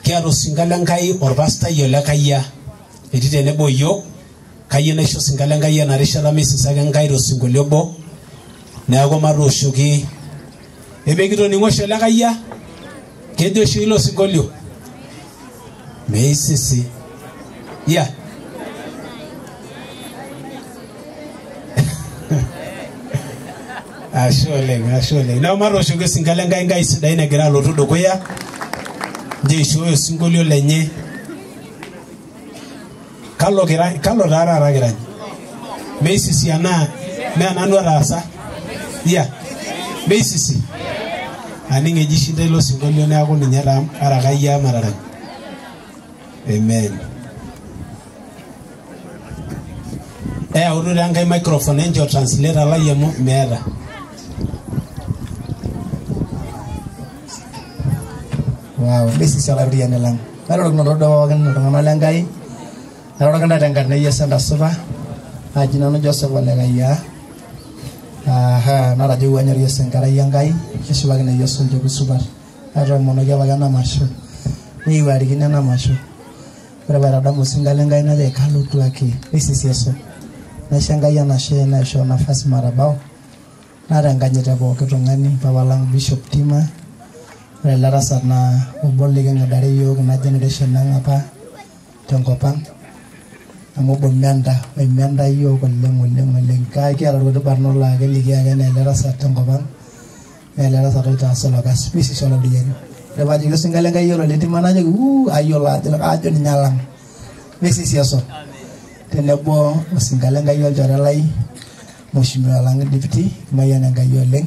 kiata osinka le Nkai orpastai ole Kayia etii tenebo yiok. Kayieu naisho osinka le Nkai ena rishata meisisaki Enkai tosinkolio obo, neeku matooshoki. Emekitoning'o oshi ole Kayia, kejo oshi ilo sinkolio meisisi. Yeah. Ashe oleng, ashe oleng. Neeku matooshoki osinka le Nkai, Nkai sidai nagira alotu dukuya. Njo aishooyo osinkolio lenye. Kalo taa taata kirany? Meisisi anaa mee nanu ataasa? Yeah. Meisisi. Aning eji shinda ilo sinkolio neeku ninye taa arakayia matarany. Amen. Eyautu taa enkae microphone encho translator lai amu meeta. Wow, meisisi olairiani lang. Nairorokinoto pookin iltung'anak le Nkai. Nairoroki ntae tenkarna e Yesu entasupa. Aji nanu Joseph ole Kayia. Aha, natajo anyor Yesu enkerai Enkai. Keshipakino Yesu olchekut supat. Natoomonoki apake ena masho. Nikiwarikino ena masho. Ore paitadamu osinka le Nkai najo kalotu ake. Meisisi Yesu. Naisho Enkai enashe naisho nafasi matabau. Naata enkanyit e pooki tung'ani, papa lang Bishop Tima. Ore ele tasat naa obo liking'idare yiok ina generation ang apa tenkop ang. Amu obo menta, oimenta yiok oleng oleng oleng. Kiata irkuti barnot laa keliki ake naa ele tasat tenkop ang. Naa ele tasat oitaasa ilo kasi. Meisisi olairiani. Ore paajoki osinka le Nkai yiolo le Tima najoki ayiolo ajo ninye alang. Meisisi Yesu. Tenebo osinka le Nkai olchore lai Mheshimiwa lang Deputy, kimayian Enkai oleng.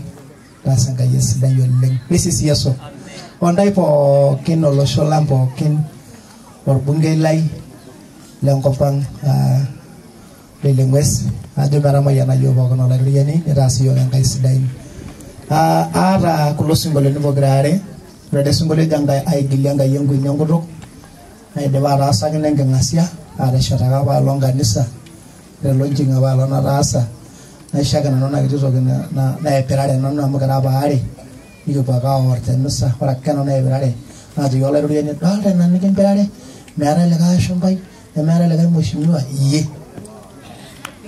Taasa Enkai esidai oleng. Meisisi Yesu. Ontai pookin olosho lang pookin, orbungei lai lenkop ang le Lengwes, ajo metamayiana yiok pookin olairiani, nitaas yiok Enkai sidain. Aata kulo sinkolioitin pokira are. Ore ele sinkolio ojo Enkai aigilie Enkai enkueni enkutuk, naidipa ataasakino enking'asia, ateshetaka apa alo kanisa, ore launching apa alo nataasa, naisho ake nanu ina kiti toki naipirare nanu amu kira apa are, nikipuo ake aor temisa. Ore ake nanu naipirare, najoki olairiani, dolta ina nikimpirare, meetae likae ashumpai, nemeetae likae mheshimiwa, iyie.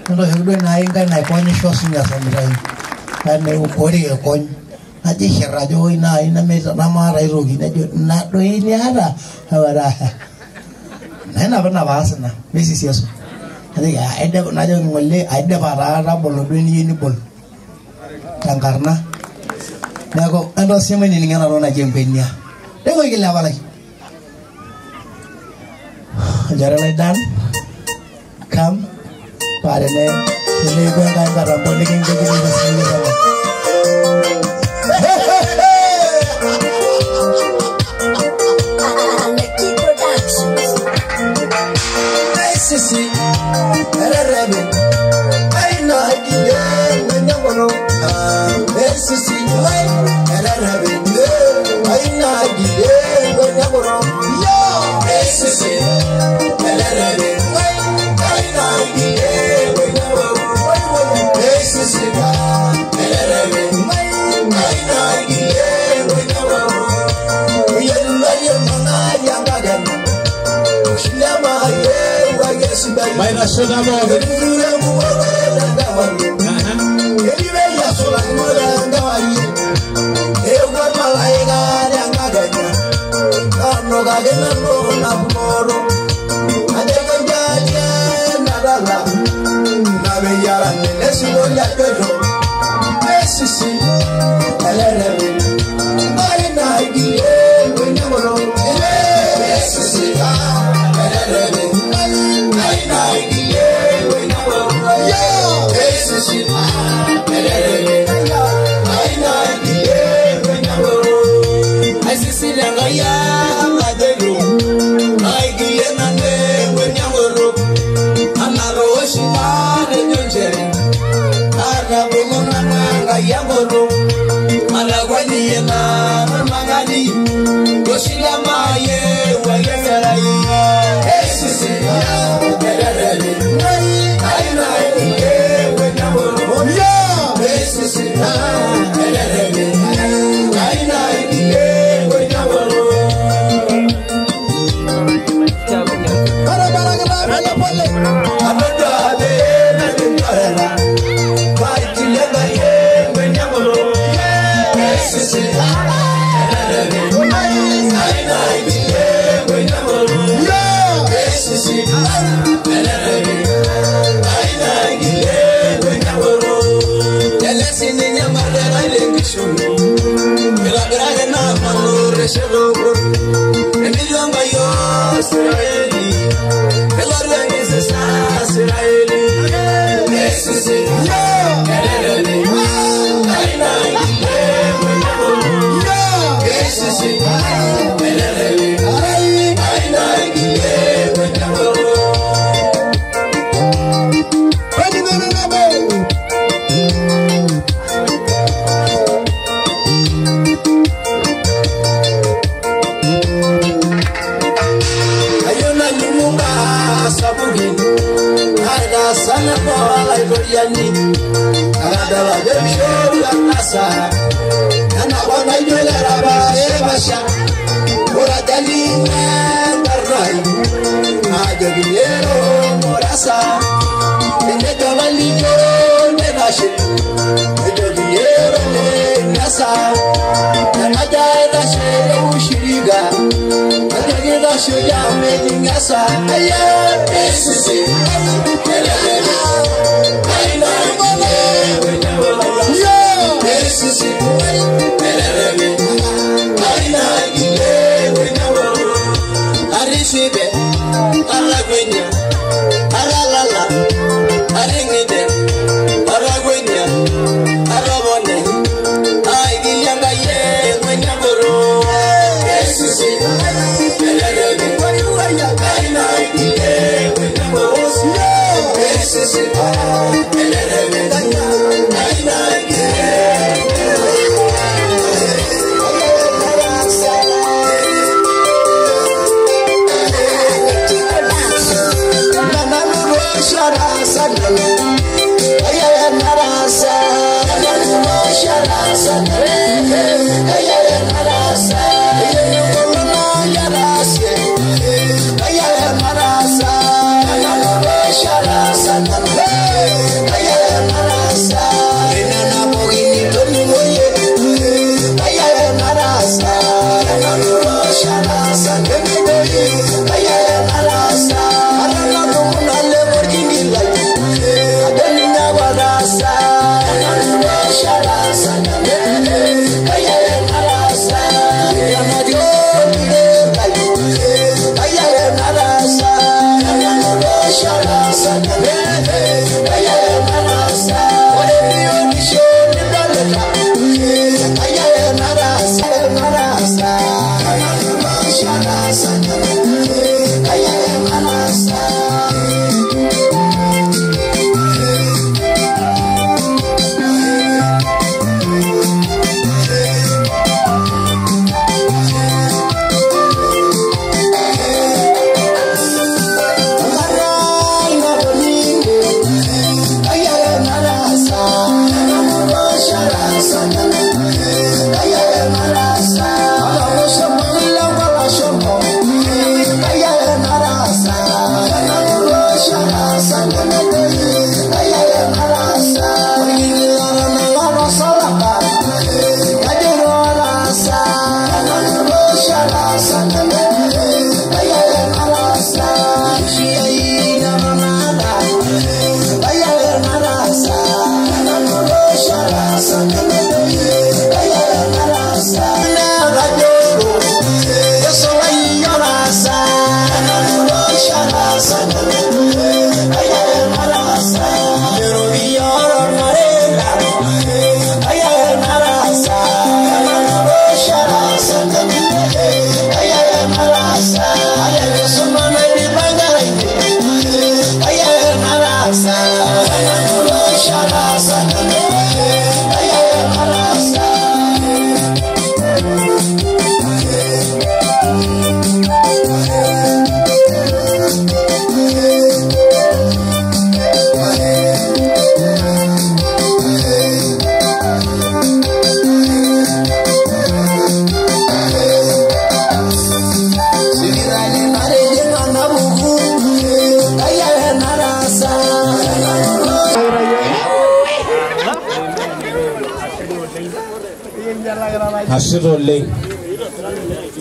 Nintoshoki duo ina inkai naikonyisho sinye esamitayu. Kore ekony. Najo ishir ajo oi naai namaata aitoki, nejo ina doi niata. Naa ina apa napaas ina. Meisisi Yesu. Najoki najoki ng'ole aidipa taa tabolo duo eniyieu nibol tenkarna. Neeku entosima mainining ena toki naji enkwenia. Tengoiki lewa lai. Olchore lai Dan, come paa teneeku Enkai nkatambo nikinchokini tosinkolio. Sisi, ererebe, aina akile, wenyangoro. Sisi, ererebe, aina akile, wenyangoro. Sisi, ererebe, aina akile, wenyangoro. Sisi, ererebe, aina akile, wenyangoro. Yella yella yangagan, shilama ye. Maina shona moja.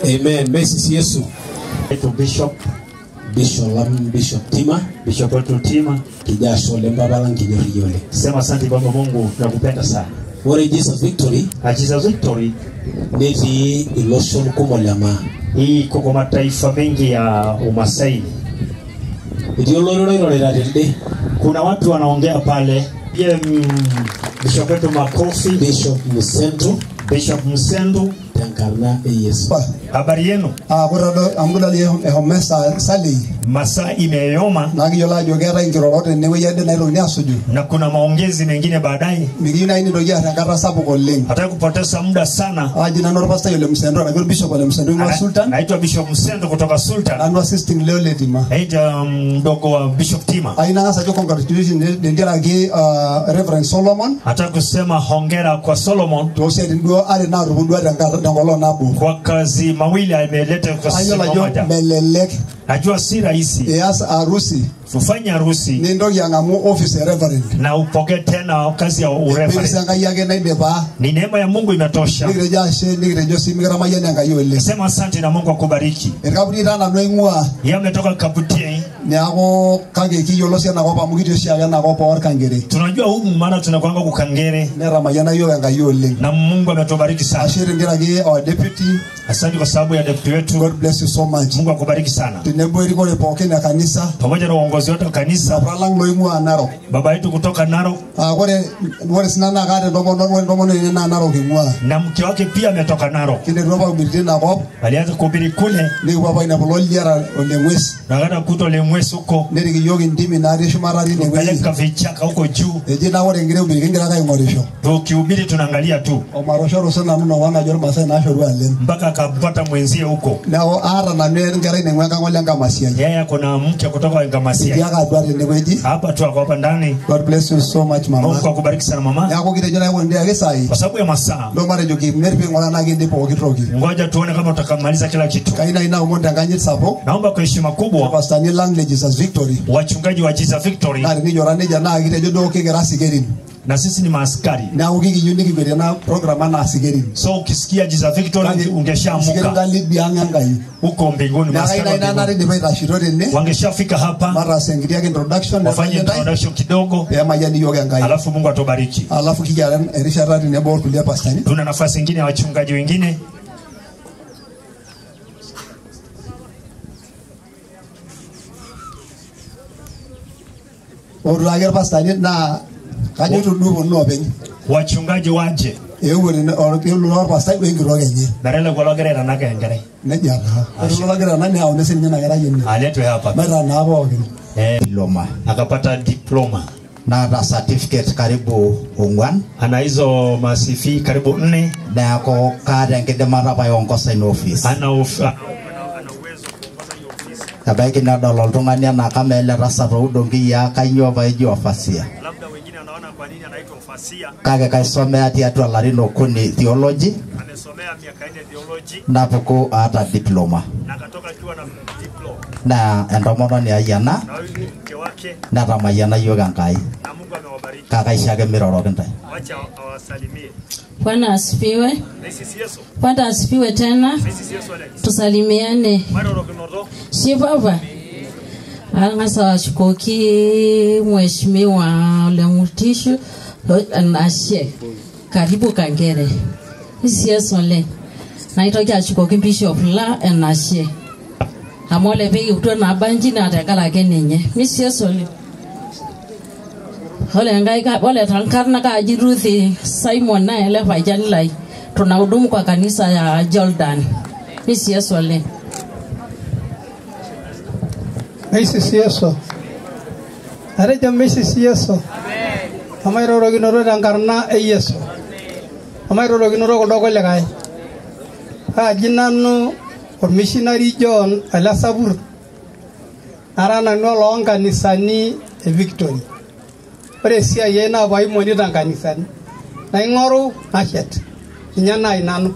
Amen. Mrs. Yesu. Bishop. Bishop Tima. Bishop wetu Tima. Kijasho lembabalang kijoriole. Sema asante Baba Mungu, tunakupenda sana. Ore Jesus Victory, Jesus Victory netii iloshon kumok le maa. Iko kwa mataifa mengi ya Umasai. Etii olorere oirorita tende. Kuna watu wanaongea pale. Pia Bishop wetu makofi. Bishop Msendu. Bishop Msendu tenkarna e Yesu. Habari yenu? Masaa imeyoma na kuna maongezi mengine baadaye. Hataki kupoteza muda sana. Naitwa Bishop Msendo kutoka Sultan. Naitwa mdogo wa Bishop Tima. Hataki kusema hongera kwa Solomon kwa kazi mawili ameleta kwa siku moja. Najua si rahisi kufanya harusi na upokee tena kazi ya ureverend. Ni neema ya Mungu imetosha. Sema asante na Mungu akubariki. Yeye ametoka Kabutie. Tunajua humu maana tunakuanga kukangere. Na Mungu ametubariki sana. Asante kwa sababu ya deputy wetu. God bless you so much. Mungu akubariki sana. Pamoja na uongozi wote wa kanisa. Baba yetu kutoka Narok. Na mke wake pia ametoka Narok. Alianza kuhubiri kule. Na akaenda kuto Lemwesi huko. Tukapeleka vichaka huko juu. Tukihubiri tunaangalia tu. Mpaka akapata mwenzie huko. Yeye kuna mke kutoka Ngamasia. Hapa tu hapa ndani. God bless you so much mama. Mungu akubariki sana mama. Kwa sababu ya masaa. Ngoja tuone kama utakamaliza kila kitu. Naomba kwa heshima kubwa wachungaji wa Jesus Victory na sisi ni maaskari. So ukisikia Jesus Victory ungeshaamka huko mbinguni. Wangeshafika hapa wafanye introduction kidogo, alafu Mungu atubariki. Tuna nafasi nyingine ya wachungaji wengine. Wachungaji waje. Aletwe hapa. Diploma. Akapata diploma. Na certificate karibu 4. Ana hizo masifi karibu 4. Na ako kaata enkidimata paiongoza ina office. Ana uwezo kuongoza hiyo ofisi. Ebaiki nedol oltung'ani enaa kama ele tasat oudo nkiyiaa kainyoo paeji ofasia. Labda wengine wanaona kwa nini anaitwa ofasia. Kake kaisomea tiatua larin 3 theology. Amesomea miaka 4 theology. Napuku aata diploma. Na akatoka akiwa na diploma. Naa entomononi ai ena. Na huyu ni mke wake. Netamayiana yiok Enkai. Na Mungu amewabariki. Kake aisho miroroki ntae. Wacha awasalimie. Bwana asifiwe. Bwana asifiwe tena. Tusalimiane. Si baba. Angasa shukoki mheshimiwa Lemutishu Nashe. Karibu Kangere. Sisi Yesu le. Naitoki ashukoki Bishop la Nashe. Amole pegi utwa na banji na atakala kenenye. Misi Yesu le. Ole ngai ole tankarna ka ajiruthi Simon na ele pajan lai. Tunahudumu kwa kanisa ya Jordan. Misi Yesu le. Misi Yesu. Areja Misi Yesu. Amen. Amairorokinoto tenkarna e Yesu. Amairorokinoto kuldo kulikae. Kaaji nanu ormissionary John ele Sabur. Ara nanu oloo nkanisani e Victory. Ore esiai ai naa paimonita nkanisani. Naing'oru nashet. Ninye nai nanu.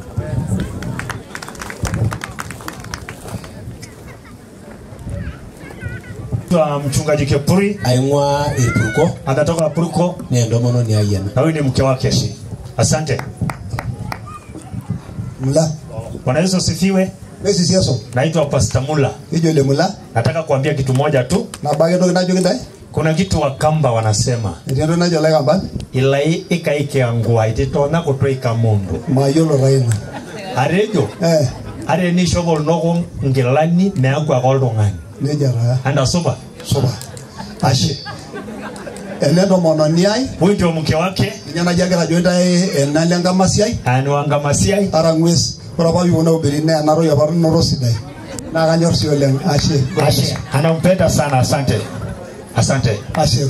Mchungaji Kepuri aing'ua Irpuruko, anatoka Puruko, ni entomononi ai ena. Na huyu ni mke wake. Asante. Mula. Bwana Yesu asifiwe. Mesi Yesu. Naitwa Pastor Mula. Ijo le Mula. Nataka kuambia kitu moja tu. Na bage ndo najo kindai. Kuna kitu Wakamba wanasema. Etii najo Laikamba. Ilai ikaikiangua ititona kutoika mundu. Mayiolo taa ina. Atejo. Ate nishop olnoko nkilani meeku ake oltung'ani. Nejia taa. Anda supa. Supa. Ashe. Ele tomononi ai. Huyu ndio mke wake. Ninye naji agira ajo ntae ena lenkamasiai. Ni wangamasiai. Ara ng'ues. Ore apa piikipuo naubiri naa ena toki apa kinoto sidai. Naa kanyor sii oleng. Ashe. Ashe. Anampenda sana. Asante. Asante. Ashe.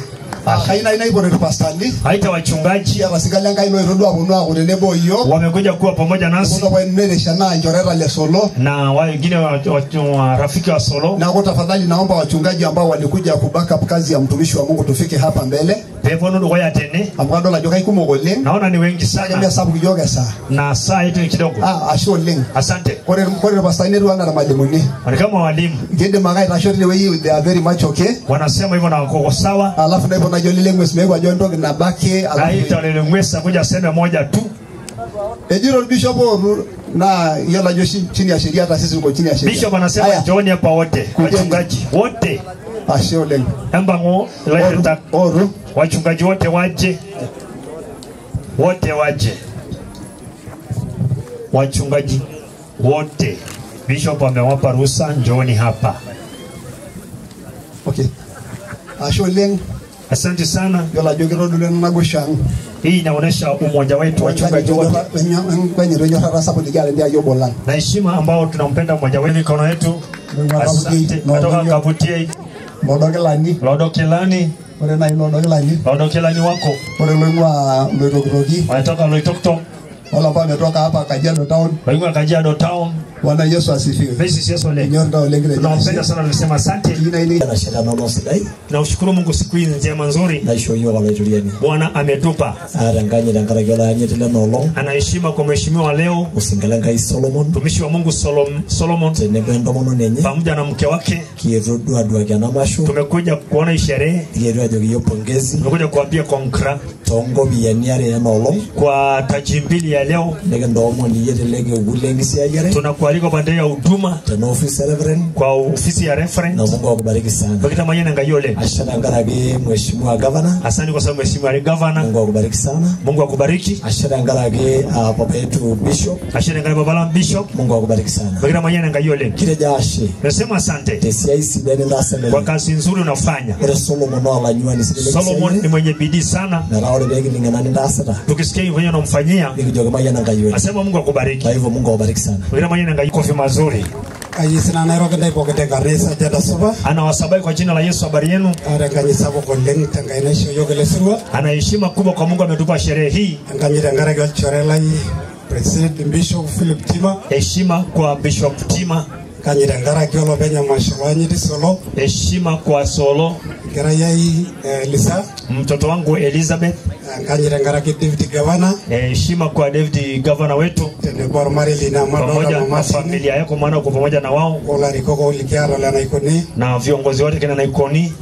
Kayieu naaji naipot irpastani. Aita wachungaji. Kiata sika lenkai loetuo duo aponu aaku tenebo iyiok. Wamekuja kuwa pamoja nasi. Neponu apa neresha naa nchoreta le Solo. Na wengine wa rafiki wa Solo. Neeku tafadhali naomba wachungaji ambao walikuja ku back up kazi ya mtumishi wa Mungu tufike hapa mbele. Peponu dukuya tene. Amu kadol ajo kaikumok oleng. Naona ni wengi sana. Kake mesapuk iyiok esaa. Na saa yetu ni kidogo. Ashe oleng. Asante. Ore irpastani netiu anaa irmalimuni. Ni kama walimu. Kidim ake aitasho tinewueji, they are very much okay. Wanasema hivyo na wako sawa. Alafu naipot najo Leleng'ues meeku ajo entoki nabaki. Aita Leleng'ues akuja aseme moja tu. Ejito Bishop ootu naa iyiolo ajo chini ya sheria hata sisi tuko chini ya sheria. Bishop anasema njooni hapa wote wachungaji wote. Ashe oleng. Embango laita oru wachungaji wote waje. Wote waje. Wachungaji wote. Bishop amewapa ruhusa, njooni hapa. Okay. Ashe oleng. Asante sana. Iyiolo ajo kitodolu ena naboisho ang'. Hii inaonyesha umoja wetu wachungaji wote. Na heshima ambao tunampenda mmoja wetu. Mikono yetu. Asante. Kutoka Kavutie. Lodokilani. Lodokilani. Ore nai Lodokilani. Lodokilani wako. Ore loing'ua Loitokitoki. Wanatoka Loitoktok. Wala ambao wametoka hapa Kajiado Town. Waing'ua Kajiado Town. Bwana Yesu asifiwe. Yesu asifiwe. Tunampenda sana, tunasema asante. Tunamshukuru Mungu siku hii njema nzuri. Bwana ametupa. Ana heshima kwa mheshimiwa leo. Mtumishi wa Mungu Solomon pamoja na mke wake. Tumekuja kuona hii sherehe. Tumekuja kuambia konkra kwa taji mbili ya leo. Tunakualika pande ya huduma kwa ofisi ya reference. Na Mungu akubariki sana. Bakita manyana ngayole. Asante mheshimiwa governor. Asante kwa sababu mheshimiwa governor. Mungu akubariki sana. Mungu akubariki. Asante baba yetu bishop. Asante baba la bishop. Mungu akubariki sana. Bakita manyana ngayole. Kile jashe. Nasema asante. Kwa kazi nzuri unafanya. Solomon ni mwenye bidii sana. Tukisikia hivyo unamfanyia. Asema Mungu akubariki. Kwa hivyo Mungu akubariki sana. Bakita manyana ngayo kofi mazuri. Anawasabai kwa jina la Yesu, habari yenu. Ana heshima kubwa kwa Mungu ametupa sherehe hii. Heshima kwa Bishop Tima. Heshima kwa Solo. Mtoto wangu Elizabeth. Heshima kwa David governor wetu. Pamoja na familia yako, maana uko pamoja na wao. Na viongozi wote kina Naikoni.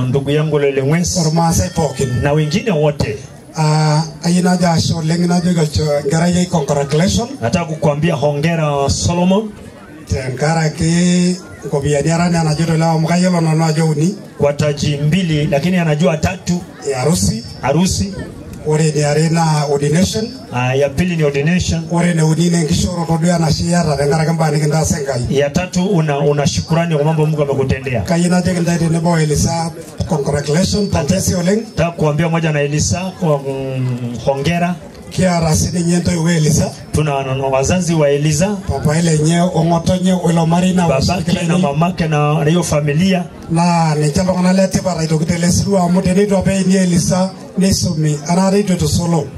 Ndugu yangu Leleng'ues. Na wengine wote. Nataka kukuambia hongera Solomon. Kwa taji mbili lakini anajua tatu. Harusi. Ya pili ni ordination. Ya tatu una shukrani kwa mambo Mungu amekutendea. Nataka kuambia moja na Elisa kwa hongera. Tuna wazazi wa Eliza, babake na mamake na hiyo familia.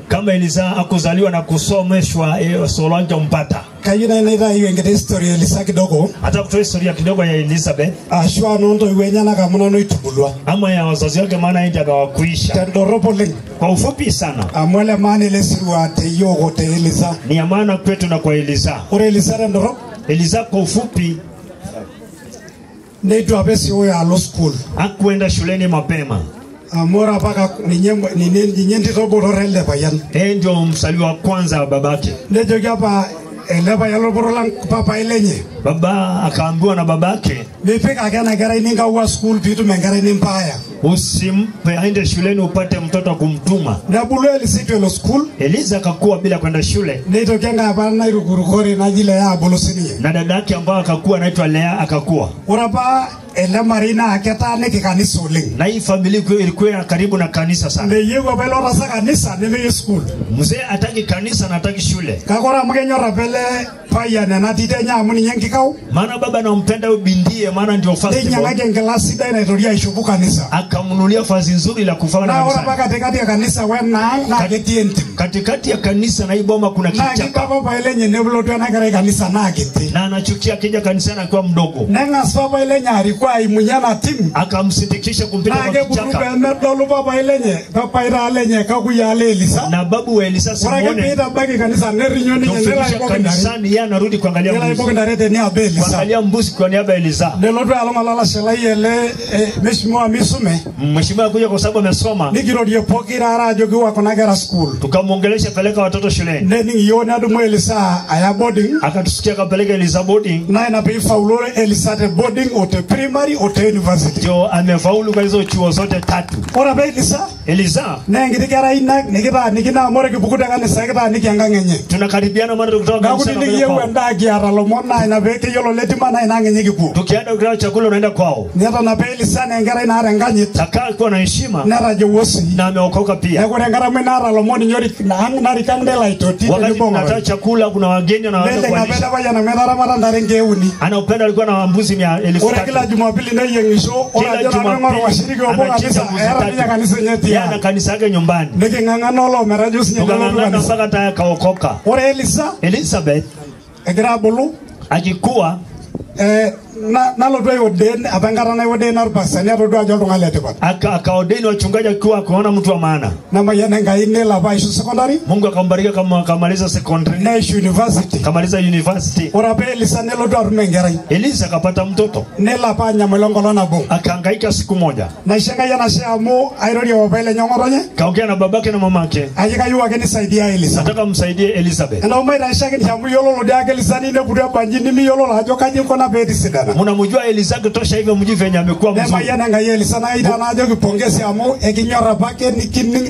Kama Eliza akuzaliwa na kusomeshwa Solo angempata. Hata kutoa historia kidogo ya Elizabeth ama ya wazazi wake, maana yeye ndiye amewakuisha. Kwa ufupi sana, ni ya maana kwetu na kwa Eliza. Eliza kwa ufupi hakuenda shuleni mapema. Yeye ndio msaliwa wa kwanza wa babake. ele payian lorporo lang papai lenye. Baba akaambiwa na babake, mipik ake ena kerai ninkawua school piitum enkerai nimpaya. Usimpe aende shuleni upate mtoto kumtuma. Nebulu Elisa itu elo school. Eliza akakuwa bila kwenda shule. Neitoki enkae apa nairukurukore naji Lea abulu sininye. Na dadake ambaye akakuwa anaitwa Lea akakuwa. Ore apa ele marei naa ketaaniki kanisa oleng. Na hii familia ilikuwa karibu na kanisa sana. Meyieu apa ilo tasa kanisa nemeyieu school. Mzee hataki kanisa na hataki shule. Kake ore amu kenyor apa ele payian ena tito enye amu ninye enkikau. Maana baba anampenda huyu bindie, maana ndio first born. Neinyang'aki enkila sidai naitoria aishopo kanisa. Akamnunulia vazi nzuri la kuvaa na Naa ore kanisani. apa katikati ya kanisa wenaang naa ketii entim. Katikati ya kanisa na hii boma kuna Naa kichaka. kiko papai lenye nelotu ena kerai kanisa naa kiti. Na anachukia akija kanisani akiwa mdogo. Neng'as papai lenye ariku aimunye ena tim. Akamsindikisha kumpita Naa kwa kebulu kichaka. peemedolu papai lenye papai taa lenye kakuyia le Elisa. Na babu wa Elisa Ore ake simuone. piitabaiki kanisa nerinyo ninye nelo Kumfikisha aibok intare. kanisani, yeye anarudi kuangalia Nelo aibok mbuzi. intare teniaba e Elisa. Kuangalia mbuzi kwa niaba ya Elisa. Nelotu along olalashe lai ele mheshimiwa misume. Mheshimiwa kuja kwa sababu amesoma. Nikirorie pokira ara ajo kiwa kuna kera school. Tukamwongelesha peleka watoto shuleni. Nening iyiok nedumu Elisa aya boarding. Akatusikia akapeleka Elisa boarding. Naa ina peifaulu Elisa te boarding o te primary o te university. Ndio amefaulu kwa hizo chuo zote tatu. Ore apa Elisa Elisa naa enkiti kerai ina nikitaaniki naa amu ore kipuku te kanisa ekitaaniki enkang enye. Tunakaribiana maana tukitoka Neeku kanisani tinikiyieu tunakuja kwao. endaa kiata lomon naa ina pee keyiolo letima naa ina ang enye kipuo. Tukienda kutaka chakula unaenda kwao. Neton apa Elisa naa enkerai naata enkanyit. Takaa akiwa na heshima Netajeuo sii. na ameokoka pia. Neeku ore enkata muj naata lomon ninye orik ang narik ang nelo aitoti Wakati tenebo tunataka ng'otonye. chakula kuna wageni wanaweza Neleng apa kuwalisha. ele payian amu etaramata ntare nkeek uni. Ana upendo, alikuwa na mbuzi elfu Ore tatu. kila Jumapili neyieng'isho ore Kila ajo nanu aing'oru Jumapili washiriki obo anachinja kanisa mbuzi eeta ninye tatu. kanisa enye Yeye ana tiang. kanisa yake nyumbani. Niking'ang'ana oloometejo sinye nelotu Tukang'ang'ana kanisa. mpaka tayari kaokoka. Ore Elisa Elizabeth egira abulu akikuwa nalotu aiordain apa enkata naiordaina irpastani atodua ajo oltung'ani letipat. Akaordain wachungaji akiwa akaona mtu wa maana. Namayian Enkai nelo apa aishu secondary. Mungu akambariki akamaliza secondary. Neishu university. Akamaliza university. Ore apa Elisa nelotu atum enkerai. Elisa akapata mtoto. Nelo apa anyamalu enkolong nabo. Akahangaika siku moja. Naisho Enkai enashe amu airorie papai lenye ong'otonye. Kaongea na babake na mamake. Ajo kayieu ake nisaidia Elisa. Nataka msaidie Elizabeth. Enaa maitaishaki amu iyiololo dii ake Elisa nineputua ebanji nimiyiololo ajo kaji ikuna pee etisidana. Mnamjua Elisa kutosha hivyo mjui venye amekuwa mzuri. Nemayian Enkai Elisa naa ita naajoki pongezi amu ekinyor apake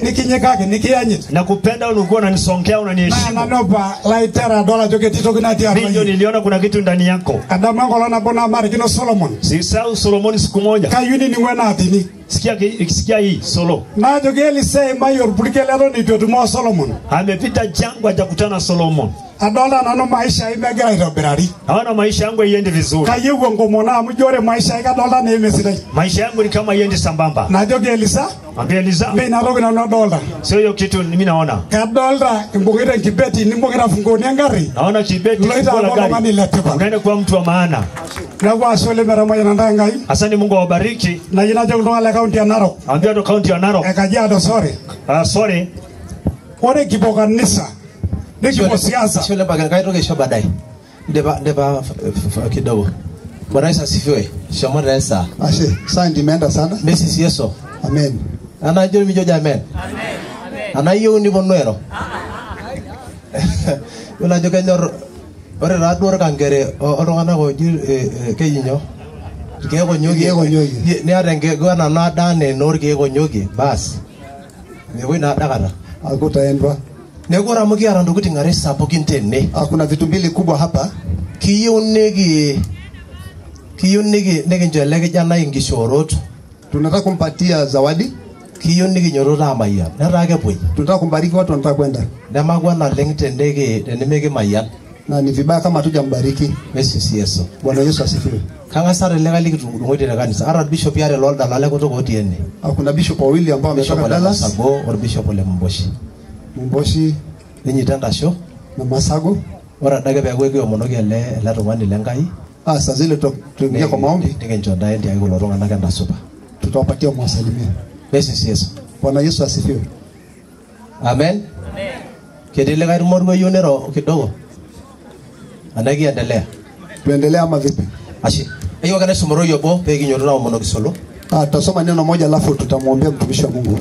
nikinyikaki nikiyanyit. Nakupenda, ulikuwa unanisongea, unaniheshimu. Naa nanu apa laitera adol ajo ketii toki natii atua Mimi ndio iyie. niliona kuna kitu ndani yako. Adamu enkolong nabo naamarikino Solomon. Sisahau Solomoni siku moja. Kayieu nining'u ena atini. Sikia hii Solo. Naajoki Elisa eimai orpurkel eton eitu etumo o Solomon. Amepita jangwa hajakutana na Solomon. Adolta nanu maisha ai megira aitobirari. Naona maisha yangu haiendi vizuri. Kayieu enkomono amu ijo ore maisha ai kadolta enaa emesidai. Maisha yangu ni kama haiendi sambamba. Najoki Elisa, Ambia Elisa, mee ina toki nanu adolta. Sio hiyo kitu mimi naona. Kadolta imbung'ita enkibeti nimbung'ita funguoni engarri. Naona kibeti Iloito funguo la aaku oltung'ani gari. letipat. Unaenda kuwa mtu wa maana. Neeku ashe oleng metamayiana ntae Enkai. Asante, Mungu awabariki. Nayieu najoki iltung'anak le kaunti e Narok. Ambia watu kaunti ya Narok. E Kajiado, sorry. Sorry. Ore kipuo kanisa nikipuo siasa. Shule mpaka kaitoki aisho baadaye. Ndipa kidogo. Bwana Yesu asifiwe. Shomo taa. Ashe, saa ndimeenda sana. Mrs. Yesu. Amen. Ana jo mijojo amen. Ana yieu niponu airo. Yiolo ajo kenyor ore taa duo orkankere oltung'anak ooji keji nyoo? Irkeek onyokie. Niata enkiguana naado anaa enoorkeek onyokie baas. Mepoi naa dakata. Hakutaendwa. Neeku ore amu kiata ntokitin are sapukin tene. Kuna vitu mbili kubwa hapa. Kiyieu nikincho ele kijanai nkishoorot. Tunataka kumpatia zawadi. Kiyieu nikinyototo aamayian. Netaa kepuoi. Tunataka kumbariki watu wanataka kwenda. Nemakwa naleng tenemikimayian. Na ni vibaya kama hatujambariki. Mrs. Yesu. Bwana Yesu asifiwe. Kang'as ata ele likitudung'oitie te kanisa. Ata bishop are looldala le kutuk otii ene. Kuna bishop wawili ambao wametoka Bishop ole Dallas. Masago orbishop ole Mboshi. Mboshi Ninyita entasho. na Masago. Ore adake peeku ekiomonoki ele tung'ani le Nkai. Saa zile tuingie kwa maombi. Nikincho ntae entiaki kulo tung'anak entasupa. Tutawapatia mwasalimia. Mrs. Yesu. Bwana Yesu asifiwe. Amen. Ketii likae moruo oyieu niro kidogo. Anaa kiendelea? Tuendelea ama vipi? Ashe. Eyieu ake naisumoroyu obo pee kinyototo aomonoki Solo. Tutasoma neno moja alafu tutamwombea mtumishi wa Mungu.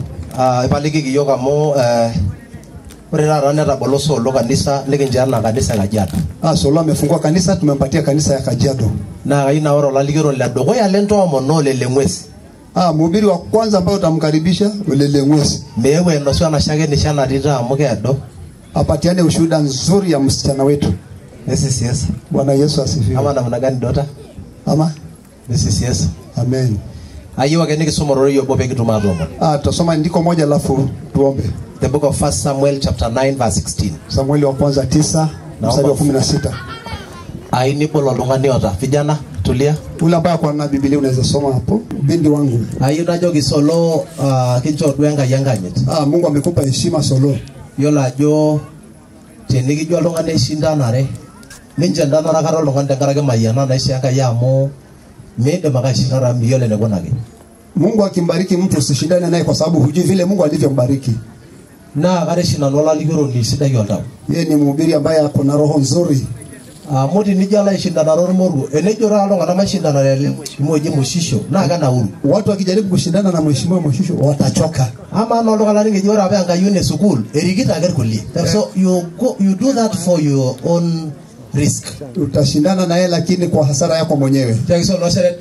Ipalikiki iyiok amu Ore taata netabolo Solo kanisa nikincho ena kanisa e Kajiado. Solo amefungua kanisa, tumempatia kanisa ya Kajiado. Naa kayieu naa ore olalikioroni ledukuya lentoomono Ole Ng'ues. Mhubiri wa kwanza ambaye utamkaribisha Ole Ng'ues. Meeu ainosu ena shakenisho natii taa amu keedo. Apatiane ushuhuda nzuri ya msichana wetu. This is Bwana Yesu asifiwe. Ama namna gani dota? Ama This is Yesu. Amen. Ayieu ake nikisum ororei obo pee kitum atoomon. Tutasoma andiko moja alafu tuombe. The book of 1 Samuel chapter 9 verse 16. Samueli wa kwanza 9 mstari wa 16. Ayieu nibol oltung'ani oota. Vijana, tulia. Ule ambaye ako na Biblia unaweza soma hapo. Binti wangu. Ayieu najoki Solo kinchoo duo Enkai enkanyit. Mungu amekupa heshima Solo. Yiolo ajo tenikijo oltung'ani aishindanare ninchindanare akata oltung'ani tenkaraki mayiana naishoo Enkai amu miindim ake aishindana miyiolo enikunaki. Mungu akimbariki mtu usishindane naye kwa sababu hujui vile Mungu alivyombariki. Naa kare oshi nanu olalikioroni sidai oltau. Yeye ni mhubiri ambaye ako na roho nzuri. Amu tenijo alo aishindanare ormoruo, enejo taata iltung'anak maishindanare ele mheshimiwa oji Moshisho naa kenauru. Watu wakijaribu kushindana na mheshimiwa Moshisho watachoka. Ama naa oltung'ani laningeji ore apa enkayioni e sukuul erikito ake irkulie. So you do that for your own risk. Utashindana naye lakini kwa hasara yako mwenyewe.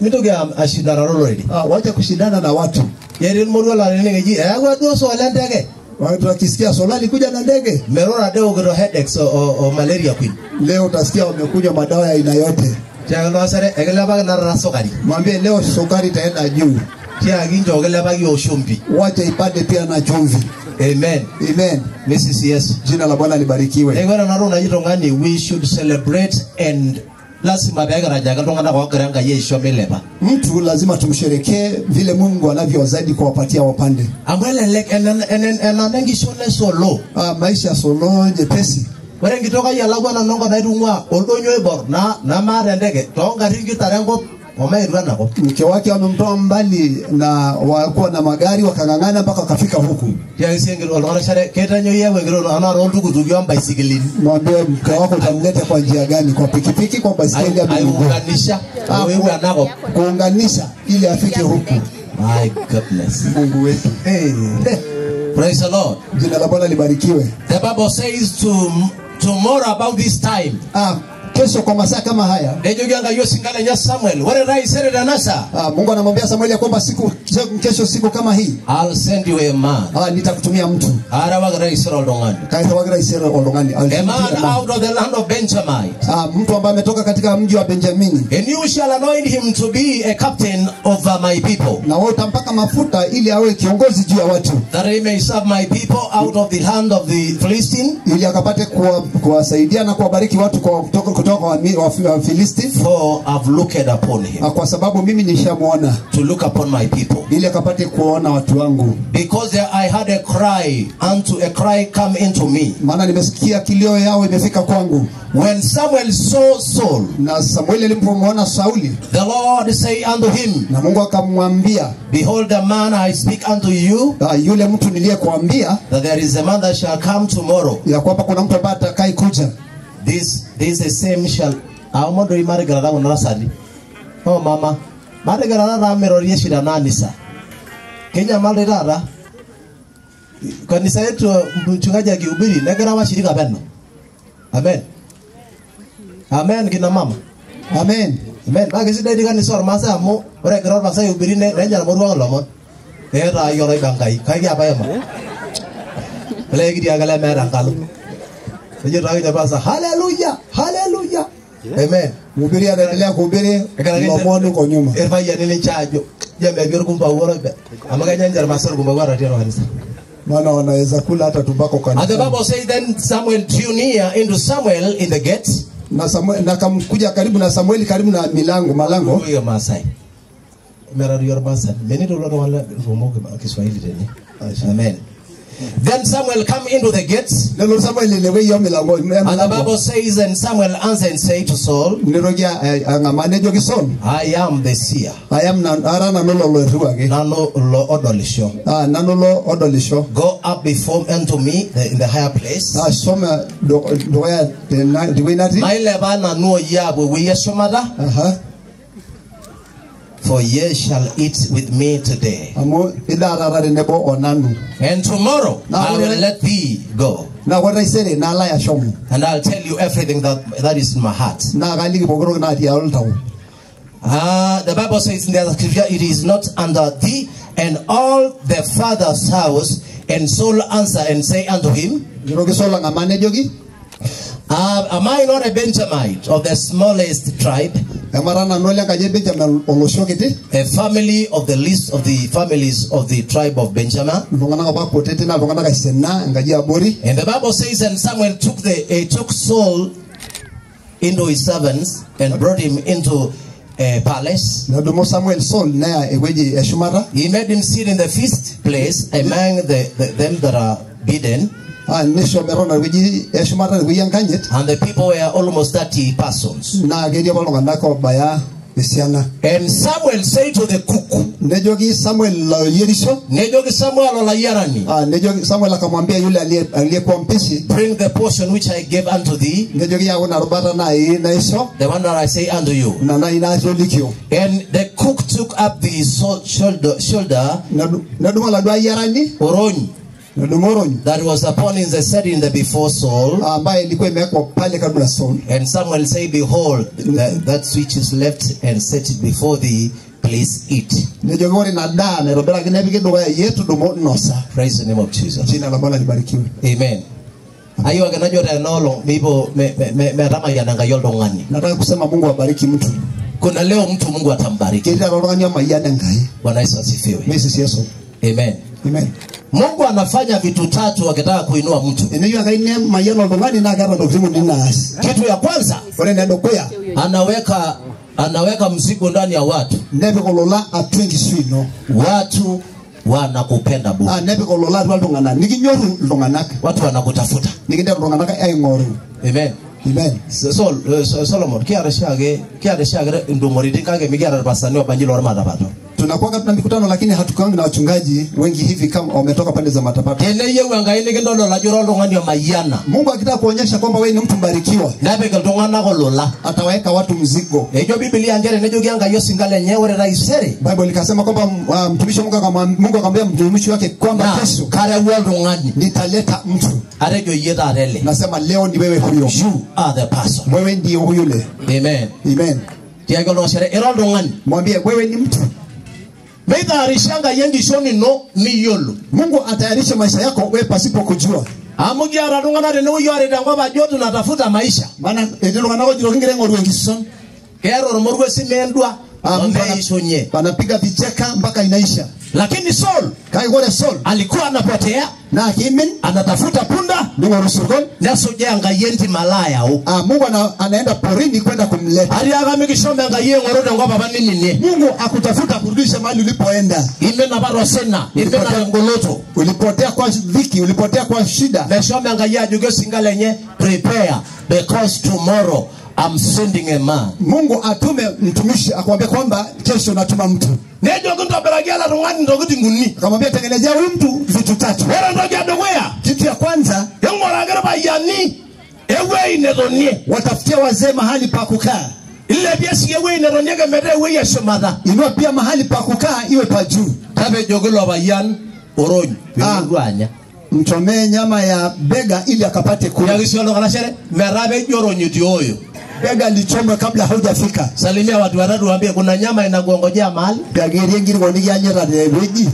Mintoki ashindanare olorere. Wacha kushindana na watu. Ketii irmoruo laa teningeji eyawua duo Solo enteke. Watu wakisikia Solo alikuja na ndege. Merora deo ewokito headaches o malaria queen. Leo utasikia wamekunywa madawa ya aina yote. Tiaki olosere ekilepaki ina taata sukari. Mwambie leo sukari itaenda juu. Tiaki nchoo kilepaki o shumbi. Wacha ipande pia na chumvi. Amen. Amen. Mrs. Yesu. Jina la Bwana libarikiwe. Ore ena toki naji tung'ani we should celebrate and lazima pee kirajaki iltung'anak oogira Enkai aisho milepa. Mtu lazima tumsherekee vile Mungu anavyowazidi kuwapatia wapande. Amu elelek enana enkishon e Solo. Maisha ya Solo nyepesi. Ore enkitok ai elakwa nanu enkop naitung'ua oldonyo oibor namaata enteke toongarrin kitara enkop omaetu enakop. Mke wake wamemtoa mbali na wakuwa na magari wakang'ang'ana mpaka wakafika huku. Tiaki sii oltung'ani share ketanyoo iyau enkitok anaa tooltukutuki ombaisikilini. Mwambie mke wako utamleta kwa njia gani, kwa pikipiki, kwa baisikeli ama miguu. Aiunganisha oeu enakop. Kuunganisha ili afike huku. My goodness. Mungu wetu. Hey. Praise the Lord. Jina la Bwana libarikiwe. The Bible says tomorrow about this time. Kesho kwa masaa kama haya. Nejoki Enkai osinka lenye Samuel, ore taisere tena saa. Mungu anamwambia Samuel ya kwamba siku kesho siku kama hii. I'll send you a man. Nitakutumia mtu. Arewaki taisere oltung'ani. Kairewaki taisere oltung'ani. A man out of the land of Benjamin. Mtu ambaye ametoka katika mji wa Benjamini. And you shall anoint him to be a captain over my people. Na wewe utampaka mafuta ili awe kiongozi juu ya watu. That he may serve my people out of the hand of the Philistine. Ili akapate kuwasaidia na kuwabariki watu kwa kutoka wa Filisti. For I've looked upon him. Kwa sababu mimi nishamuona. To look upon my people. Ili akapate kuona watu wangu. Because I had a cry unto a cry come into me. Maana nimesikia kilio yao imefika kwangu. When Samuel saw Saul, na Samuel alipomuona Sauli, the Lord say unto him, na Mungu akamwambia, Behold the man I speak unto you, yule mtu niliyekuambia, that there is a man that shall come tomorrow, ya kwamba kuna mtu ambaye atakayekuja. This the same shall aomondo imarigara kuna rasali. Oh mama, marigara na merorie shida nanisa. Kenya mali tata. Kanisa yetu mchungaji akihubiri negira washirika peno. Amen. Amen kina mama. Amen. Amen. Kake sidai dii kanisa ormaasai amu ore egira ormaasai aihubiri nenya irmoruak ilomon. Eeta ayie oloiba Enkai. Kai kiapa ema. Olee kitii ake lemeeta enkalo. Ejo taa ninye pastor hallelujah, hallelujah. Amen. Mhubiri anaendelea kuhubiri lomon huko nyuma. Irpayiani ninche aajo jemepi orkumbau oloibe. Amu kenya ninche irmaasai orkumbau ata tiatua kanisa. Maana wanaweza kula hata tumbako kanisa. And the Bible says then Samuel drew near into Samuel in the gate. Na Samuel na kamkuja karibu na Samueli karibu na milango malango. Huyo Maasai. Merari Maasai. Meni dolo wala rumoke Kiswahili tene. Amen. Then Samuel come into the gates. And the Bible says, and Samuel answered and said to Saul, I am the seer. I am Nano Go up before unto me in the higher place. For ye shall eat with me today. And tomorrow I will let thee go. Na ore taisere nalo ashomo. And I'll tell you everything that is in my heart. Naa kaliki pooki toki natii oltau. The Bible says in the other scripture, it is not under thee and all the father's house. And Saul answer and say unto him, Neiroroki Saul ang'amaa nejoki, am I not a Benjamite of the smallest tribe, emara nanu olenkaji e Benjamin olosho kiti, a family of the least of the families of the tribe of Benjamin? Iltung'anak apa kutiti naa iltung'anak aisina enkaji abori. And the Bible says, and Samuel took Saul into his servants and brought him into a palace. Nedumu Samuel Saul neya ewueji eshumata. He made him sit in the feast place among them that are bidden. Ah, nisho metona ewueji eshumata ewueji enkanyit. And the people were almost 30 persons. Naa ketii apa iltung'anak oobaya esiana. And Samuel said to the cook, Nejoki Samuel loyierisho. Nejoki Samuel olayiarani, Ah, nejoki Samuel akamwambia yule aliyekuwa mpishi, bring the portion which I gave unto thee, nejoki yau ina rubata nai naisho, the one that I say unto you. ina nai naatolikio. And the cook took up the shoulder Nedumu oladuo ayiarani, orony nedumu orony that was upon him the set in the before Saul. Ambaye ilikuwa imewekwa pale karibu na Saul. And Samuel said, behold, that which is left and set it before thee, please eat. Nejoki ore ina daa naitobiraki nepiki dukuya iyie tudumu inosa. Praise the name of Jesus. Jina la Bwana libarikiwe. Amen. Ayieu ake najo tenaolong mipo metamayiana Enkai oltung'ani. Nataka kusema Mungu abariki mtu. Kuna leo mtu Mungu atambariki. Ketii taata oltung'ani omayian Enkai. Bwana Yesu asifiwe. Mesis Yesu. Amen. Amen. Mungu anafanya vitu tatu akitaka kuinua mtu. Eneyieu Enkai nemayian oltung'ani naa keeta ntokitin uni naas. Kitu ya kwanza, Ore enedukuya, anaweka mzigo ndani ya watu. nepik olola atua enkishui ino. Watu wanakupenda bure. Ah, nepik olola atua iltung'anak. Nikinyoru iltung'anak. Watu wanakutafuta. Nikinteru iltung'anak aing'oru. Amen. Amen. Solomon, kiata oshiake intumoritin kake mikiata irpasani obanji lormatapato. Tunakuwa tuna mikutano lakini hatukuangi na wachungaji wengi hivi kama wametoka pande za matapato. Teneyieu Enkai nikintodol ajo ira oltung'ani omayiana, Mungu akitaka kuonyesha kwamba wewe ni mtu mbarikiwa, nepik iltung'anak olola. ataweka watu mzigo. Ejo Biblia nchere nejoki Enkai osinka lenye ore taisere Bible ikasema kwamba mtumishi wa Mungu akamwambia mtumishi wake kwamba naa kesho kareu oltung'ani. nitaleta mtu. Atejo iyie taata ele. Nasema leo ni wewe huyo. You are the person. Wewe ndiye yule. Amen. Amen. Tiaki oltung'ani ira oltung'ani. Mwambie wewe ni mtu. Meitayarisha Enkai enkishon ino miyiolo. Mungu atayarishe maisha yako wewe pasipo kujua. Amu kiata iltung'anak tenewueji ore tenkop ajo tunatafuta maisha. Maana etii iltung'anak oojito kingira aing'oru enkishon. Keeta ormoruo esimu endua Ah, mtu omeishunye. Wanapiga vicheka mpaka inaisha. Lakini Saul Kake ore Saul alikuwa anapotea, naa kiimin anatafuta punda, ning'oru isirkon. nesujaa Enkai entim alo ayau. Ah, Mungu anaenda porini kwenda kumleta. Atiaka mikishomo Enkai aing'oru tenkop apa niminie. Mungu akutafuta kurudisha mahali ulipoenda. Imin apa tosina, imin tengoloto. Ulipotea kwa dhiki, ulipotea kwa shida. Meshomo Enkai ajoki osinka lenye, prepare because tomorrow I'm sending a man. Mungu atume mtumishi akwambia kwamba kesho natuma mtu. Nejoki ntobiraki ele tung'ani ntokitin uni. Akamwambia tengenezea huyu mtu vitu tatu. Ore entoki edukuya, Kitu ya kwanza, ing'uraki irpayiani ewuei netonie. watafutie wazee mahali pa kukaa. Ilepie sii ewuei netonieki metaa ewuei eshumata. Inua pia mahali pa kukaa iwe pa juu. Tapejoki ilo payian orony peelotu anya. Mchomee nyama ya bega ili akapate kula. Tiaki sii oltung'ani shere metapejo orony itioyo. Bega lichomwe kabla haujafika. Salimia watu watatu waambie kuna nyama inakuongojea mahali. Tiakirie nkiriko nikianyita tewueji.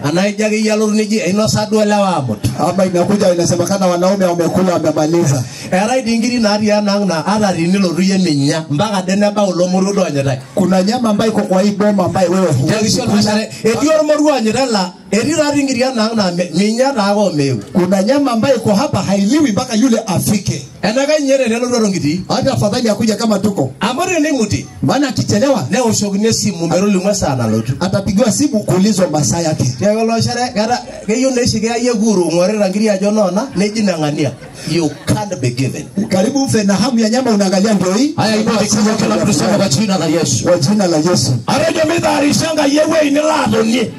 Anaa ijo akeyie alotu neji einosa duo lewa aamut. Ama inakuja inasemekana wanaume wamekula wamemaliza. Eetae dii nkiri natii enaang naa ata tinilotu iyie minya mpaka ade nebau ilo moruo duo onyitae. Kuna nyama ambayo iko kwa hii boma ambayo wewe huwezi Tiaki sii kula. oltung'ani etii ormoruo onyitae laa etii taatoi nkiri enaang naa minya taake omeu. Kuna nyama ambayo iko hapa hailiwi mpaka yule afike. Enaikash ninye tenelotu eton kitii. Hata afadhali akuja kama tuko. Amu tenimuti Maana akichelewa neoshokini esimu metolimu esaa nalotu. atapigiwa simu kuulizwa masaa yake. Tiaki oloshore keeta keyieu naa oshi keya iyie kuru ing'orita nkiri ajo noona neji neng'ania. You can't be given. Karibu ufe na hamu ya nyama unaangalia ndio hii. Haya, inua mikono kila mtu sema kwa jina la Yesu. Kwa jina la Yesu. Atejo mitayarisha Enkai ewuei nilo atonie.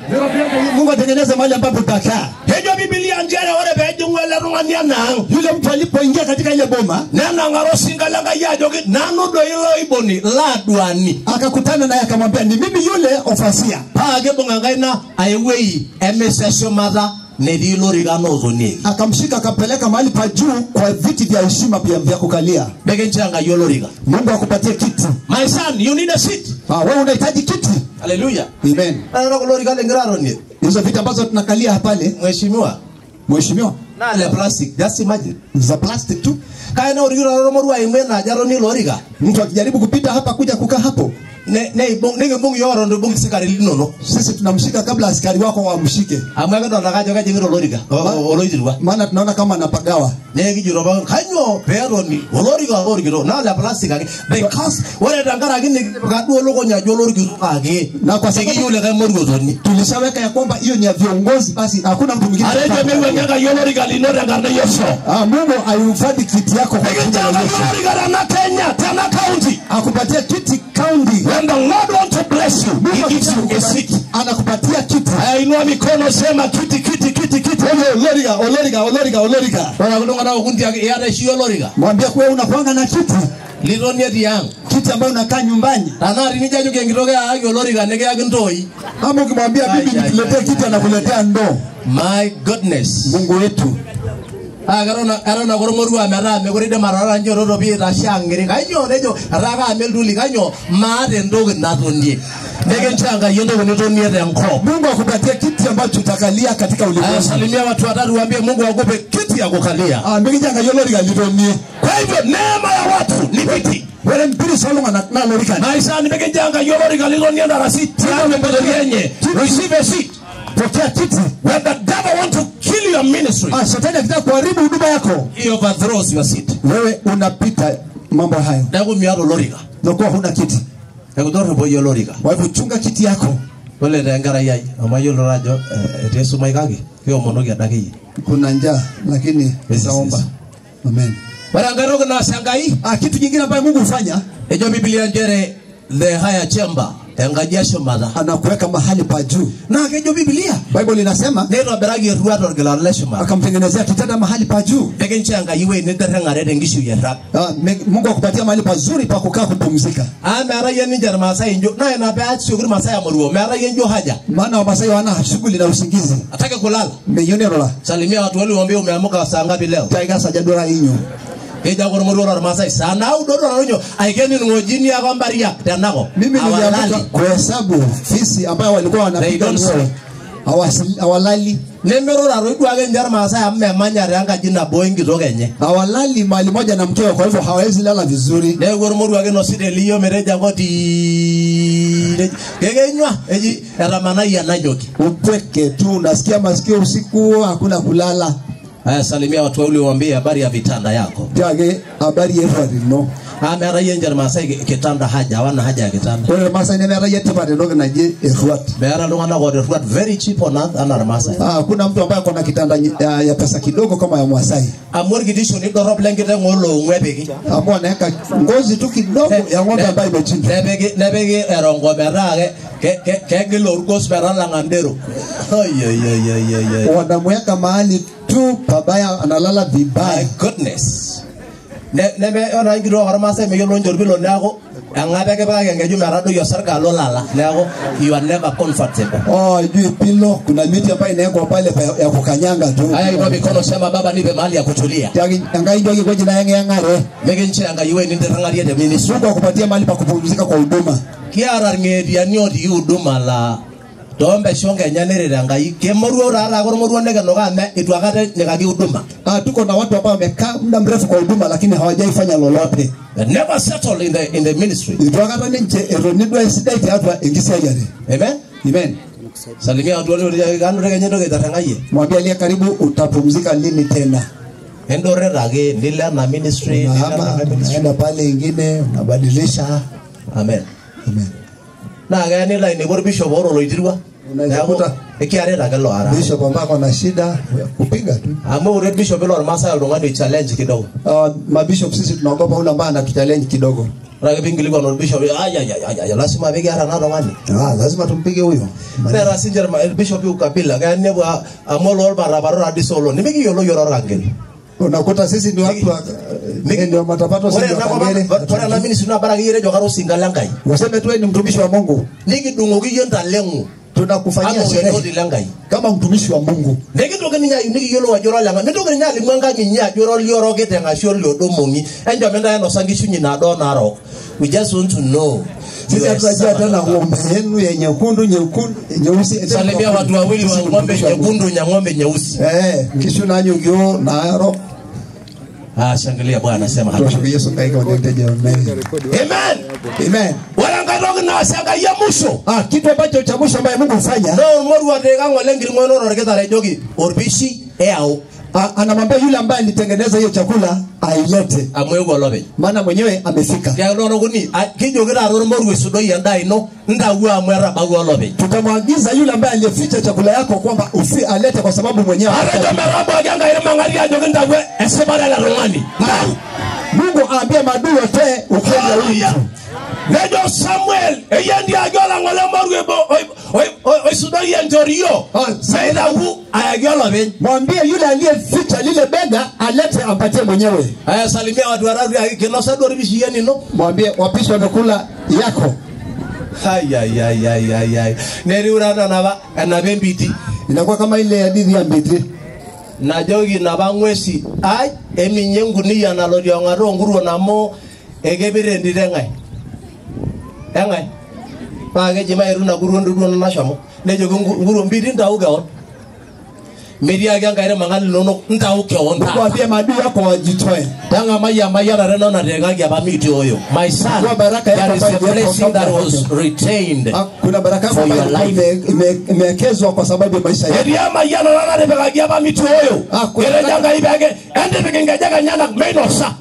Mungu atengeneze mahali ambapo utakaa. Ejo Biblia nchere ore peejing'u ele tung'ani enaang Yule mtu alipoingia katika ile boma nenang'aro osinka le Enkai ajoki nanu doi loiboni laaduani. akakutana naye akamwambia ni mimi yule ofasia. Paa kibung' enkaina ewuei emisa eshumata Netii lorikan ootonieki. Akamshika akampeleka mahali pa juu kwa viti vya heshima pia vya kukalia. Mekincho Enkai olorika. Mungu akupatie kiti. My son, you need a seat. Wewe unahitaji kiti. Hallelujah. Amen. Ore kulo orikan likingira atonie. Hizo viti ambazo tunakalia pale, Mheshimiwa. Mheshimiwa. Naa le plastic, just imagine. Za plastic tu. Kaya na orikito ormorua aimu ene ajo atoni ilo orika. Mtu akijaribu kupita hapa kuja kukaa hapo, Nikibung iyiok eton itu ibung isikarini linonok. Sisi tunamshika kabla askari wako wamshike. Amu ekidol ake ajo kejing'ita olorika oloitirua. Maana tunaona kama anapagawa. Neeku kijito pookin kainyoo pee etoni olorika orikito naa le plastic ake. Because ore tenkaraki nikitipika duo lukuny ajo olorikito ake. Na kwa sababu Mikiyieu likae moruo otoni. tulishaweka ya kwamba hiyo ni ya viongozi, basi hakuna mtu mwingine. Atejo meiwuang'ie Enkai olorika lino tenkarna e Yesu. Mungu aihifadhi kiti yako kwa jina la Ekincho Yesu. Enkai olorika tena Kenya, tena county. Akupatie kiti county. When the Lord wants to bless you, he gives you a seat. Anakupatia kiti. Haya, inua mikono sema kiti, kiti, kiti, kiti. Olorika, olorika, olorika, olorika. Ore kulo tung'anak okuni tiaki iyata oshi olorika. Mwambie kuwa unakuanga na kiti. Litonie tiang. Kiti ambayo unakaa nyumbani. Tenaa tenijo ajoki enkitok eyakaki olorika nikiyaki ntooi. Ama ukimwambia bibi nikuletee kiti anakuletea ndoo. My goodness. Mungu wetu. Eton ake ormorua metaa mekure eidim atotona nchoto pii eitashe ang'iri. Kainyoo nejo etaa kaame iltuli kainyoo maata entoki natonie. Nikincho Enkai entoki nitonie tenkop. Mungu akupatie kiti ambacho utakalia katika ulimwengu. Salimia watu watatu waambie Mungu akupe kiti ya kukalia. Mikincho Enkai olorika litonie. Kwa hivyo neema ya watu ni viti. Ore mpiris ooltung'anak naa lorikan. My son, mikincho Enkai olorika litonie ndarasi tialo enkoitoi enye. Receive a seat. Pokea kiti. When the devil wants to kill your ministry, Shetani akitaka kuharibu huduma yako, he overthrows your seat. Wewe unapita mambo hayo. Neeku miata olorika. Unakuwa huna kiti. Ekitorripo iyie olorika. Kwa hivyo chunga kiti yako. Ore taa enkerai ai amu ayiolo ajo etii esumash kake kiomonoki adake iyie. Kuna njaa lakini tutaomba. Amen. Ore enkae toki naas Enkai, Kitu kingine ambayo Mungu hufanya, ejo Biblia nchere the higher chamber, enkaji eshumata. Anakuweka mahali pa juu. Naa kejo Biblia, Bible inasema neitobiraki eruat orgilata le shumata. Akamtengenezea kitanda mahali pa juu. Nikincho Enkai ewueji nitirring'are tenkishui airrag. Mungu akupatia mahali pazuri pa kukaa kupumzika. Amu meetayie ninche irmaasai injo, naa ina pee asioki irmaasai amoruo, meetayie injo haja. Maana Wamasai wana shughuli na usingizi. Atake kulala. Meyieu rola. Salimia watu wale waambie umeamka saa ngapi leo. Taiga sajadora inyo. Kejo ake ormoruo lormaasai saa naudo toronyo aiken ing'ojini ake ombariak tenakop. Mimi niliamka kuhesabu fisi ambayo walikuwa wanapiga ng'ombe. Hawalali. Nemerura toi duake ninche irmaasai amu memanya tenkaji nabo enkitok enye. Hawalali mahali moja na mkeo, kwa hivyo hawawezi lala vizuri. Neeku ormoruo ake inosita eliyio metejo ake otiii. Kekenywa eji etamanayie enanyoki. Upweke tu, unasikia masikio usiku, hakuna kulala. Haya, salimia watu wawili waambie habari ya vitanda yako. Tiaki habari ya no. Meetayie ninche irmaasai kitanda haja, hawana haja ya kitanda. Ore irmaasai nemeetayie tipat entoki naji eruat. Meeta iltung'anak oota eruat very cheap on earth anaa irmaasai. Kuna mtu ambaye akona kitanda ya pesa kidogo kama ya Masai. Amu orkiti shoni dorop lenkiteng' oloong'u epiki. Amu anaweka ngozi tu kidogo ya ng'ombe ambayo imechinjwa. Nepiki erongo metaa kegil orgos metalang'a ndero. Wanamweka mahali tu pabaya, analala vibaya. My goodness. Neme ore nkituak ormaasai meyiolo ninche orpilo neeku eng'ape kipikaki enkeju metadoi osarge alo lala neeku you are never comfortable. Juu pilo kuna miti ambayo inawekwa pale ya kukanyanga tu. Haya, inua mikono sema Baba nipe mahali ya kutulia. Tiaki Enkai njoki ewueji nayeng'iyeng'are. Mikincho Enkai ewueji nintirring'arie te ministry. Mungu akupatie mahali pa kupumzika kwa huduma. Kiata irng'etiani otii huduma laa toompeshon kenya neret Enkai kemoruo taata ake ormoruo nikinukaa amu eitu aikata enyikaki huduma. Tuko na watu ambao wamekaa muda mrefu kwa huduma lakini hawajaifanya lolote. They never settle in the ministry. Eitu aikata ninche etoni duo esidai tiatua enkisiayiare. Amen. Amen. Salimia watu wale kanu kenye entoki aitirring'ayie. Mwambie aliye karibu utapumzika lini tena. Endoreta ake nilo ena ministry, nilo ena ministry. Unaenda pale ingine unabadilisha. Amen. Amen. Naa keya nilo ainepu orbishop oota oloitirua. Neeku ekiareta ake ilo ara. Bishop ambaye ako shida kupiga tu. Amu ore bishop ilo ormaasai oltung'ani oi challenge kidogo. Mabishop sisi tunaogopa ule ambaye anatuchallenge kidogo. Ore ake piinkilikuan orbishop ai ai ai lazima pikiara ena tung'ani. Lazima tumpige huyo. Neeta sinche irbishopi ukabila keya ninepu amu olorparaparro adi solo nimikiyiolo iyiok torkangeri. Unakuta sisi ni watu wa ndio matapato sisi wa Kangere. Ore ena ministry naa bara akeyie tejo kara osinka le Nkai. Useme tu wewe ni mtumishi wa Mungu. Nikidung'oki iyie ntaleng'u. Tunakufanyia sherehe kama mtumishi wa Mungu. Nekintoki ninye ayieu nikiyiolou ajo ira oleng'ae. Mintoki ninye alimu enkang inyi ajo ira oliorokiteng ashu oliodomong'i. Enchom intae enosa nkishu inyi naado narook. We just want to know. Sisi hatunajua tena ng'ombe yenu ya nyekundu nyekundu nyeusi. Salimia watu wawili wa ng'ombe nyekundu na ng'ombe nyeusi. Kishu nanyokio naarok. Shangilia Bwana, sema haleluya. Yesu kaika onenteje amen. Amen. Amen. Ore enkae toki naas Enkai e musho. Kitu ambacho cha mwisho ambaye Mungu hufanya. Naa ormoruo atiika ng'ole enkiring'o ino torkitari ajoki orpishi eyau. Anamwambia yule ambaye alitengeneza hiyo chakula ailete. Amu eewuo olopeny. Maana mwenyewe amefika. Tiaki iltung'anak okuni kijoki taata ormoruo isudoi endaa ino ntau amu etabawua olopeny. Tutamwagiza yule ambaye aliyeficha chakula yako kwamba usi alete kwa sababu mwenyewe. Atejo metabuaki Enkai irmang'ati ajoki ntau esipata ele tung'ani. Ntau. Mungu aambie maadui wote ukweli wa huyu mtu. Nejo Samuel eyentiaki olang'ole moruo oisudoi enchorio meitau ayaki olopeny. Mwambie yule aliyeficha lile bega alete ampatie mwenyewe. Aya, salimia watu watatu kinosa duo orpishi ino. Mwambie wapishi wamekula yako. Ai ai ai ai ai ai. Netiu taata enapa embiti. Inakuwa kama ile hadithi ya mbiti. Najoki napa ng'uesi ai eminye enkuniyia nalo tiong'ata oonkuruon amu ekepir entito eng'ae. Eng'ae. Paa keji mayetu ina kuruo ntoduo nashomo. Nejoki nkuruo mbiti ntau kewon. Metii ake Enkai irmang'at linonok ntau kewon taata. Mwambie maadui yako wajitoe. Tang'amai emayianata ino natiikaki apa mitioyo. My son, there is a blessing that was retained Kuna baraka for your life. imewekezwa kwa sababu ya maisha yako. Etii emayianata natipikaki apa mitioyo. Etejo Enkai peeke entipik inkejek enyenak meinosa.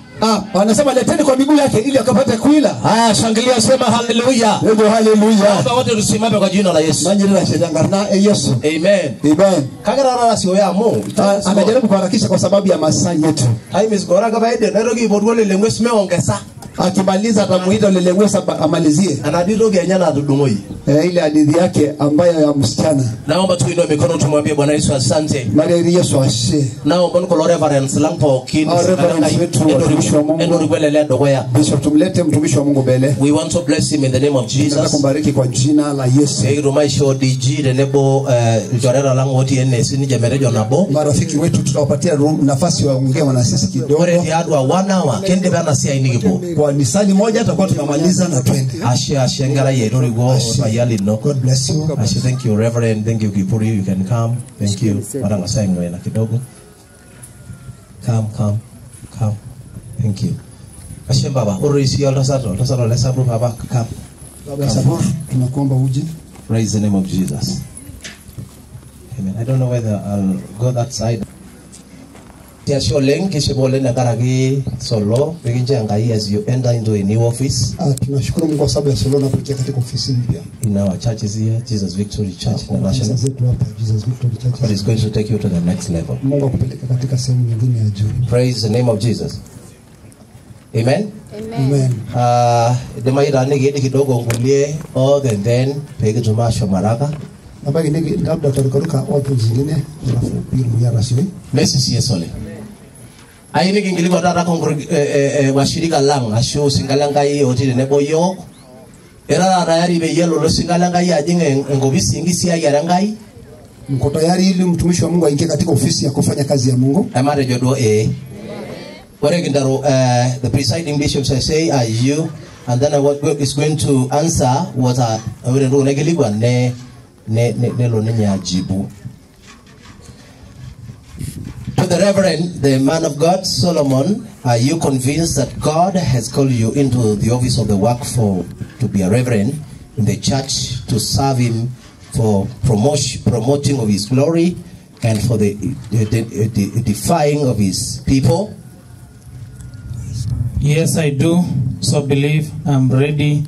Wanasema leteni kwa miguu yake ili akapate kuila. Haya, shangilia, sema haleluya. Ndio haleluya. Baba wote tusimame kwa jina la Yesu. Manyirira shedangarna e Yesu. Amen. Amen. Kagira taata asioyo amu Anajaribu kuharakisha kwa sababu ya masaa yetu. Time is ore ake paidip naitoki aipotu ole ng'ues meongeza. Akimaliza atamuita ole ng'ues amalizie. Enaduo toki enye natudung'oyie. Ile hadithi yake ambayo ya msichana. Naomba tuinue mikono tumwambie Bwana Yesu asante. Maria Yesu ashe. Naomba kulo reverends lang pookin. Reverends wetu watumishi wa Mungu. Entoriko ele lee dukuya. Bishop, tumlete mtumishi wa Mungu mbele. We want to bless him in the name of Jesus. Tunataka kumbariki kwa jina la Yesu. Ekitum aishoo DG tenebo ilchoreta lang otii ene sininche metejo nabo. Marafiki wetu tutawapatia nafasi waongee na sisi kidogo. Ore tiatua 1 hour kindip ena siai nikipuo. Kwa nisali moja tutakuwa tumemaliza na twende. Ashe ashe enkerai aitorikuo orpayian lino. God bless you. Ashe, thank you Reverend, thank you Kipuri, you can come. Thank you. Matang'asa aing'ua ina kidogo. Come, come, come. Thank you. Ashe baba, ore sii oltasat ole Sabur baba, come. Baba Sabur, tunakuomba uje. Praise the name of Jesus. Amen. I don't know whether I'll go that side. Ashe oleng, kishipa oleng tenkaraki Solo, pekincho Enkai as you enter into a new office. Tunashukuru Mungu kwa sababu ya Solo unapoingia katika ofisi mpya. In our churches here, Jesus Victory Church International. Zetu hapa Jesus Victory Church. But it's going to take you to the next level. Mungu akupeleka katika sehemu nyingine ya juu. Praise the name of Jesus. Amen. Amen. Idimayu taa nikiid kidogo nkulie all and then peekitum aashom haraka. Nabaki niki labda tutarukaruka watu zingine alafu pili ya rasmi. Messi Yesu ole. Ayieu nikinkilikwa taata washirika lang ashu osinka lenkai otii tenebo yiok. Irara tayari peyie elo osinka lenkai ajing enkopisi enkisiayiare Enkai? Mko tayari ili mtumishi wa Mungu aingie katika ofisi ya kufanya kazi ya Mungu? Ematejo duo ee. Ore kintaru the presiding bishops I say are you, and then I is going to answer what ore entoki naikilikwan nelo ninye ajibu. To the Reverend, the man of God, Solomon, are you convinced that God has called you into the office of the work for to be a reverend in the church to serve him for promoting of his glory and for the edifying of his people? Yes, I do. So believe I'm ready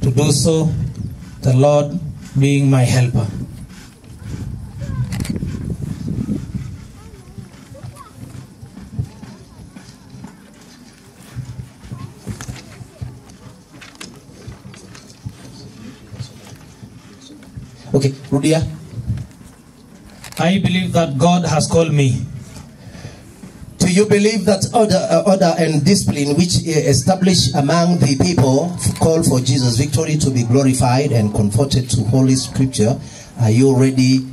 to do so, the Lord being my helper. Okay, Rudia. I believe that God has called me. Do you believe that order and discipline which established among the people call for Jesus' victory to be glorified and converted to Holy Scripture Are you ready,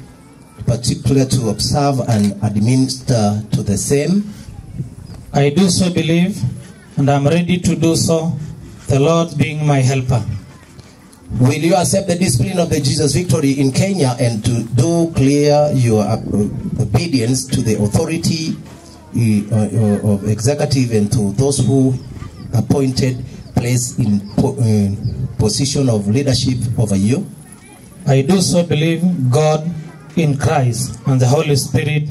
particularly to observe and administer to the same? I do so believe, and I'm ready to do so, the Lord being my helper. Will you accept the discipline of the Jesus Victory in Kenya and to do clear your obedience to the authority of executive and to those who appointed place in position of leadership over you? I do so believe God in Christ and the Holy Spirit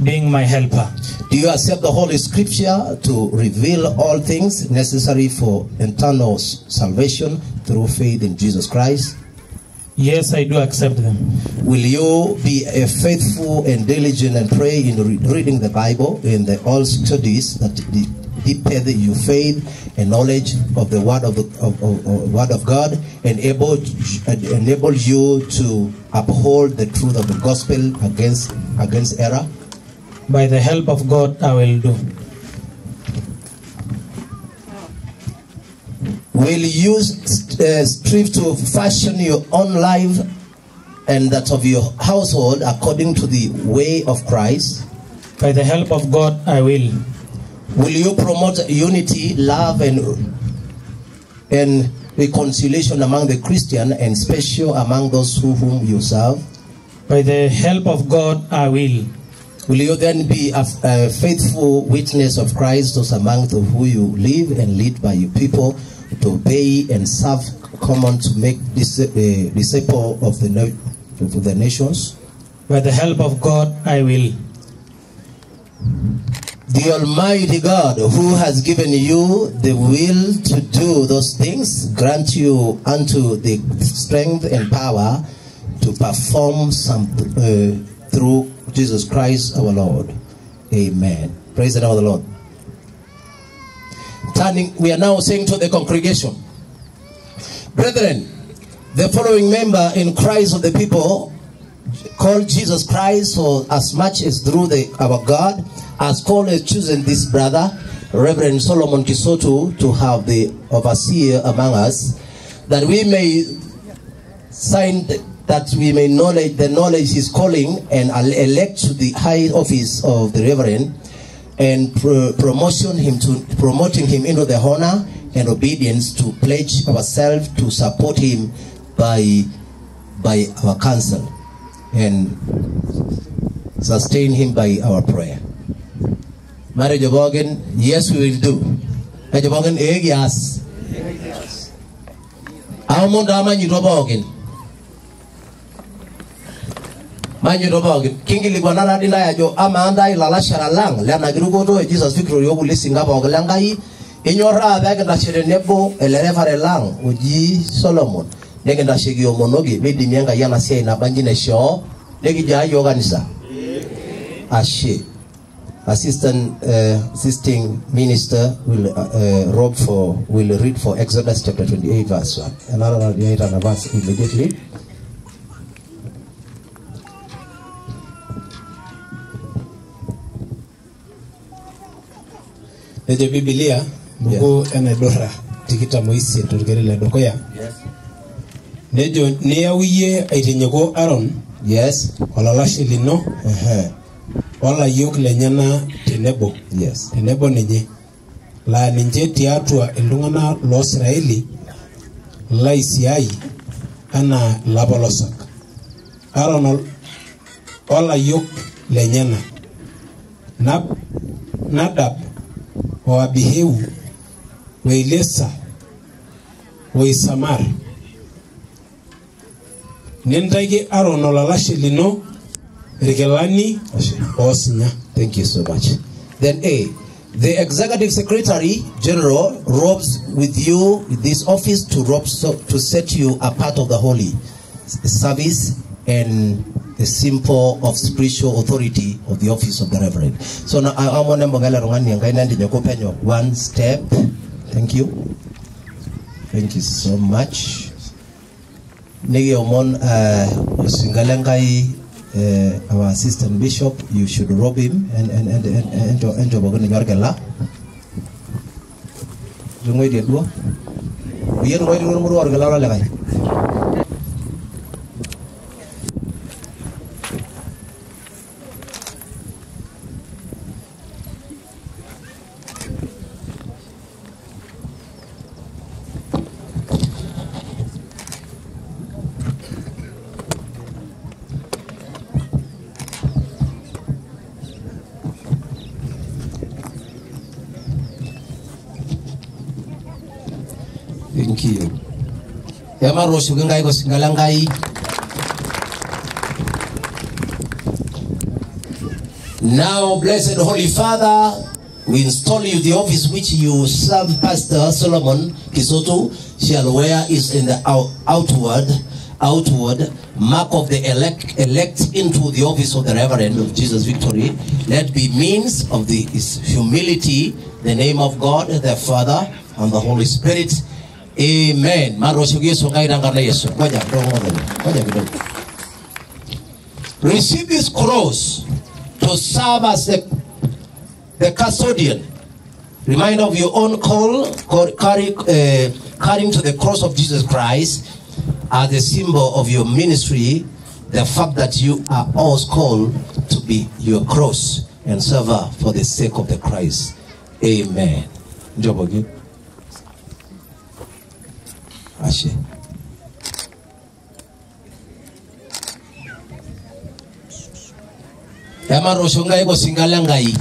being my helper. Do you accept the Holy Scripture to reveal all things necessary for eternal salvation through faith in Jesus Christ? Yes, I do accept them. Will you be a faithful and diligent and pray in reading the Bible in the all studies that deepen your faith and knowledge of the Word of the Word of God, and enable you to uphold the truth of the gospel against error? By the help of God, I will do. Will you strive to fashion your own life and that of your household according to the way of Christ? By the help of God, I will. Will you promote unity, love, and reconciliation among the Christian and especially among those whom you serve? By the help of God, I will. Will you then be a faithful witness of Christ, those among the who you live and lead by your people to obey and serve common to make disciple of the nations? By the help of God, I will. The Almighty God, who has given you the will to do those things, grant you unto the strength and power to perform some through Jesus Christ our Lord. Amen. Praise the name of the Lord. Turning, we are now saying to the congregation, brethren, the following member in Christ of the people called Jesus Christ, for as much as through our God has called and chosen this brother, Reverend Solomon Kisotu, to have the overseer among us, that we may sign, that we may knowledge the knowledge his calling and elect to the high office of the Reverend, and promoting him into the honor and obedience to pledge ourselves to support him by our counsel and sustain him by our prayer. Marriage of organ, yes, we will do. Marriage of organ, yes. Kinkilikuana dina ajo amanda ilalashara lang lena kirukoto e Jesus Victory okulisinga pooki lenkai inyoraa peekintashe tenebo ele reverend lang oji Solomon nikintashe kiomonoki meidimie Enkai ena siai nabanji naishoo nikijaa yiok kanisa. Ashe. Assisting minister will will read for Exodus chapter 28 verse 1. Another verse immediately. Nejo Biblia buku enaidurra 28 torkereri le dukuya. Nejo niyau iyie aitinyiku Aaron. Yes. Olalashe lino. Olayiok lenyena tenebo. Yes. Tenebo ninye. Laa ninche tiatua iltung'anak loosiraeli laisiai anaa ilapolosak. Aaron olayiok lenyena. Nadab o Abihu o Eliezer o Isamar. Nintaki Aaron olalashe lino irkilani oosinya. Thank you so much. Then A, the executive secretary general robs with you this office to rob, so, to set you a part of the holy service and the symbol of spiritual authority of the office of the reverend. So now I want to one step. Thank you. Thank you so much. Our assistant bishop, you should rob him and Thank you. Emarooshoki nkaik osinka lenkai. Now, blessed Holy Father, we install you the office which you serve Pastor Solomon Kisotu shall wear is in the outward mark of the elect into the office of the Reverend of Jesus Victory. Let be means of his humility, the name of God, the Father, and the Holy Spirit. Amen. Receive this cross to serve as the custodian. Remind of your own call, carrying to the cross of Jesus Christ as the symbol of your ministry, the fact that you are all called to be your cross and server for the sake of the Christ. Amen. Njobogi. Ashe. Emaroosho nkai osinka lenkai.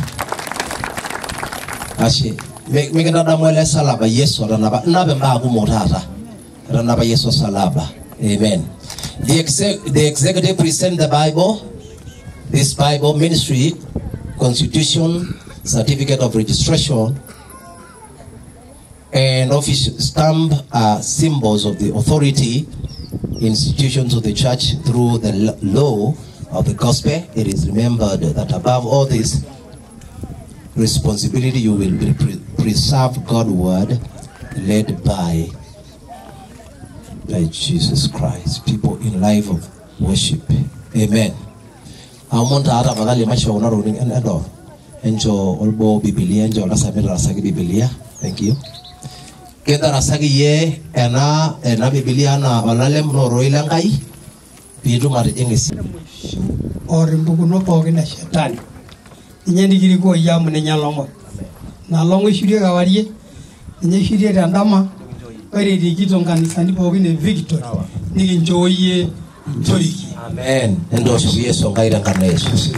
Ashe. Mikintadamu ele salaba Yesu otanapa nape mbaa kumok taata. Etanapa Yesu osalaba. Amen. The executive present the Bible, this Bible ministry, constitution, certificate of registration, and office stamp are symbols of the authority, institutions of the church through the law of the gospel. It is remembered that above all this responsibility, you will preserve God's word led by Jesus Christ. People in life of worship. Amen. Aomon taata afadhali maisho kuna tokitin edol. Encho olbo Biblia, encho olasami tarasaki Biblia. Thank you. Kintarasaki yie ena Biblia na olalem lororoi lenkai piitum atijing'a esiai. Oor impukunot pookin e shetani. Ninye nikirikoo iyie amu ninye long'or. Nalong'o ishirie kewarie, ninye ishirie tendama, ore irikito nkanisani pookin e Victory, nikinchoo iyie toriki. Amen. Entooshoki Yesu Enkai tenkarna Yesu.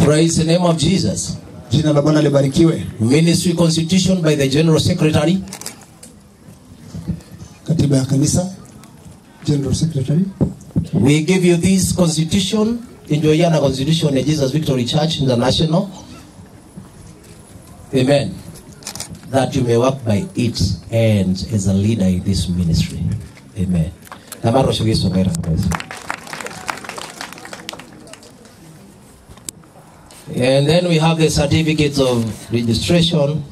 Praise the name of Jesus. Jina la Bwana libarikiwe. Ministry Constitution by the General Secretary. Katiba ya kanisa, General Secretary. We give you this constitution, Injoyana Constitution, the Jesus Victory Church International. Amen. That you may work by it and as a leader in this ministry. Amen. And then we have the certificates of registration.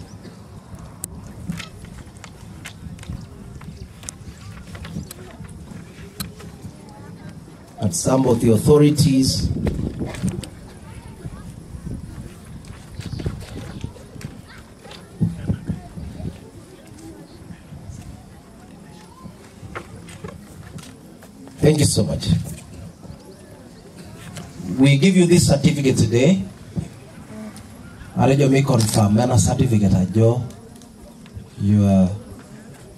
At some of the authorities. Thank you so much. We give you this certificate today. Arejo me confirm a certificate ajo you are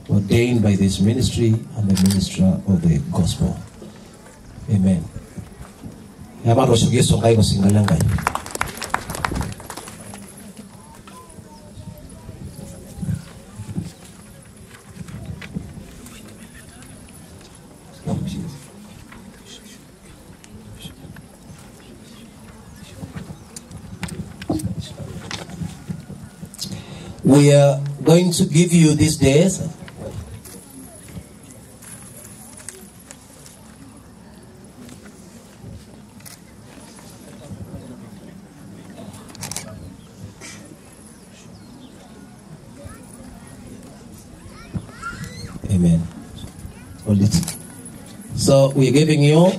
ordained by this ministry and the minister of the gospel. Amen. We are going to give you these days Amen. Hold it. So we're giving you,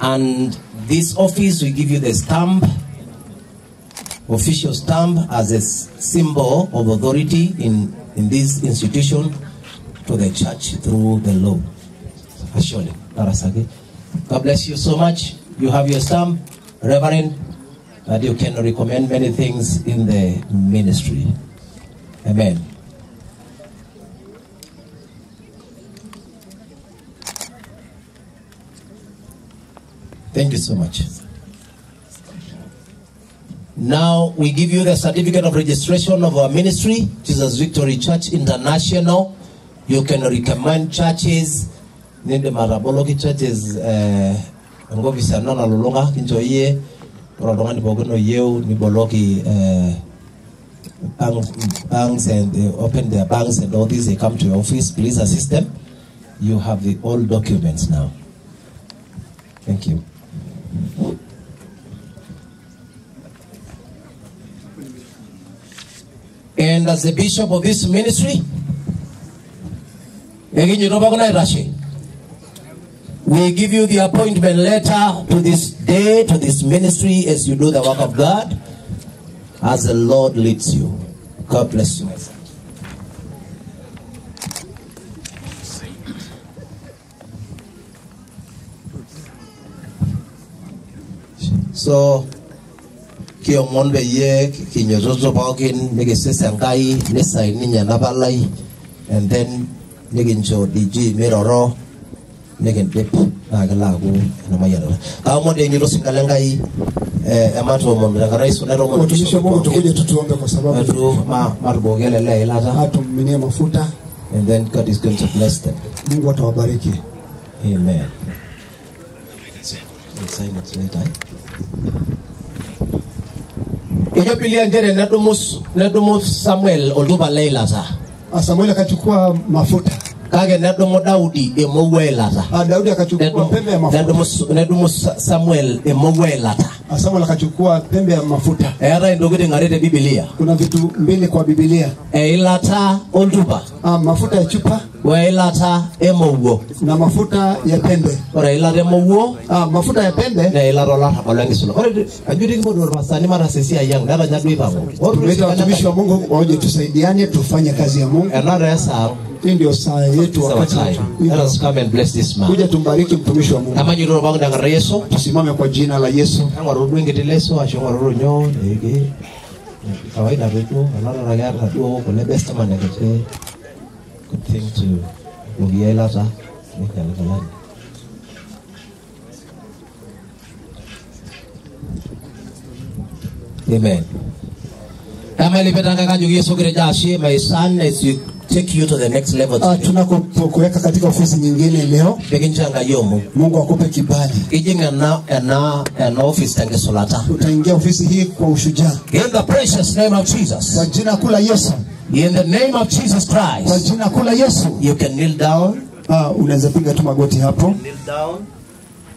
and this office we give you the stamp, official stamp as a symbol of authority in this institution to the church through the law. Surely. God bless you so much. You have your stamp, Reverend, that you can recommend many things in the ministry. Amen. Thank you so much. Now we give you the certificate of registration of our ministry, Jesus Victory Church International. You can recommend churches. Nindim ataboloki churches enkopisi ena nalulung'a kincho iyie ore oltung'ani pookin oyieu niboloki banks and they open their banks and all this, they come to your office. Please assist them. You have the all documents now. Thank you. And as the bishop of this ministry, we give you the appointment letter to this day, to this ministry, as you do the work of God, as the Lord leads you. God bless you, my son. So, kiomon peyie kinyototo pookin nikisisa Enkai nisaini ninye ena palai and then nikincho DG miroro nikindip naa kelo aaku enemayianata. Kaomon teenyito osinka lenkai ematoomon tenkata Yesu naitoomon Watumishi wa Mungu tukuje tu tuombe kwa sababu etu matubukoki ele lee eilata atuminie mafuta and then God is going to bless them. Mungu atawabariki. Amen. We'll sign it later. Ejo Biblia nchere nedumu Samuel oltupa leilata. Samuel akachukua mafuta. Kake nedumu Daudi emowua eilata. Daudi akachukua pembe ya mafuta. Nedumu Samuel emowua eilata. Samuel akachukua pembe ya mafuta. Eetae intokitin are te Biblia. Kuna vitu mbili kwa Biblia. Eilata oltupa. Mafuta ya chupa. Weilata emowuo. Na mafuta ya pembe. Ore eilata emowuo. Mafuta ya pembe. Na eilata olarrabal wenkisula. Ore ajo nikipotu irpastani mataas esiai ang' netanya duo ipang'u. Tumeita watumishi wa Mungu waje tusaidiane tufanye kazi ya Mungu. Ena taa esaa. Hii ndio saa yetu wakati wetu. Let us come and bless this man. Kuja tumbariki mtumishi wa Mungu. Emanyitoto pookin tenkarna Yesu. Tusimame kwa jina la Yesu. Eng'oru duo enkiti leso ashu eng'oruru nyoo eke kawaida duo ena taata keeta duo kule best man enkiti good thing to bukoki eilata ninyalikalani. Amen. My son, as you take you to the next level. Tunapokuweka katika ofisi nyingine leo. Mungu akupe kibali. Utaingia ofisi hii kwa ushujaa. In the precious name of Jesus. Kwa jina kuu la Yesu. In the name of Jesus Christ. Kwa jina kuu la Yesu. You can kneel down. Unaweza piga tu magoti hapo. Kneel down.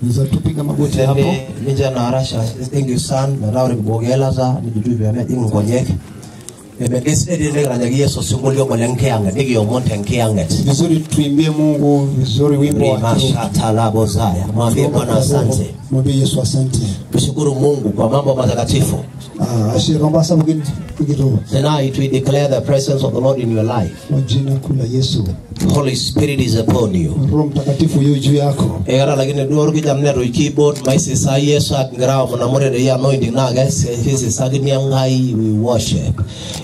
Unaweza tupiga magoti hapo. Ninja na harasha. Thank you son. Metaa kibukoki eilata nijutu pee mejing nkonyek. Vizuri tuimbie Mungu vizuri wimbo wa Mwambie Bwana asante. Mwambie Yesu asante. Tushukuru Mungu kwa mambo matakatifu. Tonight we declare the presence of the Lord in your life. Kwa jina kuu la Yesu. Holy Spirit is upon you. Roho Mtakatifu yu juu yako. Egara lakini duo orkijanani toi keyboard maisisa Yesu akingira aomon ore dei anointing naa kesisakini Enkai. We worship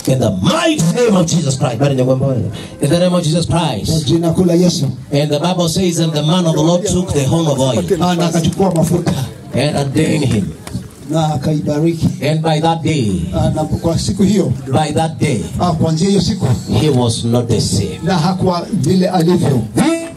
in the mighty name of Jesus Christ. In the name of Jesus Christ. Kwa jina kuu la Yesu. And the Bible says, and the man of the Lord took the horn of oil. Na akachukua mafuta. And ordained him. Na akaibariki. And by that day, na kwa siku hiyo, by that day, kuanzia hiyo siku, he was not the same. Na hakuwa vile alivyo.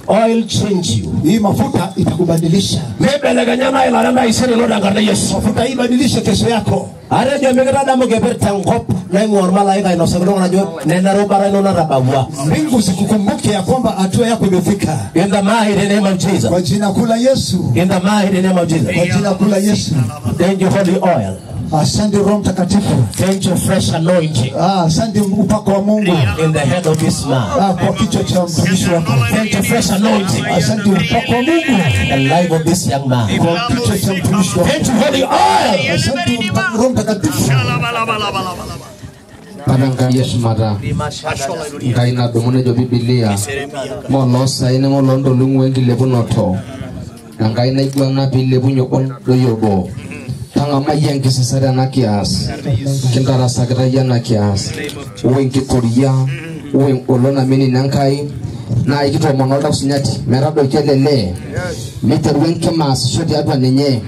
Oil change you. Hii mafuta itakubadilisha. Mebelekenya ilata taisere ilo tenkarna Yesu. Mafuta hii ibadilishe kesho yako. Atejo mikitadamu keper tenkop naing'ua ormalaika ainosaki iltung'anak ajo nena rubata ino natabawua. Mbingu zikukumbuke ya kwamba hatua yako imefika. In the mighty name of Jesus. Kwa jina kuu la Yesu. In the mighty name of Jesus. Kwa jina kuu la Yesu. Thank you holy oil. Asante Roho Mtakatifu. Thank you fresh anointing. Asante upako wa Mungu. In the head of this man. Kwa kichwa cha mtumishi wako. Thank you fresh anointing. Asante upako wa Mungu. The life of this young man. Kwa kichwa cha mtumishi wako. Thank you holy oil. Asante Roho Mtakatifu. Baba Enkai eshumata, Enkai nadumu nejo Bibilia, moloosaen nemoloontoluo enkilepunoto, Enkai naiguana piilepunye obo nedoyio obo. Tang'amai enkisisa tena kias, kintarasakita iyie ena kias, ore enkitoria, ore engolon namin ina Enkai, Naa ikitomono oltau sinyati metadoiki ele lee miteru enkima aasisho tiatua ninye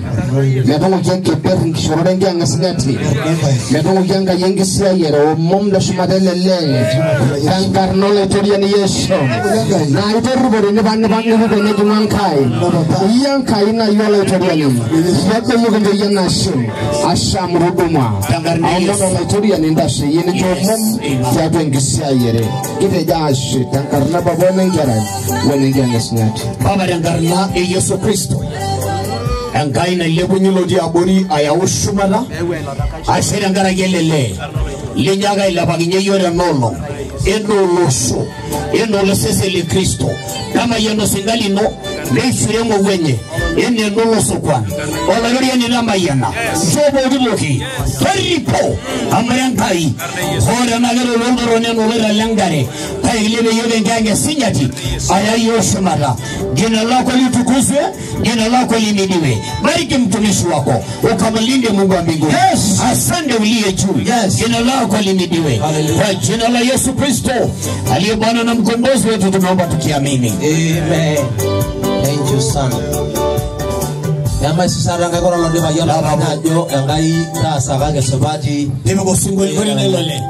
metung'uki enkeper inkishorot enkiyang'a sinyati metung'uki Enkai enkisiayiare omom leshumata ele lee tenkarna Olaitoriani Yesu. Naa itorripo tenipanipang tenejing'u Enkai iyie Enkai naa iyie Olaitoriani nedoyio kincho iyie enashe ashe amu itudumua aomon Olaitoriani ntasheyie nincho omom tiatua enkisiayiare kitejo ashe tenkarna Baba wenenkerai wenenkiyang'a sinyati. Baba, tenkarna e Yesu Kristo, Enkai nailepunye lotii abori ayau shumata, ashe tenkaraki ele lee linyaaka ailepakinye yiok tena olong enaa olosho enaa olosesen le Kristo. Tamayiana osinka lino neishuri eng'ou enye enaa enolosokwan. Olaitoriani tamayiana, nchoo pooki toki torripo amu ira Enkai. Ore ena kerai oltorroni enaa oloita lenkare, kake kilepie yiok enkiyang'a e sinyati aya yiok shumata. Jina lako litukuzwe, jina lako lihimidiwe. Bariki mtumishi wako, ukamlinde Mungu wa mbinguni. Asante uliye juu, jina lako lihimidiwe. Kwa jina la Yesu Kristo aliye Bwana na mkombozi wetu tumeomba tukiamini. Amen. Thank you, son. Yamaisisara Enkai kore olodipa yiolo ajo Enkai taasakaki esupati. Tipika osinkolio lelo lee.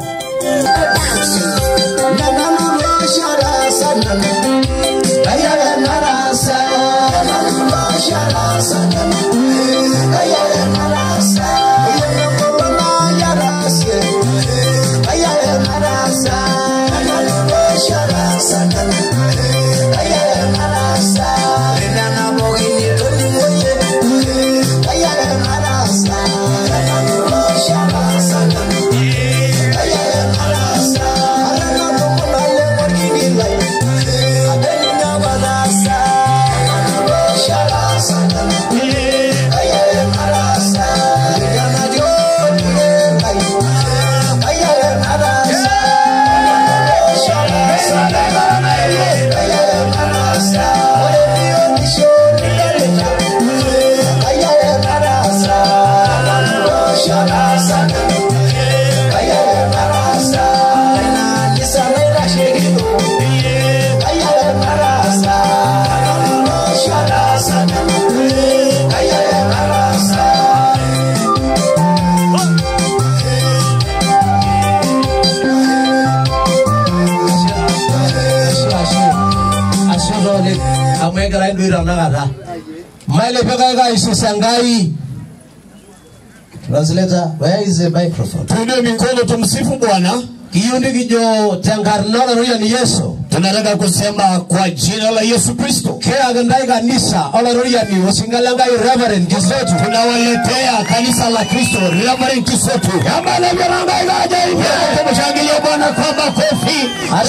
Amu ekerai duo tenakata. Mailepeka aisisa Enkai. Translator, where is the microphone? Tuinue mikono tumsifu Bwana. Kiyieu nikijo tenkarna Olaitoriani Yesu. Tunataka kusema kwa jina la Yesu Kristo. Kiyaki ntae kanisa Olaitoriani osinka lenkai Reverend Kisotu. Tunawaletea kanisa la Kristo Reverend Kisotu. Tumshangilie Bwana kwa makofi,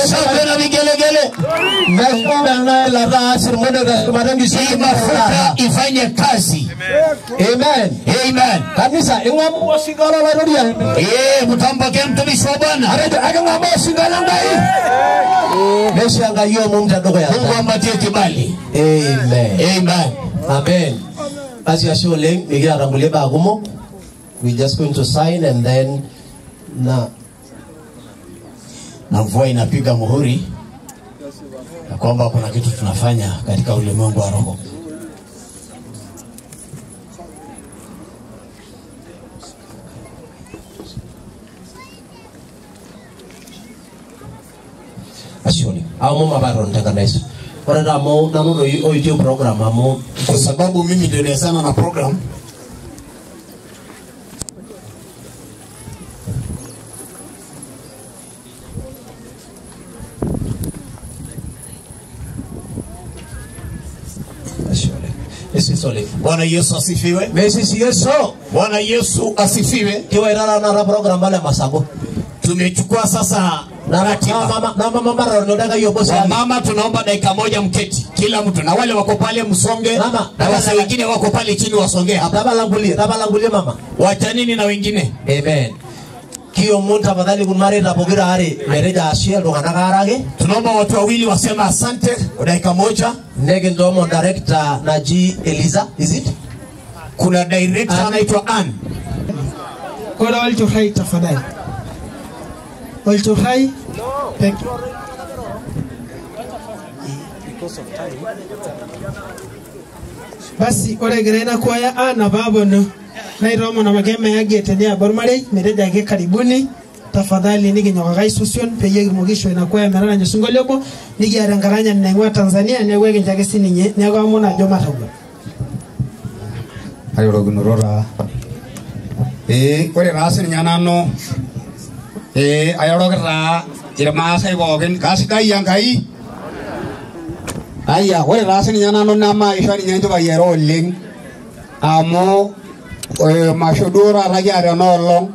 shangwe na vigelegele. Hii mafuta ifanye kazi. Amen. Amen. Kanisa ing'amu osinka lolaitoriani. Mtampokea mtumishi wa Bwana. Aking'amu osinka lenkai. Neisho Enkai omom tedukuya. Mungu ampatie kibali. Amen. Amen. Amen. Basi ashe oleng, mikiata nkulie baa kumok. We just going to sign and then na na mvua inapiga muhuri ya kwamba kuna kitu tunafanya katika ulimwengu wa roho. Ashe oleng. Amu mabaron tenkarna Yesu. Ore taa amu nanu doi oitii program amu kwa sababu mimi ndio sana na program. Bwana Yesu asifiwe. Mesisi Yesu. Bwana Yesu asifiwe. Kiwa irara na program bale masago. Tumechukua sasa ratiba. Mama, tunaomba dakika moja mketi kila mtu, na wale wako pale msonge, na wase wengine wako pale chini wasonge hapa. Tabalangulie mama. Wachanini na wengine. Amen. Kiomon tafadhali kun mareita pokira are metejo ashe iltung'anak aarake. Tunaomba watu wawili wasema asante kwa dakika moja. Nikintoomon director naji Eliza, is it? Kuna director anaitwa Ann. Kora Olchurrai tafadhali. Olchurrai. Thank you. Basi ore egira ina kwaya aanap aaponu naitoomon ake meyaki teniaba ormarei metejo ake karibuni tafadhali nikinyok ake aisusion peyie kitumoki aishoo ina kwaya metaranya osinkolio obo nikiata enkaranyani naing'ua Tanzania neeku ekincho ake sininye neeku aomon ajo matagol. Airorokinoto taa. Ore taa sininye nanu airoroki taa irmaasai pookin kasidai Enkai. Aya, ore taa sininye nanu nemaisho ninye enchipai airo oleng amu masho duo taata kiata enoolong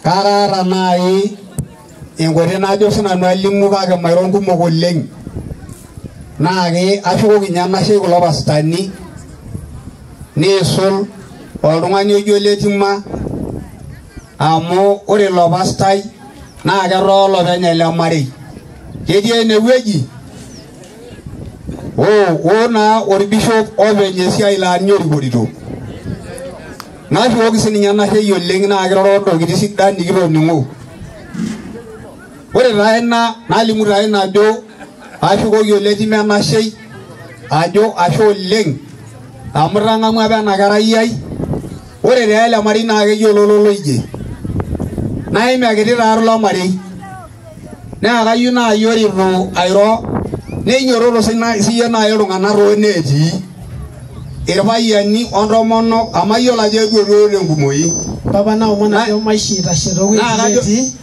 kake aata naai enkoitoi najo sinanu alimu kake mairo nkumok oleng naake ashukoki ninye enashe kulo pastani niisul oltung'ani oji Oletima amu ore ilo pastai naa ketaa olopeny ele marei. Ketii enewueji oo naa orbishop openy esiai laa ninye orikorito. Nashukoki sininye enashei oleng naa kiroro ntokitin sidan nikitoning'o. Ore taa ina nalimu taa ina ajo ashukoki Oletima enashei ajo ashe oleng amu itang'amua apa ena kerai ai. Ore taa ele marei naa keyiolo ololoije naa imekiti taa ilo marei naa kayieu naaji ore itu airo neinyoroto siyie naaji iltung'anak tooneetii irpayiani ontomonok amu ayiolo ajo etuetuo tenkumoi. Papa naomon ajo maishi itashe toowuejitin neetii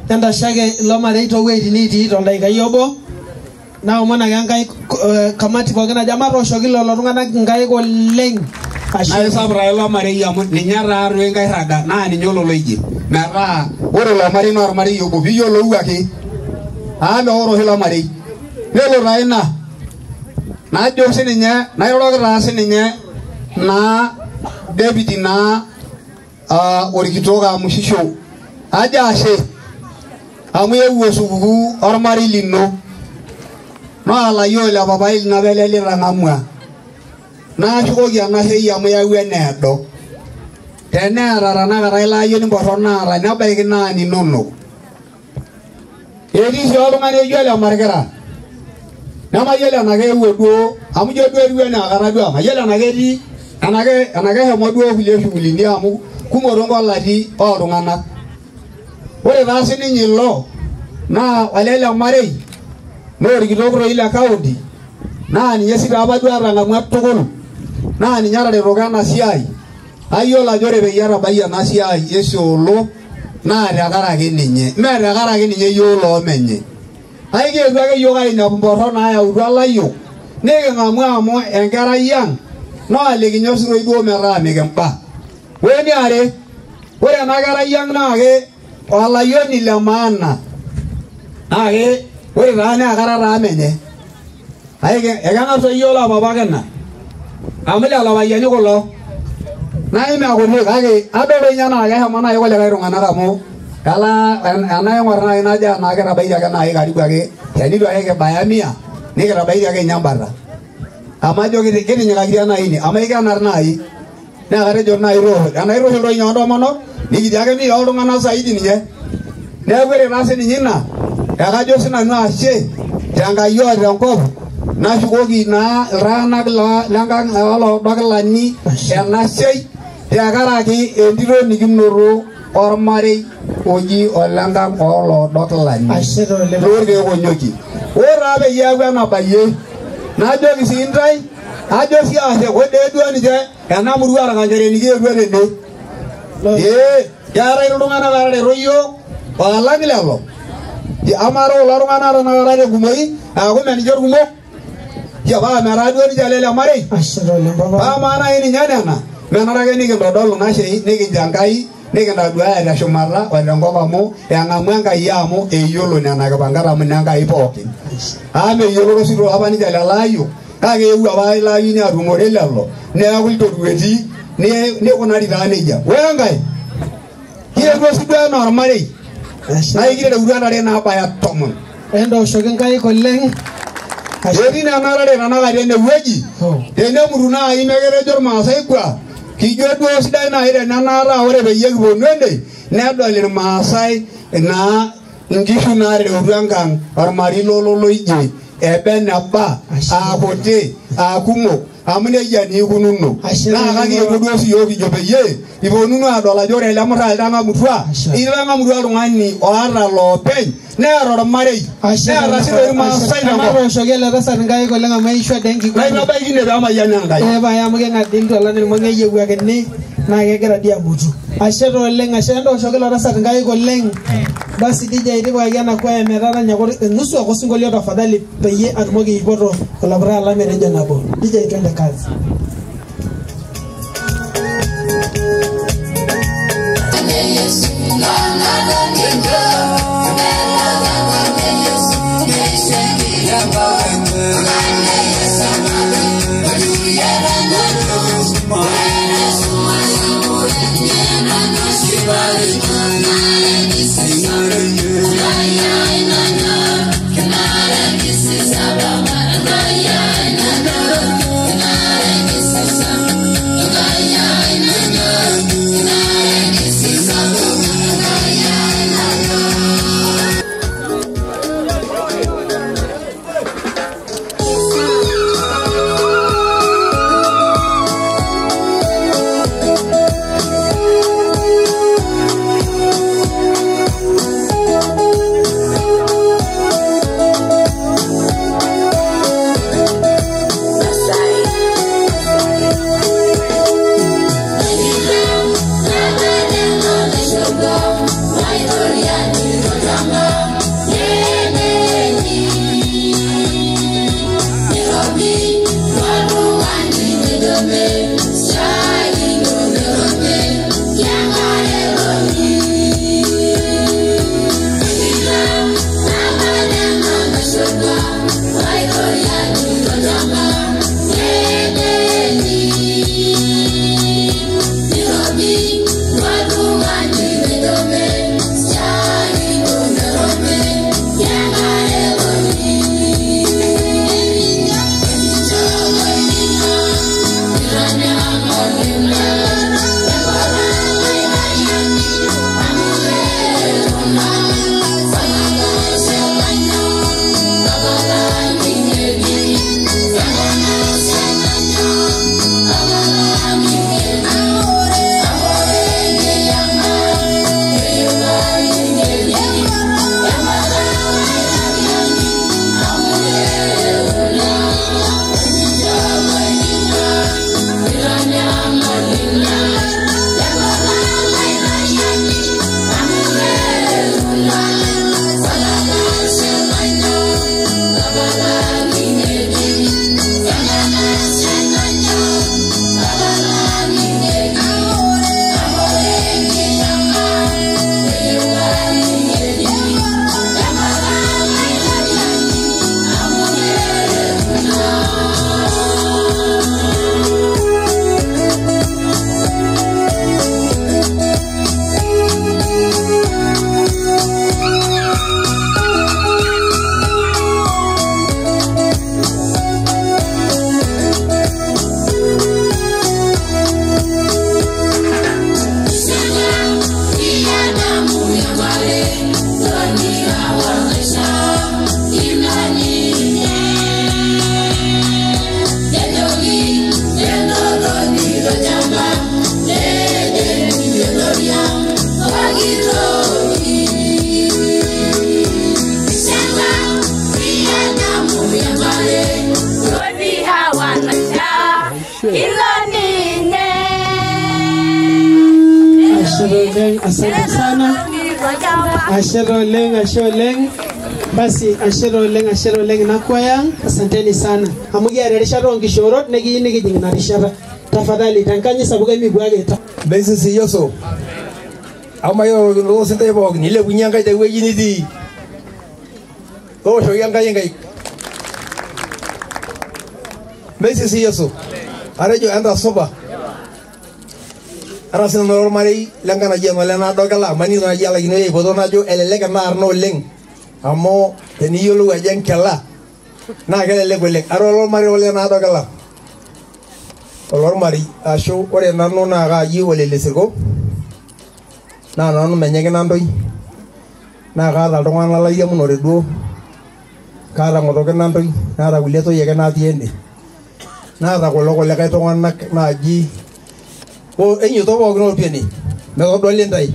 entashake ilo marei toowuejitin niitii toldaikai obo naomon ake Enkai kamati pookin ajo matooshoki lelo tung'anak inkaik oleng. Naa isapuk taa ilo marei amu ninye taatoi enkairraga naa ninye ololoije metaa ore ilo marei naa ormarei obo piiyiolou ake amu meoro oshi ilo marei. Nelo taa ina najo sininye nairoroki taa sininye naa deputy naa orkitok amushisho ajo ashe amu eewuo supukuu ormarei lino naa olayiok le papai lino apa ele litang'amua. Nashukoki enashei amu eyawua eneedo teneeta tanakata ilo ayioni mborron naata nebaiki naa ninonok. Etii sii oltung'ani oji ole Markira nemayiolo enaa keewuo duo amu ijo duo etiu enaa kata duo mayiolo enaa ketii enaa keshomo duo kulie shughulini amu kumok toonkolati ooltung'anak. Ore taa sininye ilo naa olele marei naa orkitok toi le county naa ninye sii apa duo etang'amua tukul naa ninye otaretoko ena siai. Ayiolo ajo ore peyie etabayie ena siai esiolo naa tenkaraki ninye mee tenkaraki ninye yiok loomenye. Aikietu ake yiok ainepu mborron naayautua layiok niking'amu amu enkerai ang' naa likinyor sii duo metaa mikimba. Ore eniare, ore ena kerai ang' naake olayioni le maana naake ore taa naa kara taa menye. Ekeng'as yiok loo papa kina amu lelo payiani kulo naa imekutik kake adol doi ninye naa keshomo naaji kulikae tung'anak amu kala enaing'or naaji najo enaa kitabaiki ake naaji karibu ake tenitu ake kibaya mia nikitabaiki ake ninye embata amu ajo kitinyikakitia naaji ine amu ekenar naaji naa katejo naaji toosho tenaa itoosho doi ninye ontomonok nikitii ake mia oltung'anak zaidi ninye. Neeku ore taa sininye ina ekajo sinanu ashe tenkai oo tenkop nashukoki naa iltung'anak lenkang' oolodokilani enashei tenkaraki entito nikinoto ormarei oji olenkang' oolodokilani loorkeek onyokie. Ore taa peyie eeku enabayie najoki sii intae ajo sii ashe ore duo ninche ena murua orkanchereni kietuo tene. Keetae iltung'anak otareto yiok oalang lelo amaa kulo tung'anak tanakata tenkumoi aaku meninche irkumok paa metaa duo ninche lele marei paa maa naaji ninye nena menare ake nikintodolu nashei nikincho Enkai nikintaduaya teshumata o tenkop amu eng'amu Enkai amu eyiolo nena kipangat amu inenkai pookin. Amu meyioloro sii duo apa ninche lelo ayiok kake eewuo apa ilo ayioni atumore lelo neeku iltorueti nikunari taa nejia. Ore enkae kietuo sii duo enaa ormarei naa ekitereutua ntare naabaya 10. Entooshoki nkaik oleng. Etii nena tare tanakata enewueji tenemuru naaji meketejo irmaasai kua kijo duo sidai naaji tenenaata ore peyie kiponu ene nedol irmaasai naa inkishu natereutua enkang ormarei lololoije ebe neba aa kuti aa kumok amu nejia naa ikununo naa kakiyetuo duo siyiok kijo peyie iponunu aadol ajo ore ele murra litang'amutua itang'amutua oltung'ani oata loopeny neeta ormarei neeta sii toi irmaasai tenkop. Matooshoki ele tasat nkaik oleng amu eishua dee enkiguana. Naitabaiki ine peemayian Enkai. Ee pae amu keng'adi iltualan irmong'i eyiewuakini naa kegira dii amutu. Ashe taa oleng, ashe entooshoki ilo tasat nkaik oleng. Basi DJ tipikaki ena kwaya metaranya nusu ake osinkolio tafadhali peyie atumoki aipoto olapura lang metejo nabo. DJ twende kazi. Asante sana. Ashe oleng, ashe oleng. Basi ashe oleng ina kwaya. Asanteni sana. Amu kiata erishata oonkishoorot nekiyieu nikijing ina rishata. Tafadhali tenkanyi sapuk emiguake. Meisisi Yesu. Amayolo sintai pookin nilepunye Enkai tewueji nitii. Tooshoki Enkai inkaik. Meisisi Yesu. Atejo entasupa. Ara sinanu ormarei lenkangaji ena nadokela amu naaji alaikino aipoto najo elelek ena arna oleng amu teniyiolou ajo enkela naa kelelek oleng. Ara olormarei ole nadokela olormarei ashu ore nanu naa kaaji ole Lesirko naa nanu menye kinandoi naa kaata iltung'anak lairiamunore duo Kaata ng'otoki nantoi naata kulie toyie ake natii ene. Naata kulo kulikae tung'anak naaji enyito pookin otii ene metodoli intae.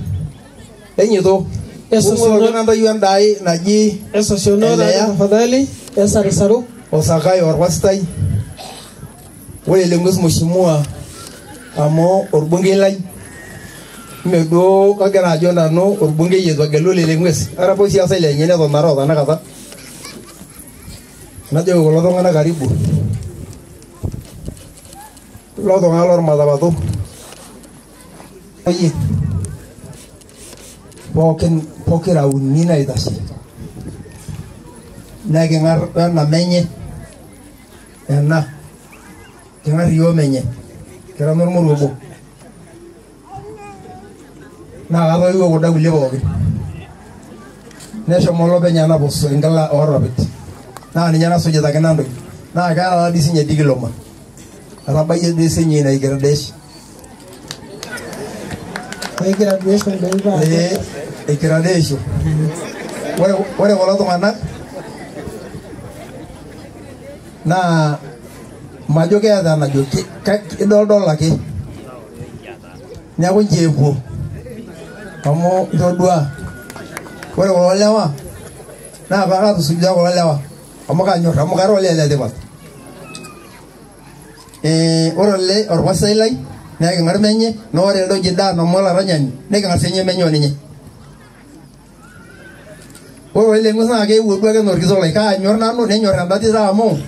Enyito ng'otoki nantoi endai naji Esosionora tafadhali esarusaru Osakai orpasitai. Ore ele ng'ues mheshimiwa amu orbungei lai meduo kagira ajo nanu orbungei eitu egelu lele ng'ues. Ara apa osiasai lenye neton ara otenakata. Najoki kulo tung'anak karibu. Kulo tung'anak lormatapato. Oyie. Pookin pokira uni naitashe. Neking'ar ena menye. Ena. King'ar iyiok menye. Kira normoruo obo. Naa katoiwuo kunda kulie pookin. Neshomo olopeny anap enkila oorpapit. Naa ninye nasujitaki nantoi. Naa keeta dii sinye dikiloma. Etabayie dii sinye ina graduation. Graduation doi paa. Graduation. Ore kulo tung'anak naa majo keeta enajo idoldol ake. Neeku nche epuo. Amu itodua. Ore kulo lewa naa katusuja kulo lewa. Amu kanyor amu kara olee letipat. Ore ole orpasai lai neking'ar menye naa ore elde oji Dan amu olaranyani neking'ar sinye menye oninye. Ore ele ng'ues naa keewuo duo ake enaa orkitok lai. Kaanyor nanu nenyor enda tito amu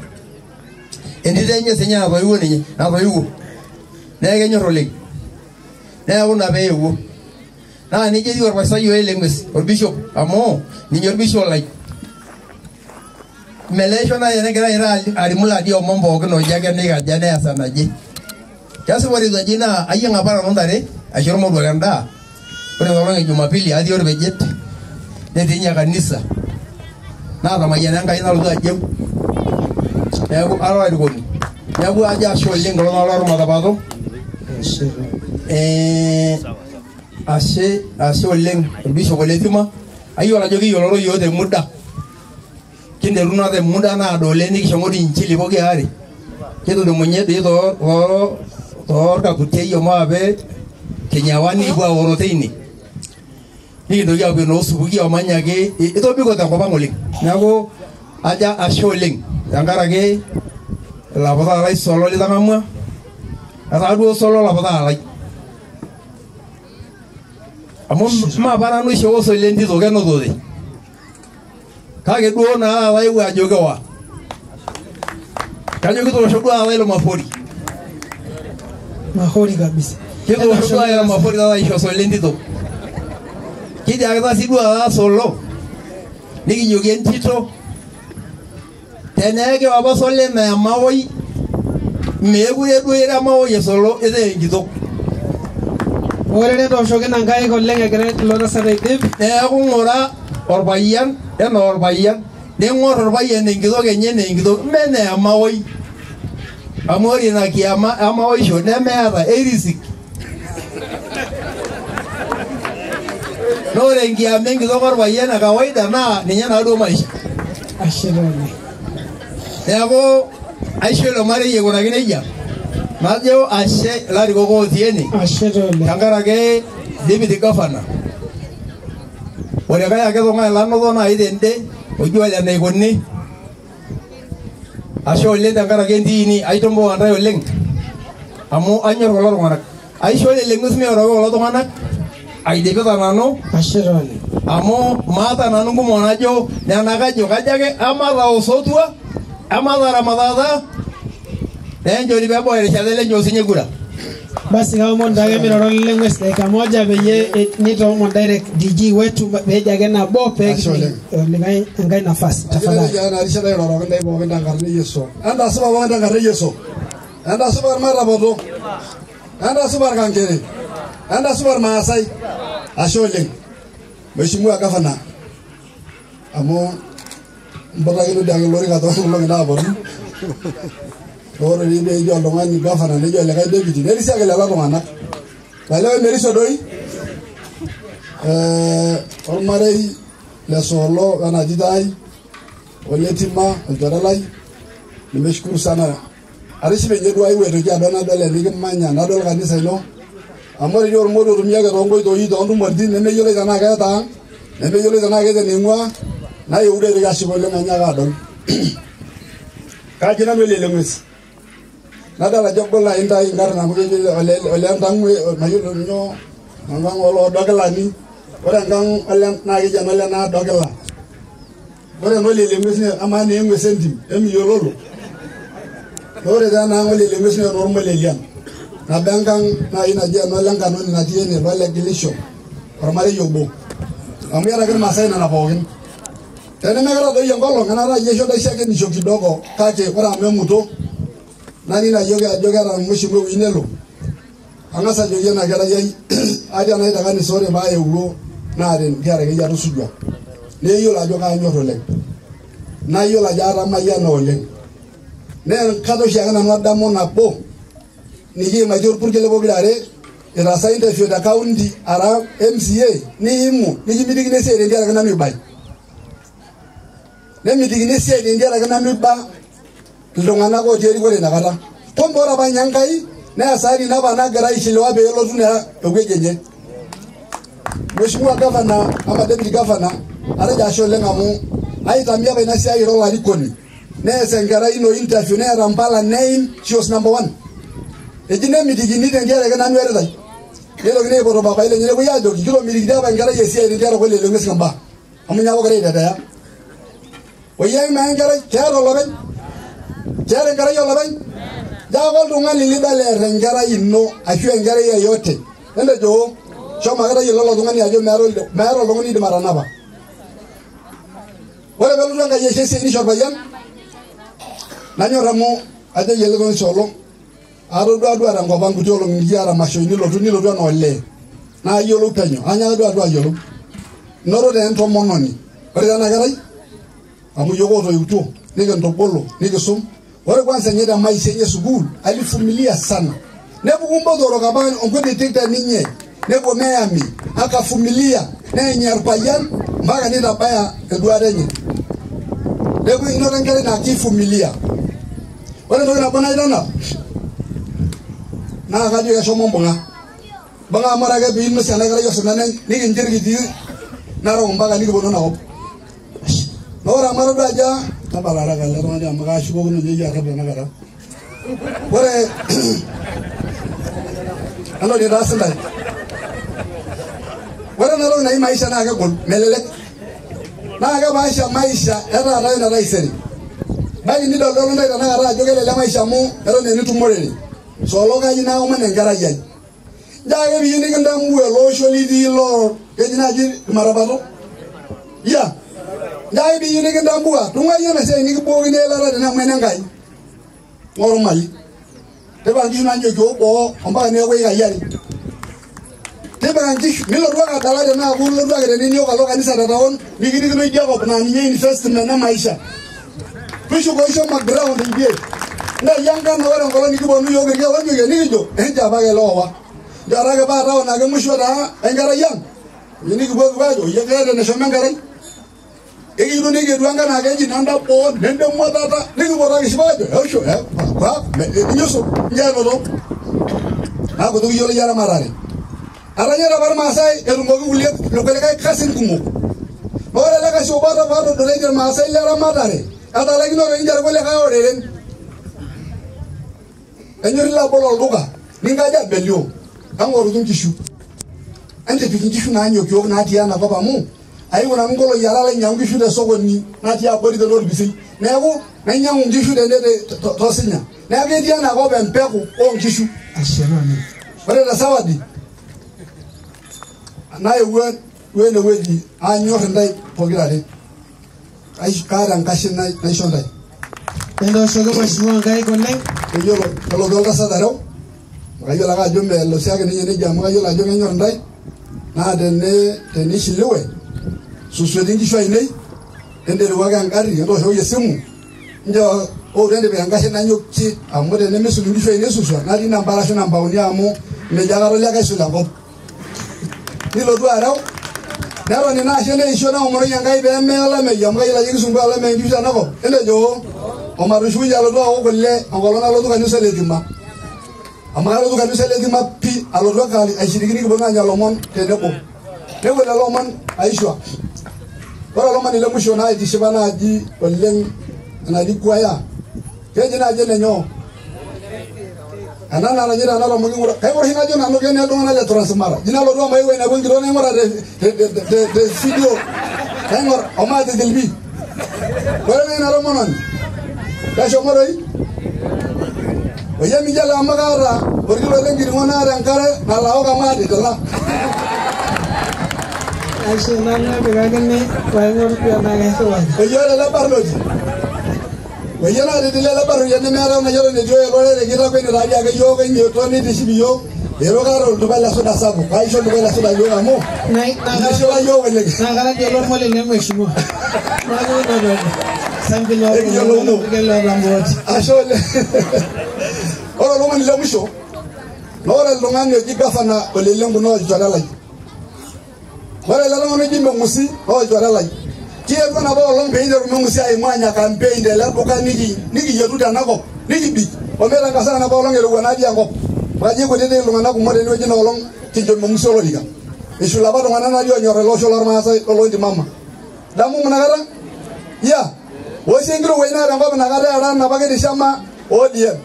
entito enye sinye natoiwuo ninye natoiwuo. Neeku kenyor oleng. Neeku ina pee eewuo. Naa nejia etiu orpasai oele ng'ues orbishop amu ninye orbishop lai. Meleisho naaji enegira alimu iladi omon pookin oojo ake neikaja neas enaje. Kesipa ore itu eji naa ayieng apa nanu ntare aisho ormoruak endaa. Ore enkolong e Jumapili atii orpejet netii ninye kanisa. Naatamayiana Enkai nalotu ajeu. Neeku ara olarikoni. Neeku ajo ashe oleng kulo tung'anak lormatapato. Ashe oleng orbishop ole Tima. Ayiolo ajo kiyioloro yiok te muda. Kinteruna te muda naado oleng nikishomo dii inchili pooki aare. Kitudumunye dii toorkakutiei omaape kinyawa nikipuo aoro teine. Nikintoki aapuo enoosupuki omanyaki itobiko tenkop ang oleng. Neeku ajo ashe oleng tenkaraki ilaputak lai solo litang'amua. Etaa duo solo ilaputak lai. Amu maapa nanu aishoo solo entito kenotote. Kake duo naa taata eewuo ajo kiwa. Kajo kitoosho duo taata ilo mafori. Mahori kabisa. Kitoosho duo ilo mafori taata aisho solo entito. Kitiakita sii duo taata solo. Nikijoki entito teneeku apa solo enaa emaoi meekure duo ira emaoi esolo etaa enkitok. Ore netooshoki nkaik oleng egira ilo tasat aidip. Neeku ng'ura orpayian enaa orpayian ning'or orpayian enkitok enye enaa enkitok mme enaa emaoi. Amu ore ina kiama emaoisho nemeeta erisik. Naa ore enkiama enkitok orpayian e kawaida naa ninye naaduo maisha. Ashe oleng. Neeku aisho ilo marei aikunaki nejia. Najo ashe ilarikok otii ene. Ashe oleng. Tenkaraki deputy governor. Ore kai ake tung'ani lanoto naaji tende oji ole enaikoni. Ashe oleng tenkaraki entiini aitomboa ntae oleng amu anyor kulo tung'anak. Aisho lele ng'ues mioroki kulo tung'anak aidipita nanu. Ashe oleng. Amu maata nanu nkumok najo nena kajo kajo ake amaata osotua amaataramatata neenchori peebau erishata lenchoo sinye kura. Basi kaomon taake miroro lele ng'ues dakika moja peyie nitoomon direct DG wetu peejo ake nabo pee likae enkae nafasi tafadhali. Ena rishata airoroki ntae pookin tenkarna e Yesu. Entasupa pookin tenkarna e Yesu. Entasupa irmatapoto. Entasupa irkankere. Entasupa irmaasai. Ashe oleng. Mheshimiwa Gavana, amu mpotakino dii ake olorika toonkolong'i naaponu. Ore dii peejo oltung'ani gavana nejo olikae deputy nerisi ake lelo tung'anak. Maelewa merisio doi? Ormarei le Solo wena tito ai Oletima olchore lai nimeshukuru sana. Atishipe ninye duo aiwuo aitoki adol nadol enikimanya nadol kanisa ino amu ore dii ormoruo otumiaki toonkoitoi toontumoritin nemeyioloi tenaa keeta ang nemeyioloi tenaa keeta eneing'ua naewuo duo aitoki ashipa oleng ainyaaka adol. Kaji nanu ele leng'ues nadol ajo egol naaji intayu inkarn amu keji ole Ntang'ue mayiolo nyoo enkang oloodokilani ore enkang ole naa keji ena ole naadokila ore ena ole leng'ues amaa naa eng'ues entim emiyiololo. Ore taa ena ang ole leng'ues naa enoormolelian nabo enkang naaji naji ena ole Nkanoni natii ene lolegilisho ormarei obo amu keeta ake irmaasai nena pookin. Tenemekira doi enkolong enaata yie aisho ntae shakenisho kidogo kake ore amu emuto naning ajo keeta mheshimiwa ewueji nelo ang'as ajoki ena kerai ai atii ena te kanisa ore paaewuo naa tenkiaraki akeyie atusujua neyiolo ajo kaanyor oleng nayiolo ajo atamayiana oleng naa enkata oshiake nanu adamu nabo nikiimaitie orpurkel pokira are itaasa interview te county ara MCA niimu nikimitikini esiai tentiaraki nanu ibai nemitikini esiai tentiaraki nanu iba iltung'anak otii erikore inakata. Kumbe ore apa ninye Enkai naa esaani ina apa nagira aishiliwa pee elotu naa ewueji enye. Mheshimiwa Governor ama Deputy Governor atejo ashe oleng amu aitamia apa ina siai ira olarikoni nees enkerai ino interview neeta mpala neim she was number 1. Eji nemitikini tentiaraki nanu eritai. Neitokini aipoto papai lenye nepuoi aajoki kitomitikini apa enkerai esiai tentiaraki ole leng'ues kimbaa amu ninye apa ogira aitetea. Oyie maa enkerai keeta olopeny keeta enkerai olopeny. Jaako oltung'ani lidol eeta enkerai ino ashu enkerai yeyote entejo shomo ake tayiolo ilo tung'ani ajo meeta oltung'ani oidim atanapa. Ore peelotu Enkai aisho esiai nisho orpayian nanyor amu ajoki ele tung'ani Solo atodua duo tenkop ang kuti olong'i nikiata mashoi nilotu enaa olee naayiolou penyo anyaaka duo atua ayiolou. Inoto taa entomononi ore taa ena kerai amu iyiok otoiwutuo nikintubulu nikisum. Ore kwanza enye te maisha enye sukuul alivumilia sana nepuku mbotorok apa nkutitik teninye nepuo meyami akavumilia neenye orpayian mpaka nitabaya enduata enye. Neeku inoto enkerai naa kivumilia. Ore entoki nabo naitanap naa kajo keshomo mbung'a mbung'a amu ore ake piinosie ena kerai osina nikinchirikiti narok mpaka nikiponu enakop. Naa ore amu atodua ajo tabala haraka ele tung'ani amu kaashukokino ninye iyie arrep tenakata. Ore entoki nitaas intae. Ore ena toki naji maisha naa kegol melelek. Naa kepaasha maisha etaata wena taisere. Ebaiki nidolidolo intae tenakata ajo kelelek maisha amu eton enitumorere. Solo kaji naomon enkerai ai. Nchoo ake piiyieu nikintambu ele osho litii loo keji naaji irmarapato. Yeah. Nchoo ake piiyieu nikintambua tung'uai ena siai nikibuokini eilata tene amu enenkai. Ng'oru mali. Tipika nkishu naanyokio boo ompaka neeku ikai are. Tipika nkishu milotu ake adala tenaaku ilotu ake tene niok alo kanisa te town nikirikino idia kop naa ninye investment e maisha. Tushukoisho ma ground idie. Ntayu enkano ore enkolong nikiponu yiok irkeek onyokie nikijo enchoo apake ele oowa. Nchoo ake paa town ake musho taa enkerai ang. Nikipuo kipuo aajo oyie keeta eneshomo enkerai. Ekiyieu nikietu enkang naa keji nanda boo nenda emuatata nikipuo taa kishipa aajo eosho inyusu nchoo enoto. Naaku kiyiolo iyie eramatare. Atanyora apa irmaasai etumoki kulie kulikae kasin kumok. Ore ele kasi obo otodoleitie irmaasai leramatare etalaikinote ninche irkulikae oreren. Enyor ilo abol olduka ninkaja belio eng'orutu nkishu. Entipik nkishu naanyokiok natii enakop amu aiu nanu nkolong'i are alo ainyang'u nkishu te sokoni natii abori tele orpisei. Neeku nainyang'u nkishu tene tosinya. Neeku ketii enakop empeku oonkishu. Ore te sawadi naewuo duo enewueji anyor intae pokirare. Kaata enkashe naisho intae. Entooshoki mheshimiwa nkaik oleng. Keyiolo kelotu oltasat areu kayiolo ake ajo melo siake ninye nejia amu kayiolo ajo kenyor intae naa tenishiliwe susueti nkishu ainei entereu ake engarri entooshoki esimu nchoo outu entipik enkashe nanyokie amu tenemisul inkishu ainei susua natii namba are ashu namba uni amu mejo aikata oliake aisul enkop. Nilotu areu Neroni ina ashe neisho neomonoki Enkai pee meya olameyu amu kayiolo ajo ekisumbua olameyu inkishu tenakop. Entejo omatushukunye alotu aok kule enkolong nalotu kanisa le Tima. Amu kalotu kanisa le Tima pi alotu ake aishiriki nikiponu aanya ilomon tenebo. Nepuo lelo omon aishua. Ore olomoni le musho naa aitishipa naaji oleng enaji kwaya. Keji naaji enenyoo? Ena naa naji tenakata amu king'ura kaing'or oshi najo nanu kenee iltung'anak le Transmara. Ji nalotu amu aewuo ainepu enkitok naing'ura te studio kaing'or omaatigil pii. Ore naa ina tomononi keshomo doi oyie miyiolo amu kaata orkilo lenkiring'o naata enkare nalo aok amu aatitila. Ashe nanu epikakini paing'or duo naa keshipayu. Oyie ore ele barnoti oyie naatitila ele barnoti nemeeta nayiolo enetii olorere kitakweni taadi ake yiok enyoto nitiship iyiok ero kaata oltupa le suda sapuk kaisho oltupa le suda yiok amu itishipa yiok oleng. Naa kara dii olormole le mheshimiwa. Neeku ina toki. Ekiyiolouno. Ashe oleng. Ore olomoni le musho naa ore oltung'ani oji gavana Ole Lenku naa olchore lai. Ore ele tung'ani oji Memusi naa olchore lai. Kietuo napa olong pee iteru Memusi aimu anya campaign tele duka nikiyietu tenakop nikibik ometangasai napa olong erowua natii enkop. Kaji kutitik iltung'anak kumok tenewueji ina olong kincho Memusi olorika. Ishula apa iltung'anak naaji oonyor ele osho lormaasai loloondi mama. Damu inakata? Yeah. Oshi enkirowuaj naata enkop inakata era enapa kiti shama ODM.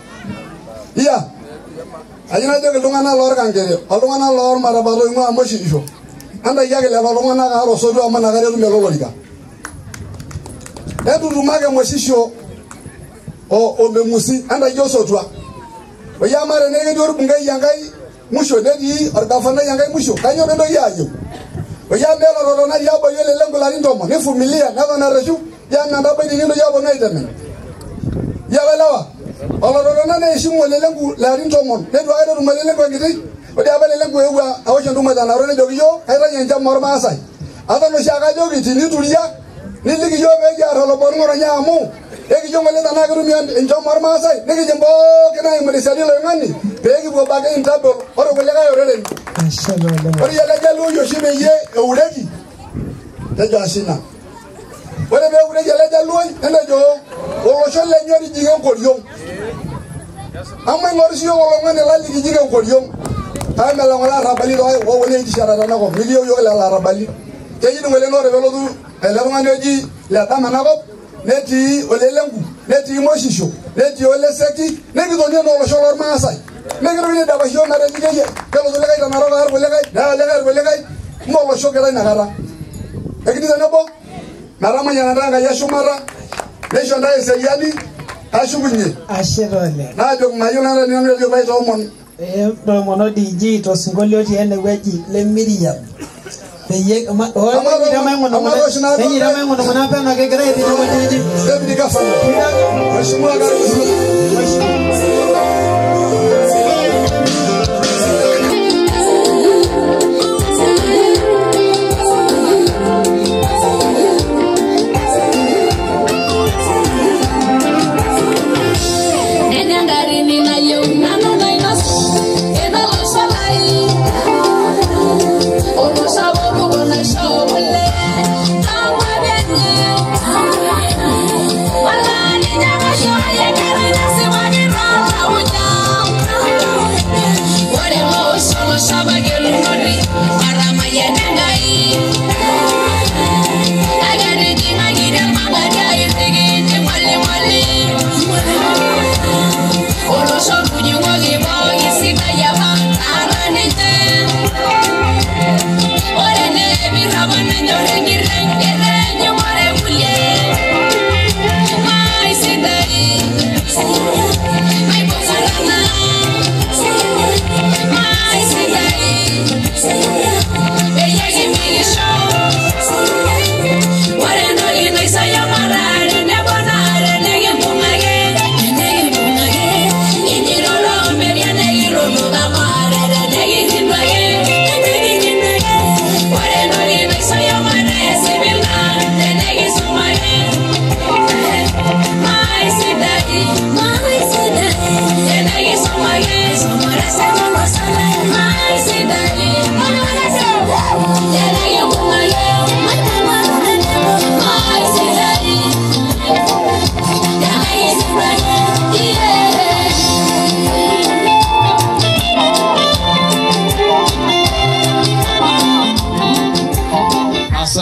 Yeah. Ayieu najoki iltung'anak lorkankere oltung'anak lormatapato oing'ua Moshiisho entayiaki lelo tung'anak aar osotua amu inakata etum lelo olorika. Entutumake Moshisho o Memusi entaki osotua. Oyie amaa tenee ketii orbungei enkae musho netii orgavanai enkae musho kainyoo pintoki aayieu? Oyie amaa elototona tiabori ele Lenku ilarin 10 nifumilia neton arreshu yaa mentabaiki nikintoki aaponu aitemen. Iyaelewa? Olototona neishimu Ole Lenku ilarin 10 neitu aikata etum Ole Lenku enkiti. Ore apa Ole Lenku eewuo awosh entumo tenaro nejoki yiok kaitayu enchama ormaasai. Aton oshiake ajoki tinituria niliki yiok pee kiar olobor ng'otonye amu ekijo ng'ole tenaa ketumi enchama ormaasai nikijing pookin aimu tesiadi oloing'oni pee kipuo bargain table ore kulikae oreren. Ore ele jaluoi oshi peyie eureki tejo asina. Ore pee eureki ele jaluoi netejo olosho lenye otijing'a enkoriong. Amu aing'oru siyiok olong'oni lalikijing enkoriong. Kake melang'ole arrabali ooponu aitishara tenakop mikiyieu yiok lelo arrabali. Keyieu ng'ole naa ore peelotu ele tung'ani oji Ledama enakop netii Ole Lenku netii Moshisho netii Ole Seki nikitonie naa olosho lormaasai. Mikitokini aidapash yiok metaa eji kelotu likae tenarok aar kulikae neya likae irkulikae mme olosho kira inakata. Ekitii tenebo metamayiana ntae Enkai eshumata neisho ntae eseriani kashukunye. Ashe taa oleng. Naajoki mayieu nanu nanu ajo paitoomon. Toomono DJ tosinkolio otii enewueji le Miriam. Peyie emaing'unung'una peno kegira aitijing'u DJ. Deputy Governor. Mheshimiwa karibu. What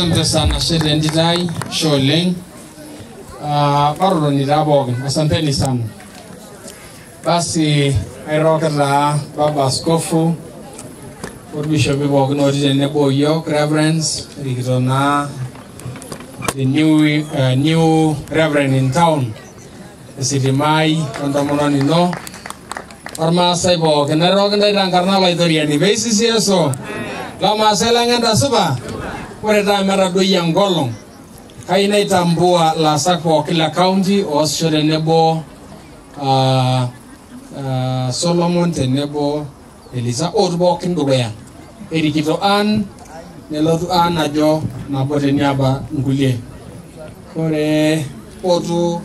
Asante sana ashe entito ai, ashe oleng. Matotoni taa pookin, asanteni sana. Basi airoroki taa baba askofu orbishopi pookin otii tenebo yiok, reverends, erikito naa the new reverend in town, esitimai entomononi ino ormaasai pookin. Airoroki ntae tenkarna Olaitoriani. Peisisi Yesu. Lomaasai lang entasupa. Ore taa metadoyio enkolong, kayieu naitambua laasak pookin le county oosisho tenebo Solomon tenebo Elisa ootu pookin dukuya. Erikito Ann, nelotu Ann ajo nabo teniaba nkulie. Ore ootu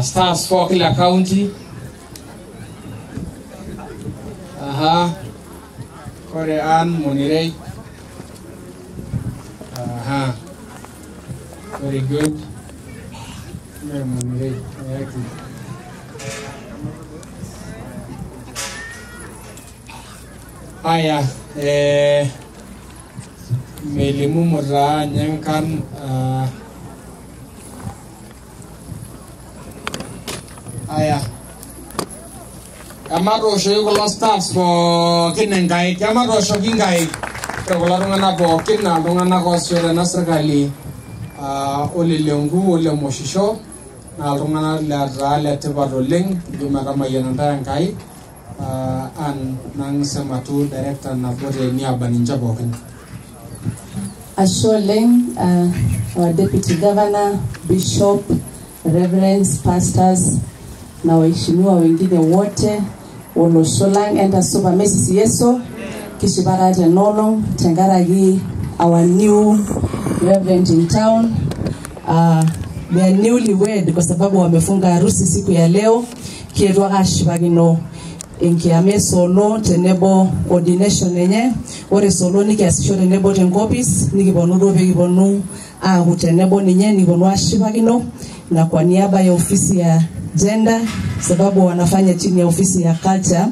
staffs pookin le county. Aha. Ore Ann Monirei. Aha. Very good. Monirei. Ayaki. Aya, melimu taa ninye nkarn aya. Ematooshoki kulo staffs pookin enkaik, ematooshoki nkaik. Ore kulo tung'anak pookin naa iltung'anak oosisho tena sirkali ole Lenku ole Moshisho, naa iltung'anak letaa letipat oleng. Kijo metamayiana ntae Enkai. Ann nang sema tu director nabo teniaba ninche pookin. Ashe oleng, our deputy governor, bishop, reverends, pastors na waheshimiwa wengine wote olosho lang entasupa. Mesisi Yesu. Kishipa taa tenolong tenkaraki our new reverend in town. They are newly wed kwa sababu wamefunga harusi siku ya leo. Kietuo ake ashipakino enkiama e Solo tenebo ordination enye. Ore Solo nikiasisho tenebo tenkopis, nikiponu duo pekiponu aaku tenebo ninye, nikiponu ashipakino. Na kwa niaba ya ofisi ya gender, sababu wanafanya chini ya ofisi ya culture,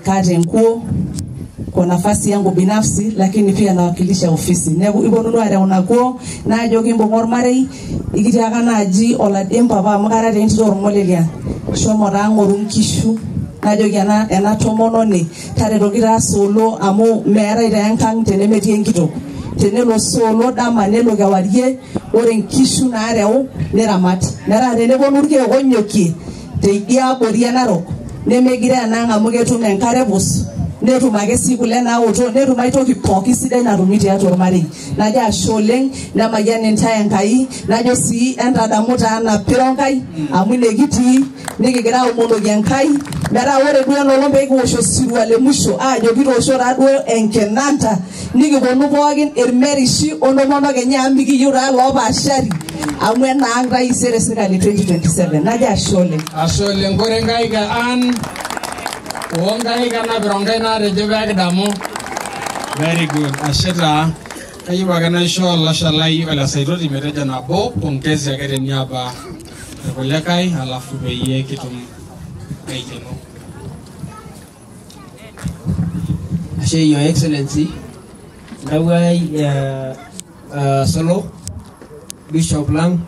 kaata enkuo kwa nafasi yangu binafsi, lakini pia nawakilisha ofisi. Neeku iponunu areu ina kuo naajoki imbung'a ormarei, ikitiaka naaji oladie mpapa amu kara taa entito ormolelia, shomo taa ng'oru nkishu. Najoki ena tomononi taretoki taa Solo amu meetae taa enkang tenemetii enkitok. Tenelo Solo dama nelo kewarie, ore nkishu naareu niramat. Metaa teneponu irkeek onyokie teidia abori e Narok, nemegira enaang amu ketum enkare pus, netum ake sii kule naoto, netum aitoki pooki sidai natumi tiatua ormarei. Najo ashe oleng, nemayian intae Enkai, najo sii entadamu taa napiro Enkai amu ine kitii, nikigira aomonoki Enkai metaa ore duo enolong pee kiwosh osirua le musho aajo kitoosho taa duo enkinanta, nikiponu pookin irmerishi ontomonok enye amu mikiyieu taa loopaashari amu enaang taisere sirkali 2027. Najo ashe oleng. Ashe oleng. Kore nkaik Ann oo nkaik enapiro nkaik naatejo pee kidamu. Very good. Ashe taa. Kayieu ake naisho olashe lai ole Saitoti metejo nabo pongezi ake teniaba irkulikae, alafu peyie kitum aikeno. Ashe Your Excellency, ntawuo ai Solo, Bishop lang,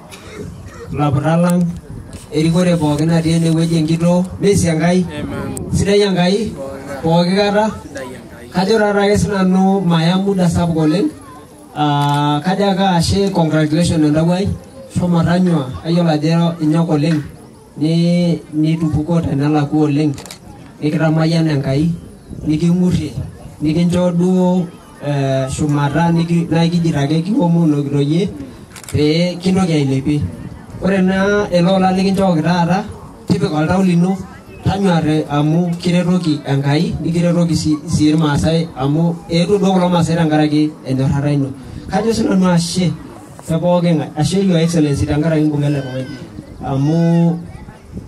laputak lang, erikore pookin natii enewueji enkitoo, meisi Enkai, sidai Enkai pooki kata. Kajo taata ake sinanu maya muda sapuk oleng. Kajo ake ashe congratulation entawuo ai, shomo tanyua, kayiolo ajo inyok oleng, nitupukuo tenelakua oleng, nikitamayiana Enkai, niking'urrie, nikincho duo shumata naa kijito ake kiomonokito iyie pee kintoki ailepie. Ore naa ele ola likinchooki taata, tipika oltau lino, tanyuaa amu kiretoki Enkai, nikiretoki sii irmaasai amu eetuo duo kulo maasai tenkaraki enyorrata ino. Kajo sinanu ashe te pooki ng'ae, ashe Your Excellency tenkaraki imbung'a ele tung'ani amu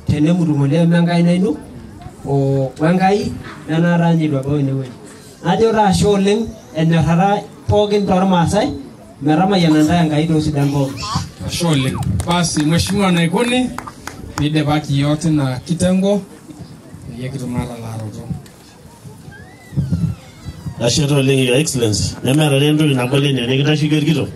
tenemutu ng'ole eme enkaina ino o Enkai nenaata ninye eitu ebau enewueji. Najo taa ashe oleng enyorrata pookin tormaasai, metamayiana ntae Enkai toosidan pookin. Ashe oleng. Basi Mheshimiwa Naikuni, nidipaki yiok tina kitengo peyie kitum atalaaroto. Ashe oleng Your Excellency. Nemeeta taa entoki nagol ene nikintasheki orkitok.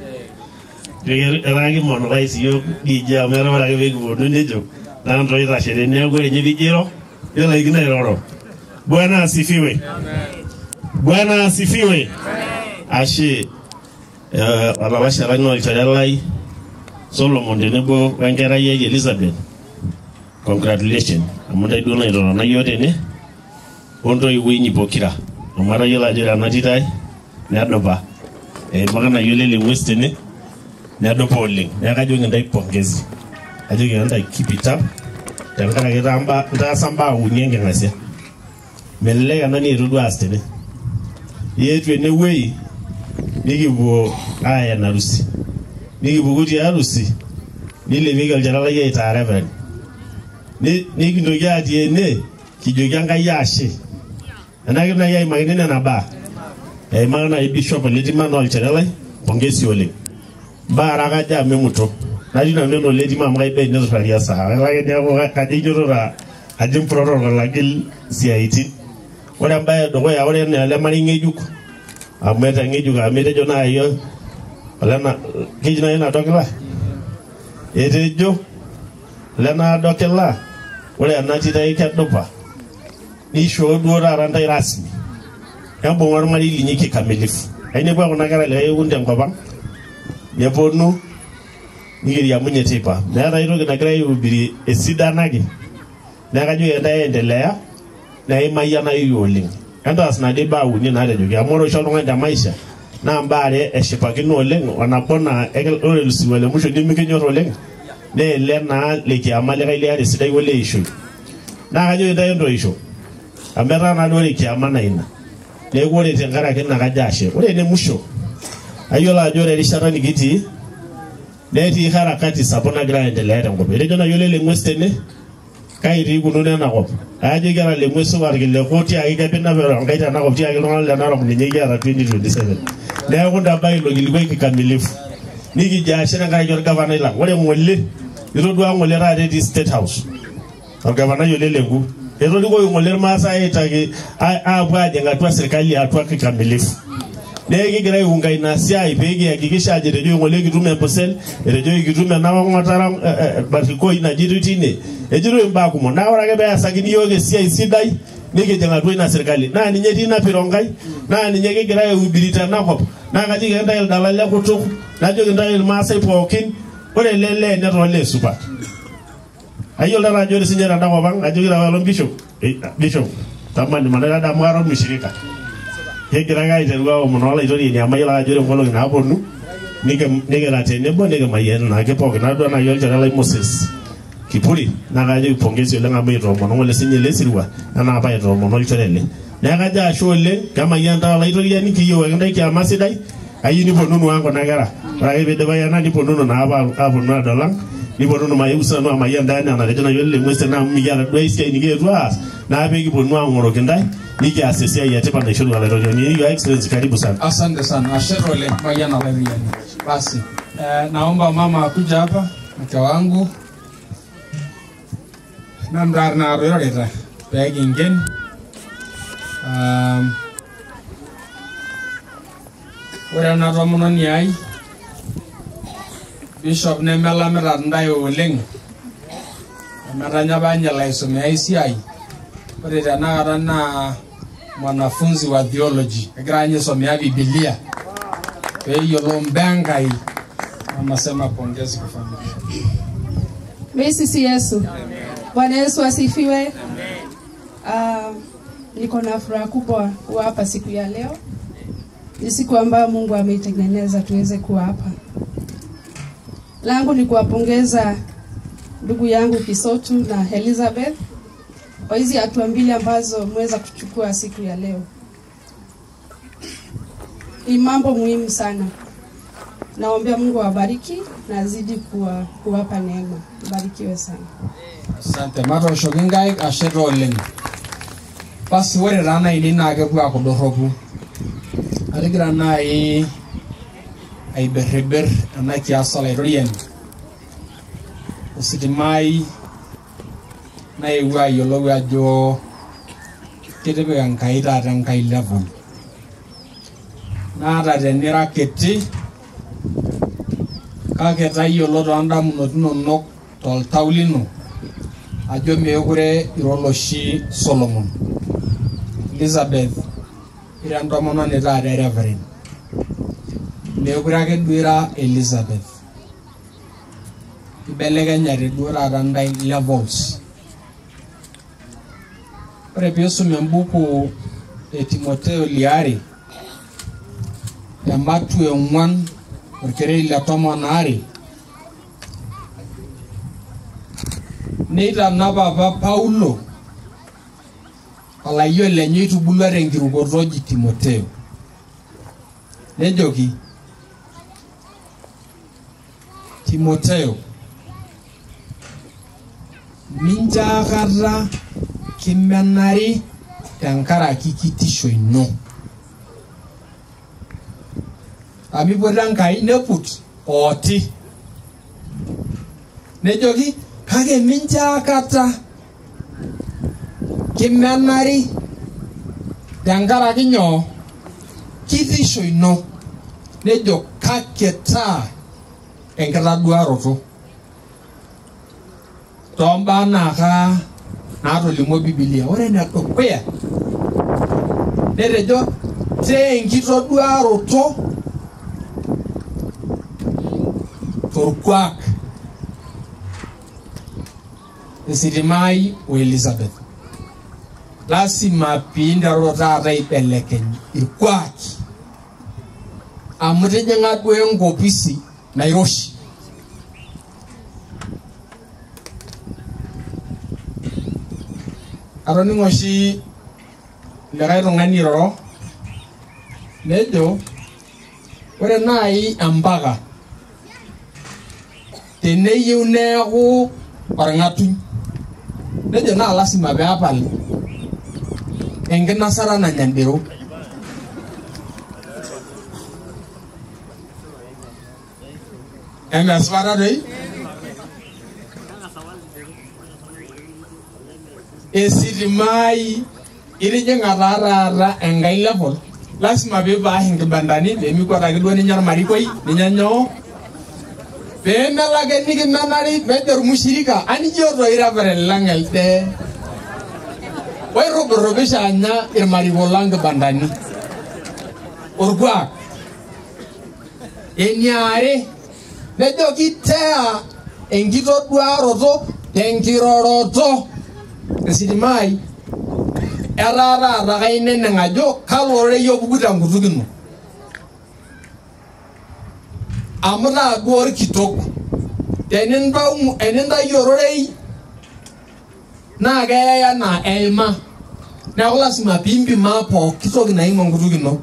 Etaa kimonetize iyiok DJ amu etaa ore ake pee kiponu nejo naa ntoki itashe tene neeku ore ninye piijo airo nilaikino airoro. Bwana asifiwe. Bwana asifiwe. Ashe olalashe lai naa olchore lai Solomon tenebo wenkerai ai Elizabeth. Congratulations. Amu ntae duo naitotona yiok tene ontoiwuo inyi pokira. Amu atayiolo ajo ore ena tito ai nedupa. Eimaka nayiolo ele ng'ues tene nedupa oleng. Neeku kajoki ntae pongezi. Kajoki ntae keep it up tenkaraki itaasa mbaa uni enking'asia. Melelek ena nikitu duo aas tene. Ietu enewueji nikipuo aaya ena harusi. Nikipuku tia harusi nilepieki olchore lai aitaa reverend. Nikintoki atii ene kijoki Enkai ashe. Enaa naaji aimakini nena baa. Eimaka naaji Bishop Oletima naa olchore lai pongezi oleng. Mbaa ara kajo amu emuto. Natii nanu ena Oletima amu kaiba eniturrari esaa. Kake neeku kajo inyototo ajing protocol agil isiaitin. Ore embae edukuya ore enaa ele marei ng'ejuk amu etaa ng'ejuk amu etejo naaji olena keji naaji Nadokila etejo Lenadokila ore ena tito ai kedupa nishoo duo taata ntae rasmi embung'a ormarei linyi kikamilifu. Ainepua kuna kera likae kekun tenkop ang neponu nikiriamunye teipa. Meeta ai toki nagirai aihubiri esidano ake. Neeku kajoki ntae endelea naa imayianayu oleng. Entaas inaduo baa uni naatejoki amu ore oshi oltung'ani te maisha naa mbaa are eshipakino oleng o nabo naa ore osirua le musho nimikinyor oleng naa ele naa lekiama likae liata esidai oleishoi. Naa kajoki ntae entoisho amu etaa naa duo ore kiama naa ina. Neeku ore tenkaraki ina kajo ashe. Ore ene musho ayiolo ajo ore erishata nikitii netii harakati sapuk nagira aendelea tenkop. Etejo naaji ole ng'ues tene kai tii ikununo enakop. Ajo kiata le ng'ues supat irkiliku tiaki kepinapita Enkai tenakop tiaki iltung'anak le Narok ninye kiata 2027. Neeku ntabai ilo kilikuai kikamilifu. Nikijo ashe tenkaraki orgavanai lang. Ore ng'ole itodua ng'ole taata etii State House. Orgavanai ole Lenku. Etorikoki ng'ole irmaasai aitaki aapuo aajing atua serkali atua kikamilifu. Neeku kigira aiunga ina siai pee kihakikisha ajo etejoki ng'ole kitum Empusel, etejoki kitum ena ong'ata Barikoi najito tine. Ejito imbaa kumok. Naa ore ake pee easakini yiok esiai sidai nikijing atua ina serkali. Naa ninye etii ina piro Enkai, naa ninye kigira aihubiri tenakop. Naa kajoki ntae ildala le kutuk, najoki ntae irmaasai pookin, ore ele lee netaa olee supat. Ayiolo taata ajo ore sinye tenda kop ang, ajoki taata Bishop, Bishop, tamani manadamu kara ormushirika. Kigira ake aiteru aomon olaitoriani amu ayiolo ake ajo ore nkolong'i naaponu nikira tenebo nikimayian naake pookin. Natodua naaji olchore lai Moses Kipuri naa kajoki pongezi oleng amu aitoomono ng'ole sinye ele sirua enaa apa aitoomono olchore le. Neeku kajo ashe oleng, kemayian taa olaitoriani, kiyieu ake ntae kiama sidai, kayieu niponunu ang kuna kera. Ore ake piidipayu ena niponunu naa aponu adol ang, niponunu maeu sinanu amayian ntae enaa enatejo naaji ole ng'ues tene amu mikiata duo ai siai nikiyetuo aas naa pee kiponu aang'oroki ntae nikias esiai etipat naishoru olaitoriani. Your Excellency, karibu sana. Asante sana. Ashe oleng mayian olaitoriani. Basi, naomba mama akuja hapa, mke wangu. Namrar na roirorita pee kingen. Ore ena tomononi ai Bishop nemelamita ntae oleng emetanya apa ninye laisomea esiai. Ore tenakata naa mwanafunzi wa theology, egira ninye aisomea Biblia peeyiolou mbaa Enkai. Anasema pongezi kwa familia. Misisi Yesu. Bwana Yesu asifiwe. Niko na furaha kubwa kuwa hapa siku ya leo. Ni siku ambayo Mungu ameitengeneza tuweze kuwa hapa. Langu ni kuwapongeza ndugu yangu Kisotu na Elizabeth kwa hizi hatua mbili ambazo mweza kuchukua siku ya leo. Ni mambo muhimu sana. Naombea Mungu awabariki na azidi kuwapa neema. Barikiwe sana. Asante. Matooshoki nkaik, ashe oleng. Basi ore taa naini naa kepuo aaku dorropu. Atigira nai aiberriber ena kias olaitoriani. Ositimai naewuo ayiolou ajo kitipika Enkai taata enkai level. Naata tenira kiti kake tayiolo toondamunot inonok toltau lino ajo meekure ira oloshi Solomon. Elizabeth ira entomononi taata e Reverend. Meekure ake duo ira Elizabeth. Ibelekenyate duo taata ntae levels. Ore piisum embuku e Timotheo liare tematu e 4 orkereri le 12 neitanapa apa Paulo olayioni lenye oitubulua tenkirukoto oji Timotheo. Nejoki Timotheo, mincho aikata kimenari tenkaraki kitisho ino. Amu ipotu Enkai neput ooti. Nejoki kake mincho aikata kimenari tenkaraki nyoo kitisho ino. Nejo kake taa enkitaduaroto tombaa naaka naatolimuo Bibilia. Ore enedukuya netejo tee enkitoduaroto torkuak esitimai o Elizabeth. Lasima piinteruru taata aibelekeny irkuaki amu itijing'a duo enkopisi nairoshi. Atoning'o oshi likae tung'ani eiroro nejo ore naaji empaka teneyieu neeku orng'atuny nejo naa lasima peepal enkinasata nanya ndero. Emesipata doi? Esitimai itijing'a taa taata enkae level, lasima piipaash inkibandani peemikuataki duo ninya ormarikoi ninya nyoo peemelo ake nikimenari mejo ormushirika anijo toi Reverend lang elde oiruburupisha anya irmariko lang nkibandani. Orkuak eniare nejo kitea enkitoduaroto tenkiroroto. Esitimai etaa taata kaineneng ajo kalo ororei opuku tenkutuk ino amu taa duo orkitok. Tenintayu ororei naa keyai anaa eima, neeku lasima piimpimaa pooki toki naimu enkutuk ino.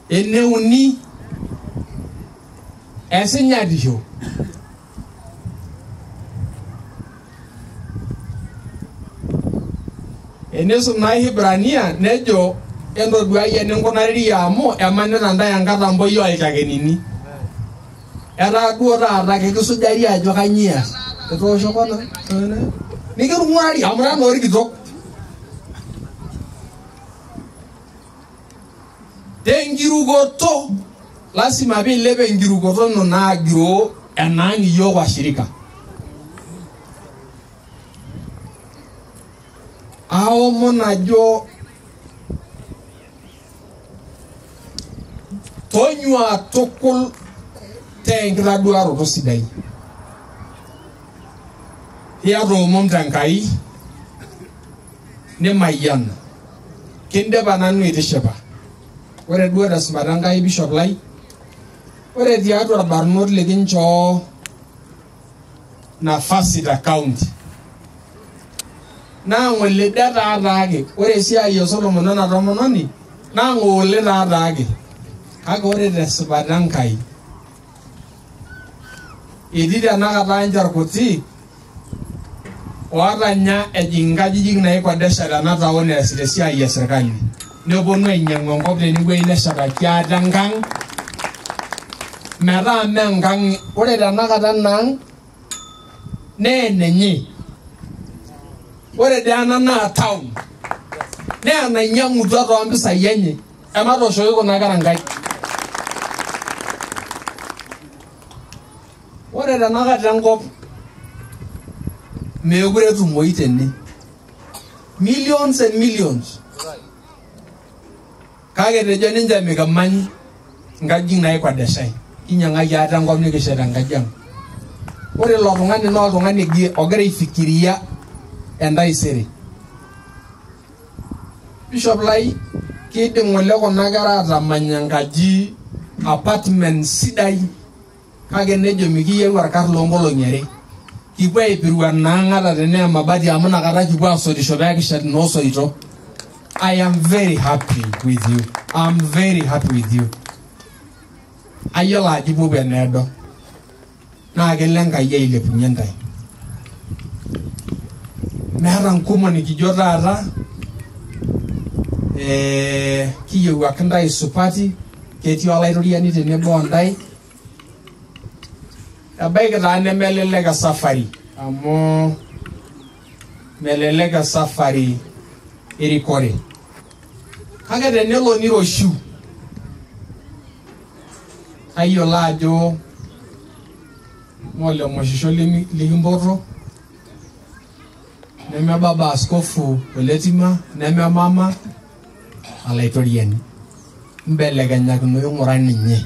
Eneuni esinyatisho. Enisum naa Hibrania nejo entoduai eninkunariri amu emanita ntae enkatamboi olchakenini. Etaa duo taata kikisujari ajo kanyio ias. Etooshoko na nikitung'uari amu ira naa orkitok. Tenkirukoto lasima piilep enkirukoto ino naagiroo enaang iyiok washirika. Aomon ajo tonyua tukul tenkitaduaroto sidai. Iata omom tenkai nemayiana. Kindipa nanu itishipa. Ore duo tesipata Enkai bishop lai, ore tiatua irbarnot likinchoo nafasi te county naa ng'ole det taataake. Ore esiai e Solomon ena tomononi naa ng'ole taataake. Kake ore tesipata Enkai etii tenakata nche irkuti ootanya ejing inkajijik naikodesha tena taon eesita esiai e serkali. Neponu ainyang'u enkop tenewueji neshetaki ate enkang metaa mee enkang. Ore tenakata enaang naa enenye. Ore dii ena naa town naa enainyang'utua toompisai enye. Ematooshoki kuna kera nkaik. Ore tenakata enkop meekure etumoyu tene. Millions and millions. Kake etejo ninche mikimany nkajijik naikodeshai. Kinyang'aki ate enkop nikishet enkaji ang. Ore ilo tung'ani naa oltung'ani ogira aifikiria entaisere. Bishop lai kiidim ng'ole kuna kera atamany enkaji apartment sidai kake nejo mikiyieu orkar loonkolong'i are. Kipuo aipiru enaang'ata tenaa emabati amu inakata kipuo asotisho pee kishet inoosoito. I am very happy with you. I'm very happy with you. Ayiolo ajo ipuopuo eneedo. Naa kelo Enkai ailepunye ntae. Meeta nkumok nikijo taata kiyiewuaki ntae supati, ketii olaitoriani tenebo ontae. Ebaiki taa nemelelek esafari amu melelek esafari erikore. Kake tenelo niroshiu tayiolo ajo ng'ole moshisho likimpoto neme baba askofu oletima neme mama alaitoriani. Mbelekenyakinoyu ng'ura ninye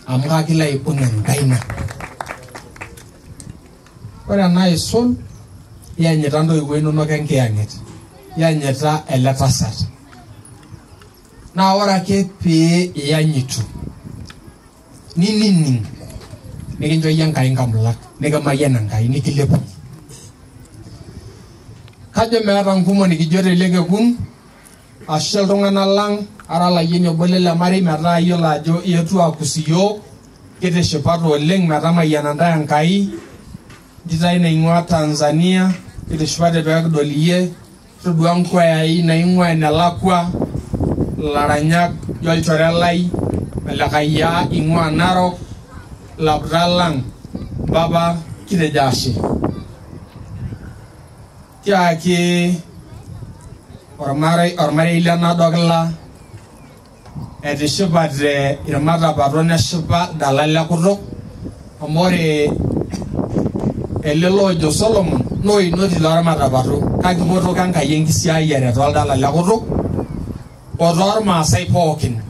amu kakilo aibung' enkaina. Ore ena aisul iyanyita ntoiwuo inonok enkiyang'et, iyanyita ele tasat. Naa ore ake pee iyanyitu ninining nikincho iyie Enkai nkamulak, nikimayian Enkai nikilepunye. Kajo meeta nkumok nikijo tele kekun ashe iltung'anak lang' ara olayieni obo lele marei metaa iyiolo ajo ietuo akus iyiok, kitishipate oleng' metamayiana ntae Enkai. Ntitai naing'ua Tanzania, kitishipate pee kidol iyie, todua nkwayai naing'ua enelakua, ilaranyak ijo olchore lai, Olekayia ing'ua Narok, ilaputak lang' baba kitejo ashe. Tiaki ormarei lenadokila etishipate irmatapato neshipa dalal lekutuk amu ore ele loojo Solomon nooinoti toormatapato kake ipotoka Enkai enkisiayiare tooldala lekutuk o toormaasai pookin.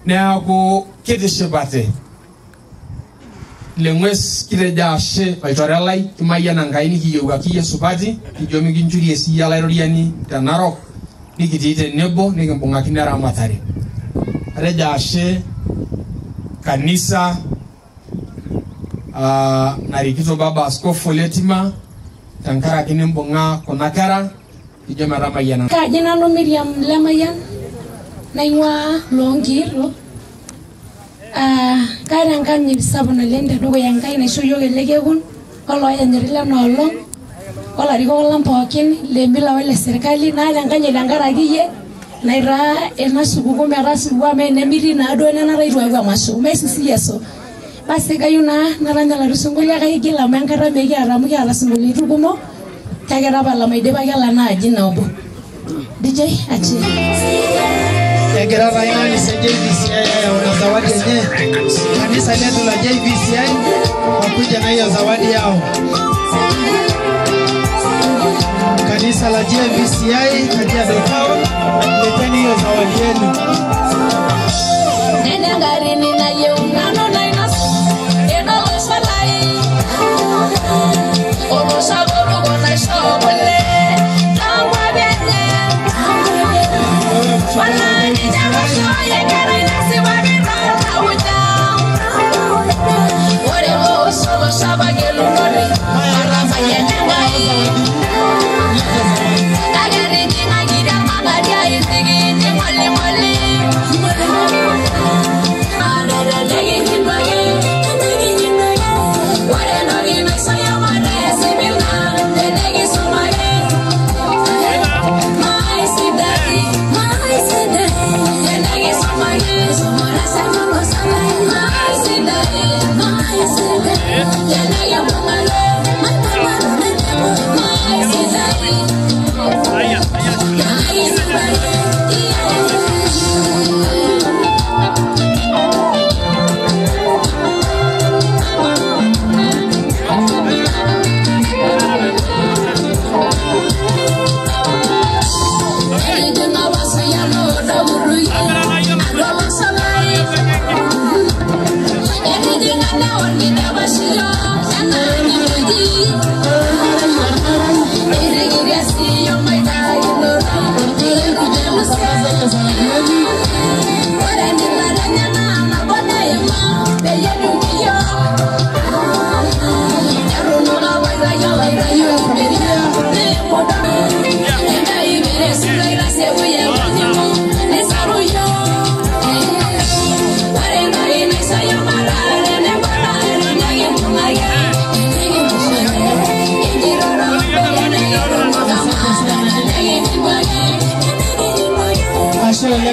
Neeku kitishipate leng'ues kitejo ashe olchore lai, kimayiana Enkai nikiyiewuaki iyie supati, kijo mikinchurie siyie olaitoriani te Narok, nikitii tenebo nikimbung'akino eramatare. Atejo ashe kanisa narikito baba askofu Letima tenkaraki nimbung'a kuna kera kijo metamayiana. Kaji nanu Miriam Lemayian naing'ua Loonkiito. Kaata enkanyit sapuk naleng tedukuya Enkai naisho yiok ele kekun olooyanyiti lena olong olarikok lang pookin le mila ole serkali. Naata enkanyit tenkaraki iyie naitaa ena supukuu metaa supukuu amu enemitii naaduo nenata itu aaku emasho. Meisisi Yesu. Basi kayieu naa narany oladuo sinkolio kaigil amu enkata mekiata amu kiata sinkolioitin kumok kake tapala maidipaki ela naaji nabo. DJ achie. Egira taa ina kanisa e JVCI ayau na zawadi yenye. Kanisa letu la JVCI wakuja na hiyo zawadi yao. Kanisa la JVCI Kajiado Town, leteni hiyo zawadi yenu. Nena ngarini nayieu nanu nainosu ena olosho lai olosho oruko naishoo kule toonkuapi enye. Ore olosho olosho apa gelunore matamayian Enkai. Kake etijing'akitia irmang'ati aisiki ng'oling'oli. Ore entoki naisho yiok mataa esipil naa tenikisumaki. Maisidai, maisidai, tenikisumaki. Maisidai, maisidai, tenikibung'are. Maisidai, maisidai, yeah.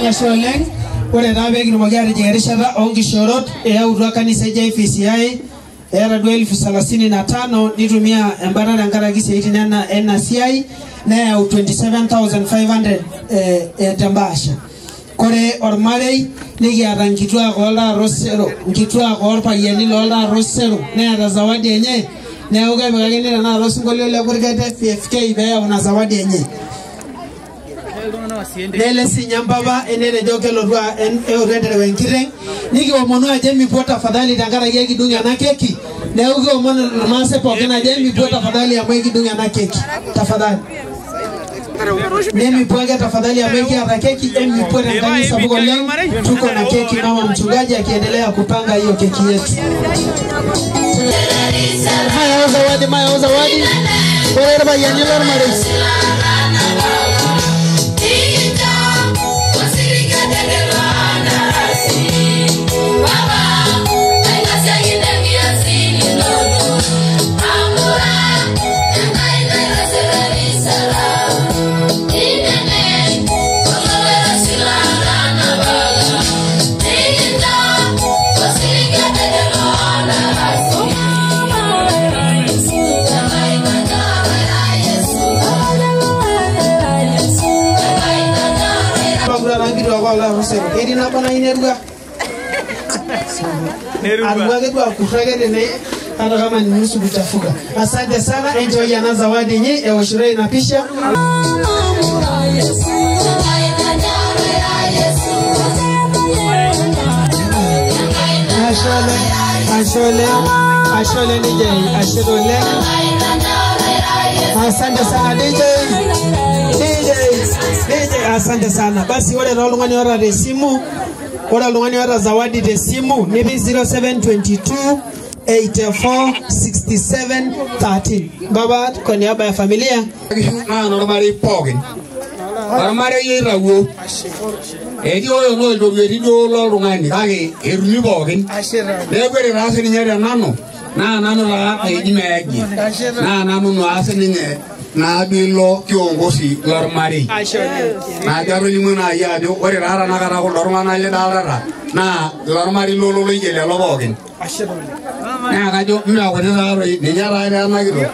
oleng, ashe oleng. Ore taa pee kitumoki aatijing erishata oonkishoorot eyautua kanisa e JPCI eeta duo 35,000 nitumia embata tenkaraki isiaitin ena siai neyau 27,500 tembaasha. Kore ormarei nikiata nkituak oltaarosero, nkituak orpayiani loltaarosero neeta zawadi enye, neeku kepikakini tenakata osinkolio le Kurkete FFK peyau ina zawadi enye. Nele sinye mpapa enetejo kelotu eotu entereu enkiteng, nikiomonu ajo emipuo tafadhali tenkaraki ekidung ena keki, neeku kiomonu irmaasai pookin ajo emipuo tafadhali amu ekidung ena keki tafadhali. Nemipuo ake tafadhali amu ekiata keki, emipuo tenkanisa sapuk oleng. Tuko na keki, mama mchungaji akiendelea kupanga hiyo keki yetu. Mayau zawadi, mayau zawadi. Ore irpayiani lormarei. Ketii nabo nayieu nerua. Arua ake duo akurru ake tene hata kama ni nusu kuchafuka. Asante sana, enjoy ena zawadi inyi eoshiroi ina pisha. Ashe oleng, ashe oleng, ashe oleng DJ, ashe oleng. Asante sana DJ. DJ, DJ, asante sana. Basi ore oltung'ani oota te simu, ore oltung'ani oota zawadi te simu nipik 0722 84 67 13. Baba, kwa niaba ya familia naa normarei pookin. Ormarei oitawuo. Etii ore looltorueti duo loltung'ani kake etumi pookin. Neeku ore taa sininye tenanu naa nanu taa eji meeji. Naa nanu naa sininye naa ilo kiongozi lormarei. Naa katolimuo naaji ajo ore taa tenakata kuldo tung'anak lidoltata naa ilormarei lololoitie lelo pookin. Naa kajo mee kuti taatoi ninye taa ena kitok.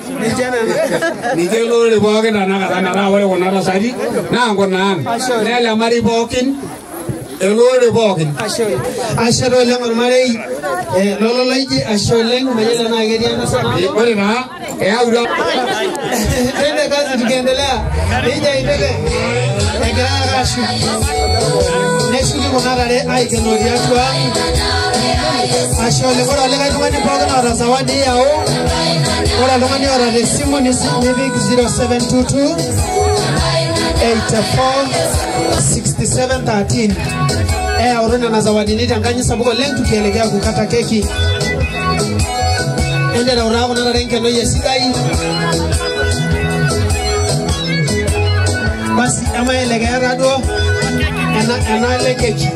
Ninche lorere pookin tenakata metaa ore kuna tasati naa nkunaang'. Nele marei pookin elorere pookin. Ashe oleng ormarei lololoitie, ashe oleng. Mayiolo tenaa ketii ena sana. Ore taa eyautua Twende kazi tukiendelea. DJ twende. Egira ake ashuk. Neshuki kuna tare aikenoo tiatua ang'. Ashe oleng. Ore olikae tung'ani pookin oota zawadi yau. Ore oltung'ani oota te simu nipik 0722 84 67 13. Eyautu nena zawadini tenkanyi sapuk oleng tukielekea kukata keki. Entereu taa kuna tare nkenoi esidai. Basi emaelekea taa duo ena ele keki.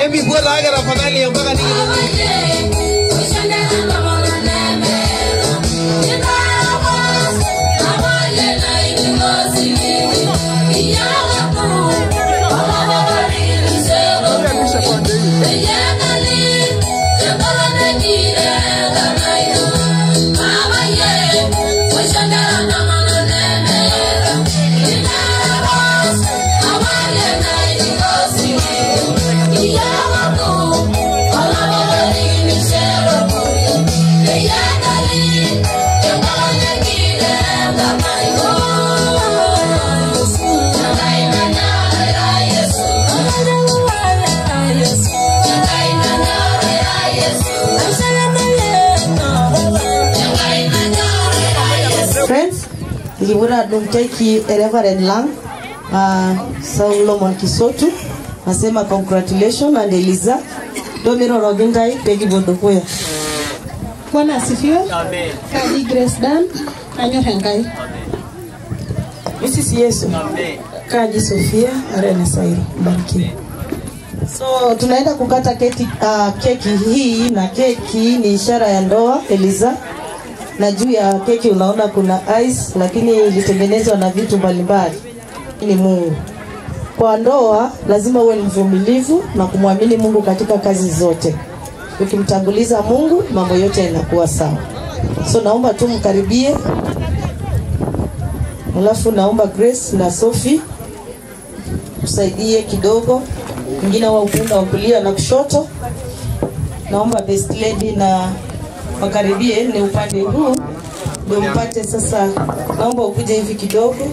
Emipuo taake tafadhali mpaka nikitum. Friends, nikivuta dumteki Reverend Lang, Solomon Kisotu, nasema congratulations and Eliza Domiro Rogintai Peggy Bodokuya. Bwana asifiwe. Amen. Kaji Grace Dan, anyor Enkai. Mrs. Yesu. Amen. Kaji Sofia Arene Sairo, barikiwe. So tunaenda kukata keki hii, na keki ni ishara ya ndoa Eliza. Na juu ya keki unaona kuna ice, lakini ilitengenezwa na vitu mbalimbali. Ni Mungu. Kwa ndoa lazima uwe mvumilivu na kumwamini Mungu katika kazi zote. Ukimtanguliza Mungu mambo yote yanakuwa sawa. So naomba tu mkaribie. Alafu naomba Grace na Sophie usaidie kidogo. Mwingine wa upande wa kulia na kushoto. Naomba best lady na wakaribie ni upande huu ndio mpate sasa. Naomba ukuje hivi kidogo.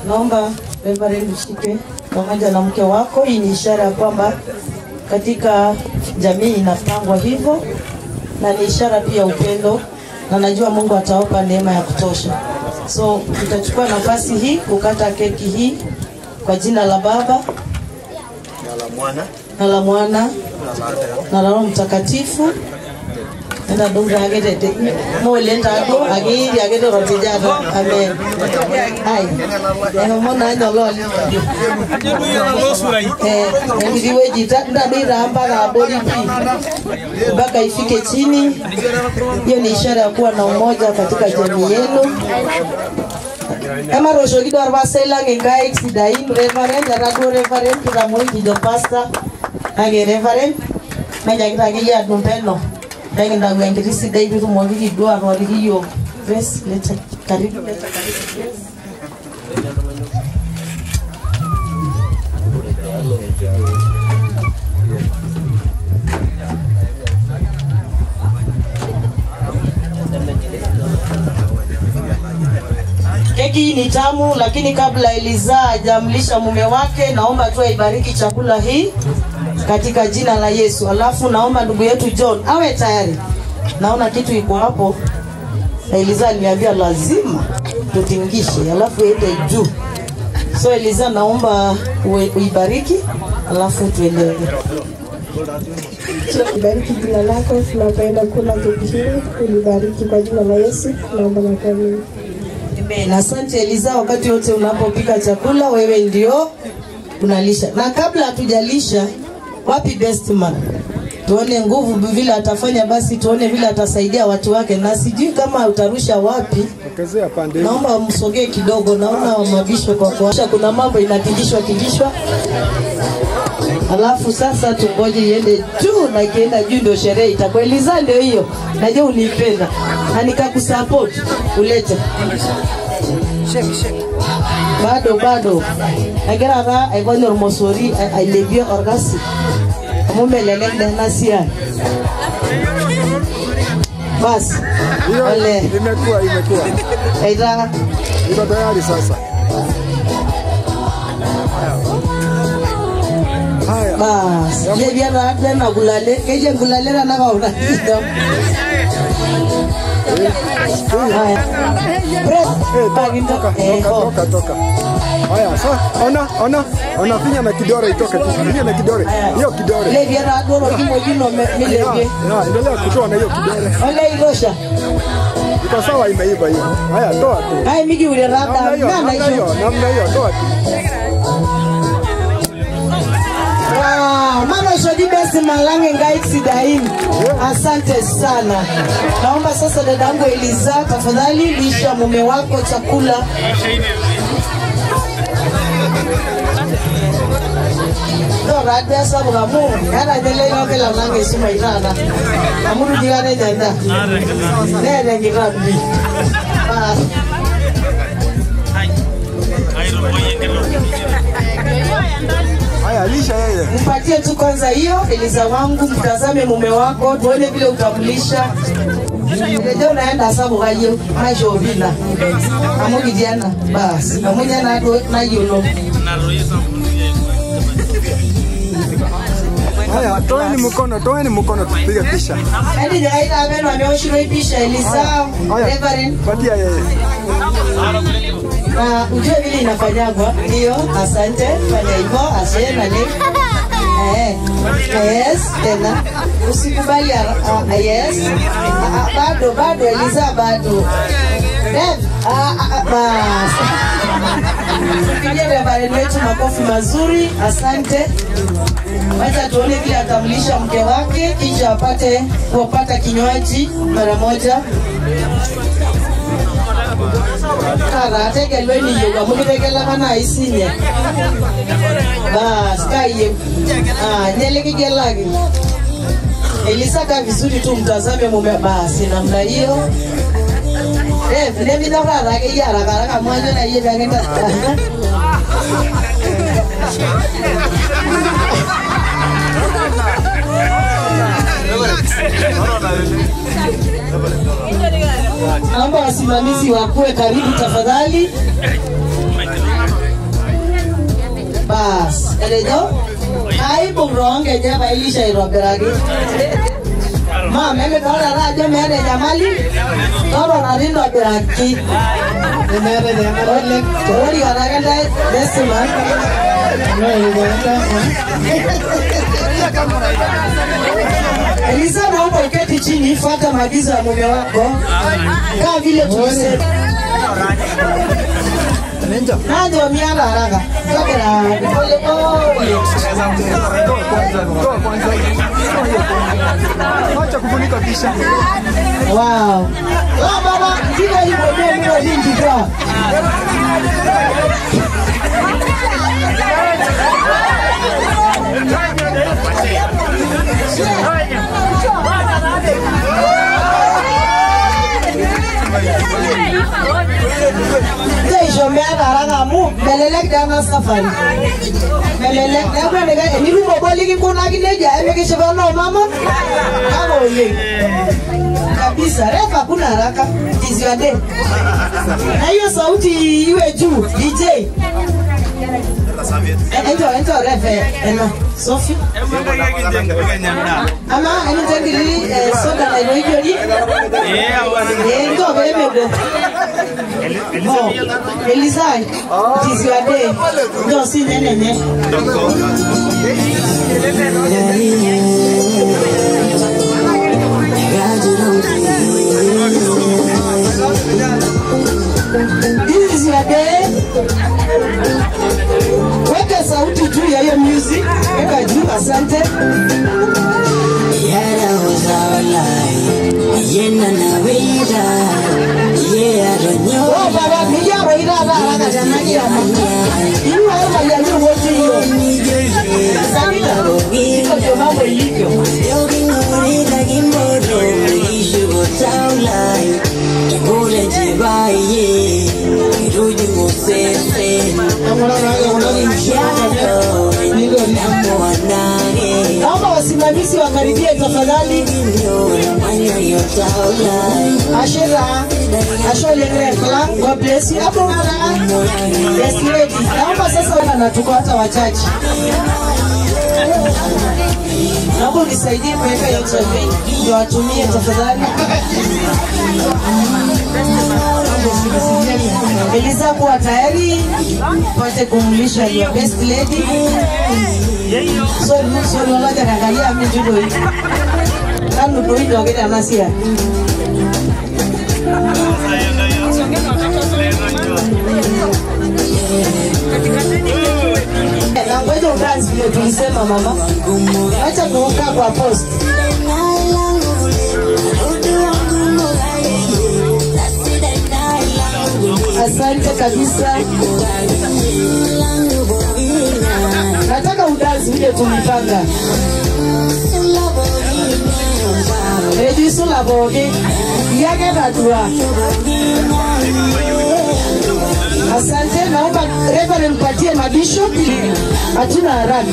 Naomba Reverend ushike pamoja na mke wako. Hii ni ishara kwamba katika jamii inapangwa hivyo, na ni ishara pia upendo, na najua Mungu atawapa neema ya kutosha. So tutachukua nafasi hii kukata keki hii kwa jina la Baba na la Mwana na la Mwana na la Roho Mtakatifu. Enda dunga agete mo lenda go agiri agete rotijata. Amen. Ai mona ndo loli ndiwe jita ndabira mpaka abori mpaka ifike chini. Hiyo ni ishara ya kuwa na umoja katika jamii yenu. Ema rosho kido arbasela ngengai sidain reverend arago reverend turamoi kido pastor age reverend meja kita ya dumpeno. Nda ngirisi dai bitu mwagiki dua rwariki hiyo. Grace leta karibu, leta karibu Grace. Keki ni tamu, lakini kabla Eliza hajamlisha mume wake, naomba tu aibariki chakula hii katika jina la Yesu. Alafu naomba ndugu yetu John awe tayari. Naona kitu iko hapo. Eliza aliniambia lazima tutingishe, alafu iende juu. So Eliza naomba uibariki, alafu tuendelee. Bariki jina lako tunapoenda kula keki hii, ulibariki kwa jina la Yesu, naomba na kuamini. Amen. Asante Eliza, wakati wote unapopika chakula wewe ndio unalisha. Na kabla hatujalisha, wapi best man? Tuone nguvu vile atafanya, basi tuone vile atasaidia watu wake. Na sijui kama utarusha wapi. Naomba msogee kidogo, naona mabisho kwa kuasha kuna mambo inatingishwa tingishwa. Alafu sasa tungoje iende juu, na ikienda juu ndio sherehe itakuwa. Eliza ndio hiyo. Najua unipenda. Na nikakusupport ulete. Bado bado. Agera ra aikonyor mosori ailepie orgasi. Amu melelek dena sia. Bas. Ole. Imekuwa. Aida. Iko tayari sasa. Bas. Lebia ra dena gulale, keje gulale na na kauna. Toka. Haya, sasa ona finya na kidore itoke tu. Finya na kidore. Hiyo kidore. Lebia ra doro kimojino milebie. Na endelea kutoa na hiyo kidore. Ole irosha. Iko sawa, imeiva hiyo. Haya, toa tu. Hai migi ule rada na hiyo. Namna hiyo toa tu. Wow, mama shodi basi malange ngai sidaini. Asante sana. Naomba sasa dadangu Eliza tafadhali lisha mume wako chakula. No rada sabu amu, yana dele yoke la nange suma irana. Amuru digane janda. Ne ngirambi. Bas. Haya, lisha yeye. Mpatie tu kwanza hiyo Eliza wangu, mtazame mume wako, tuone vile utamlisha. Ndio unaenda sababu hayo majovina. Amugidiana bas. Amunyana na yulo. Haya, toeni mkono tupige picha. Hadi jaita ameno ameoshirwa picha Eliza. Reverend. Patia yeye. Na ujue vile inafanyagwa. Ndio, asante. Fanya hivyo, ashe na ni. Yes, tena. Usikubali yes. Bado Eliza bado. Dev, bas. Pigia Reverend wetu makofi mazuri, asante. Wacha tuone vile atamlisha mke wake kisha apate kupata kinywaji mara moja. Kara tegelu eniyieu amu kitegelaka naaji sinye. Bas, kai nye likigelaki. Elisa kaa vizuri tu mtazame mume basi namna hiyo. Neminyorraa akeyie haraka haraka amu ajo naa iyie peekinta. Naomba wasimamizi wakuwe karibu tafadhali. Bas, etejo kaibung toonkejek pailisha aitobiraki. Mama, emidolta taa ajo meeta enyamali, totona tintobiraki. Olorika taake ntae desima. Elisa, naomba uketi chini, fuata maagizo ya mume wako. Kama vile tulisema. Najo miala haraka. Tokera pole pole. Acha kufunika kisha. Wow. Oh baba, ndivyo hivyo ndio vingi kwa. Nteisho meeta haraka amu melelek taa ena safari. Melelek. Neeku enitum obo likinkunaki nejia emikishipa noo mama kake oleng. Kabisa, ref hakuna haraka. It is your day. Na hiyo sauti iwe juu, DJ. Enjo ref ena. Sophie. Ama enitengiri soda nairoijori. Enjo pemego. Oh, Elisa, it is your day. Njo si nenene. This is your day. Weka sauti juu ya hiyo music. Weka juu, asante. Oh baba, miyaro ira haraka jamani ya Inu hayo ya ni wote hiyo. Sabina, hivyo ndio mambo ilivyo. Naomba wasimamizi wakaribie tafadhali. Ashera, Ashole Grefla, God bless you. Hapo yes lady. Naomba sasa na tuko hata wachache. Naomba unisaidie kuweka hiyo trophy ndio watumie tafadhali. Elisa kuwa tayari pate kumlisha your best lady. Sorry, wala naangalia mimi ndio hii. Kanu ndio hii ndio anasia. Na ngoja udance vile tulisema mama. Acha kukaa kwa post. Asante kabisa. Nataka udance vile tulipanga. Ejisu la boge. Yake badua. Asante, naomba Reverend patie mabishop. Hatuna haraka.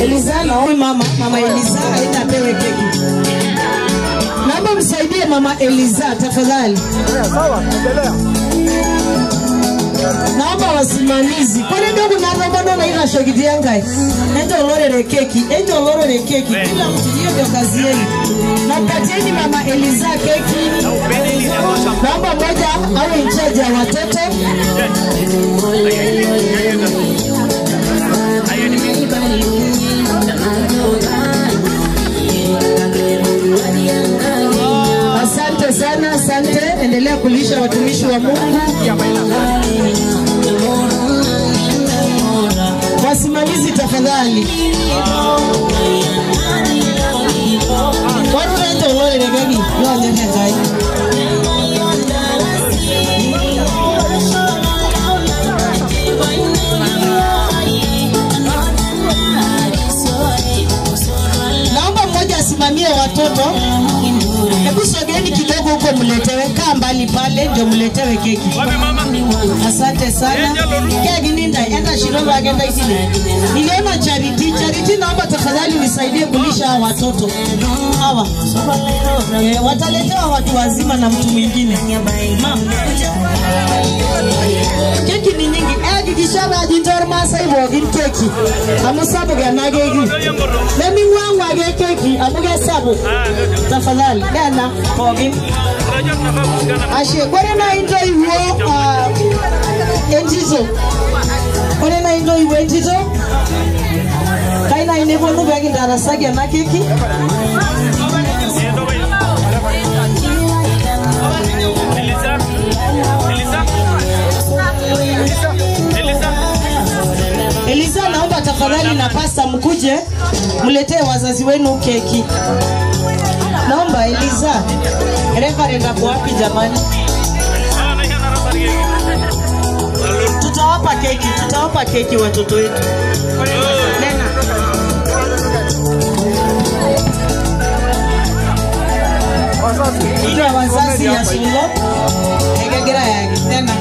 Eliza, naomba mama Eliza aenda apewe keki. Naomba msaidie mama Eliza tafadhali. Sawa, endelea. Naomba wasimamizi. Kore ndogo na robo na ila shogidi yangai. Endo lorere keki, endo lorere keki. Kila mtu hiyo ndio kazi yenu. Na patieni mama Eliza keki. Naomba mmoja awe in charge ya watoto. Asante sana, asante. Endelea kulisha watumishi wa Mungu. Wasimamizi tafadhali. Watu wanaenda ulole begani, leo ndio ngai. mletewe, kaa mbali pale ndio mletewe keki. Asante sana. Keki ninda enda Shiroro agenda isile. Niliona Charity, Charity naomba tafadhali nisaidie kulisha hawa watoto. Hawa. Wataletewa watu wazima na mtu mwingine. Mama. Keki ni nyingi. Hakikisha ajintor Maasai pookin keki. Amu sapuk ena keki. Neming'uang'u ake keki amu kesapuk. Tafadhali, nena pookin. Ashe, ore nai intoiwuo entito. Ore nai intoiwuo entito. Kai nai neponu pee kintarasaki ena keki. Elisa, naomba tafadhali na pasta mkuje mletee wazazi wenu keki. Naomba Elisa. Reverend ako wapi jamani? Tutawapa keki, tutawapa keki watoto wetu. Lena. Ile wazazi ya Solo ekegira yake tena.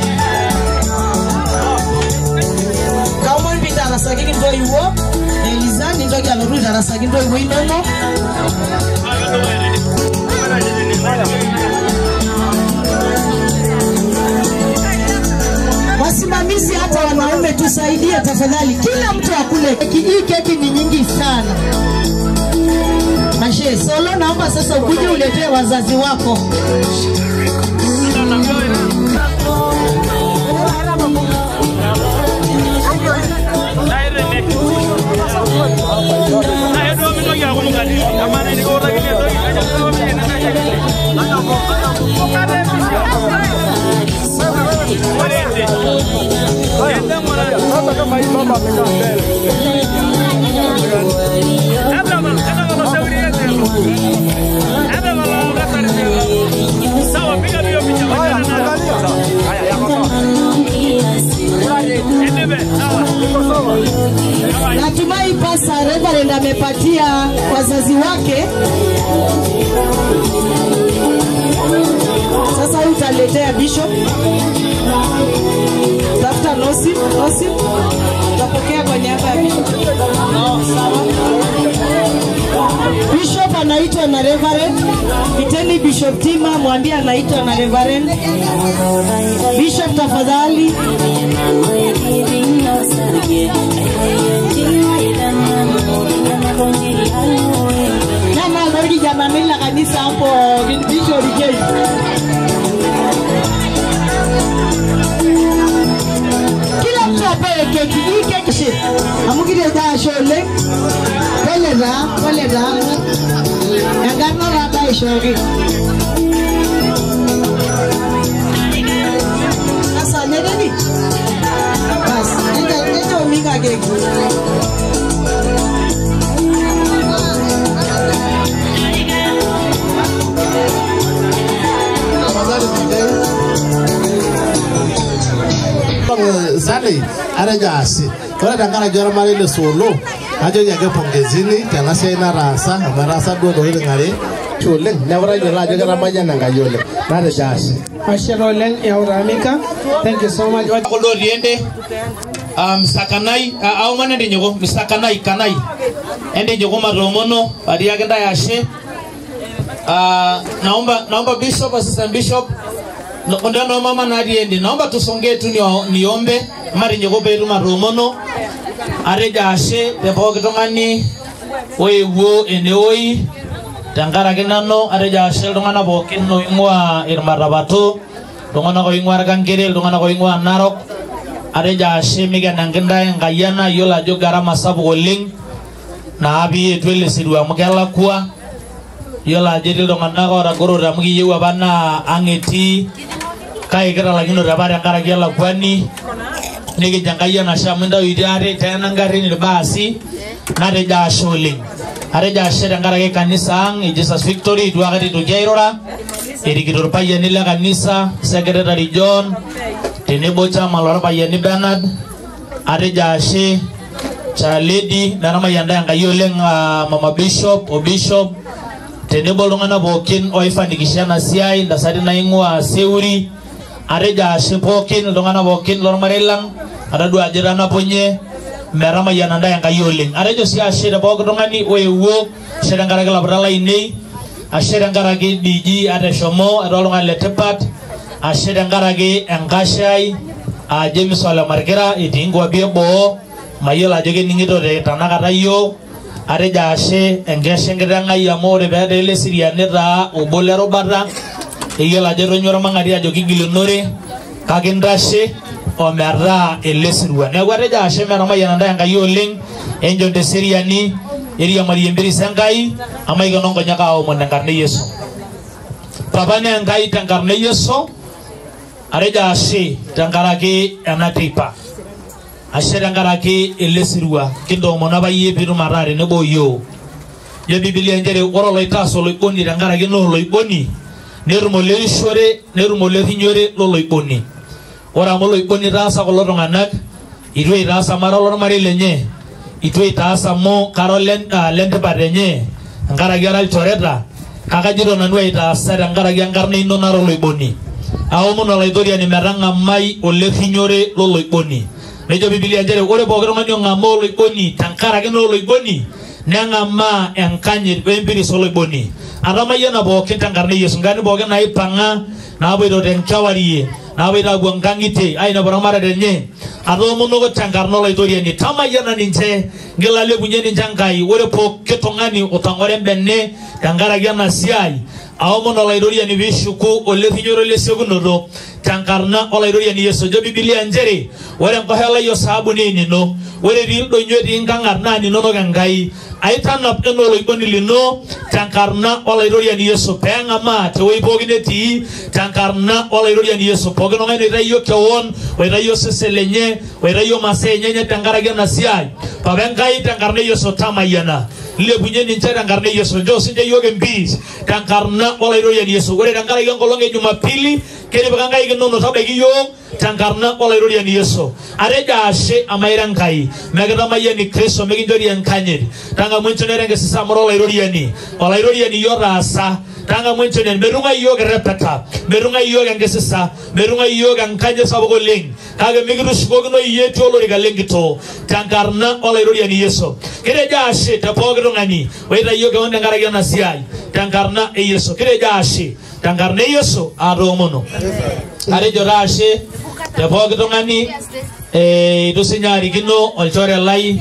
Kaomon pitarasaki intoiwuo Elisa, nintoki alotu aitarasaki intoiwuo inonok. Wasimamizi hata wanaume tusaidie tafadhali, kila mtu akule keki. Hii keki ni nyingi sana. Mashe Solo, naomba sasa ukuje uletee wazazi wako. Natumai pasa Reverend amepatia wazazi wake. Sasa utaletea bishop. Tafuta Nosip, Nosip. Utapokea kwa niaba ya bishop. No, sawa. Bishop anaitwa na Reverend. Iteni Bishop Tima, mwambie anaitwa na Reverend. Bishop tafadhali. Kama lori jamani la kanisa hapo Bishop J. Kila mtu apewe keki. Hii keki amu kitejo ashe oleng. Pole taa, pole taa. Enkarna taata aishooki. Sasa neteni. Bas, encho Mika keki. Sunday, atejo ashe. Ore tenkaraki ormarei le Solo, najoki ake pongezini tena siai nataasa amu etaasa duo ntokitin are oleng, neeku tayiolo ajo ketamayiana Enkai oleng. Natejo ashe. Ashe oleng yau Mika. Thank you so much. Kuldo riende Mr. Aomon entinyiku Mr. Kanai Kanai entinyiku matoomono atiaki ntae ashe. Naomba Bishop, Assistant Bishop, ndio mama natii endi, naomba tusongee tu niombe matinyiku peetum atoomono. Atejo ashe te pooki tung'ani oewuo enewoi tenkaraki nanu. Atejo ashe iltung'anak pookin oing'ua Irmatapato, iltung'anak oing'ua Irkankere, iltung'anak oing'ua Narok. Atejo ashe mikena nkintae Enkai yiolo ajo gharama sapuk oleng naa pii etu ele sirua amu kelakwa. Yiolo ajo etii iltung'anak ootagorote amu kiyieu apa naa ang' etii kake kitalakinote apa tenkaraki elakwani. Nikijo Enkai enashe amu intauitie ate teena ngarrin irbaasi. Natejo ashe oleng. Atejo ashe tenkaraki kanisa ang' e Jesus Victory itu akata itoki airura erikito irpayiani le kanisa Secretary John tenebo chama lorpayiani Bernard. Atejo ashe Chaledi namayian ntae Enkai oleng, Mama Bishop o Bishop Tenebo iltung'anak pookin oifanikisha ena siai, ntasati naing'ua Seuri, atejo ashe pookin iltung'anak pookin lormarei lang, atadua ajo itanapunye metamayiana ntae Enkai oleng. Atejo sii ashe te pooki tung'ani oewuo, ashe tenkaraki ilaputak lainei, ashe tenkaraki DG ateshomo etaa oltung'ani letipat, ashe tenkaraki enkashe ai aa James Ole Markira etii nkuapi eboo, mayiolo ajo kening'ito tenakata yiok. Atejo ashe enkeshe enkiteng' ai amu ore peetaa ele siria nitaa obo lerubata, eyiolo ajo etonyua ormang'ati ajo kigilunore kake intashe ometaa ele sirua. Neeku atejo ashe metamayiana ntae Enkai oleng, enchom teseriani, eriamari empiris Enkai, amaikeno nkonyek aomon tenkarna e Yesu. Papa naa Enkai tenkarna e Yesu, atejo ashe tenkaraki ena teipa. Ashe tenkaraki ele sirua kintoomono apa iyie piitum ataa tenebo yiok. Ejo Biblia nchere ore oloitaas oloiboni tenkaraki naa oloiboni netum olerishore netum olerinyore loloiboni. Ore amu oloiboni itaasa kulo tung'anak, itu itaas amu ara olormarei lenye, itu itaas amu kara lentipat enye, tenkaraki ara ilchoreta, kake ajito nanu aitaasa tenkaraki enkarna ino nara oloiboni. Aomon olaitoriani metang'amai olerinyore loloiboni. Nejo Biblia nchere ore pooki tung'ani ong'amaa oloiboni tenkaraki naa oloiboni neng'amaa enkanyit wempiris oloiboni. Atamayiana pookin tenkarna e Yesu, nkarn pookin naipang'a naapoito tenkewarie naapoito aapuo nkang'itie ainepu eramatare enye, atoomonoko tenkarna olaitoriani. Tamayiana ninche, ngila lepunye ninche Enkai. Ore pooki tung'ani otang'oro embene tenkaraki ena siai, aomon olaitoriani piishuku olerinyore lesiokinoto tenkarna olaitoriani Yesu. Ejo Biblia nchere ore enkosholai osaabu naa enino, ore etii ildonyio etii nkang'at naa ninonok Enkai. Aitanap enaa oloiboni lino tenkarna olaitoriani Yesu, peeng'amaa tewueji pookin netii tenkarna olaitoriani Yesu. Pooki tung'ani oitayio kewon, oitayio osesen lenye, oitayio masaa enyenyek tenkaraki ena siai, Papa Enkai tenkarna e Yesu tamayiana, ilepunye ninche tenkarna e Yesu. Nchoo sinche yiok empiris tenkarna olaitoriani Yesu. Ore tenkaraki enkolong e Jumapili ketipika nkaik inonok tabaiki yiok tenkarna olaitoriani Yesu. Atejo ashe amu ira Enkai, mekitamayiani Kristo mikinchori enkanyit. Tang'amu enchonere enkisisa amu ira olaitoriani, olaitoriani iyie otaasa. Tang'amu enchonere, metung'ai yiok erepeta, metung'ai yiok enkisisa, metung'ai yiok enkanyit sapuk oleng, kake mikitushukokino iyie etii olorika lenkitoo tenkarna olaitoriani Yesu. Kitejo ashe te pooki tung'ani oitayio kewon tenkaraki ena siai tenkarna e Yesu. Kitejo ashe tenkarna e Yesu atoomono. Atejo taa ashe te pooki tung'ani itu sinye arikino olchore lai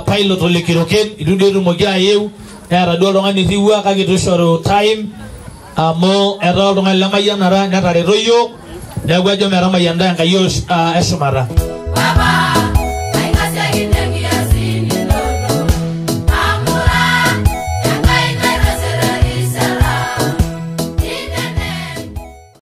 pilot Ole Kiroken, itu duo etumoki ayeu, neeta duo oltung'ani irriwua kake itu ishoru time amu etaa oltung'ani lemayianata netareto yiok, neeku ajo metamayiana Enkai eshumata.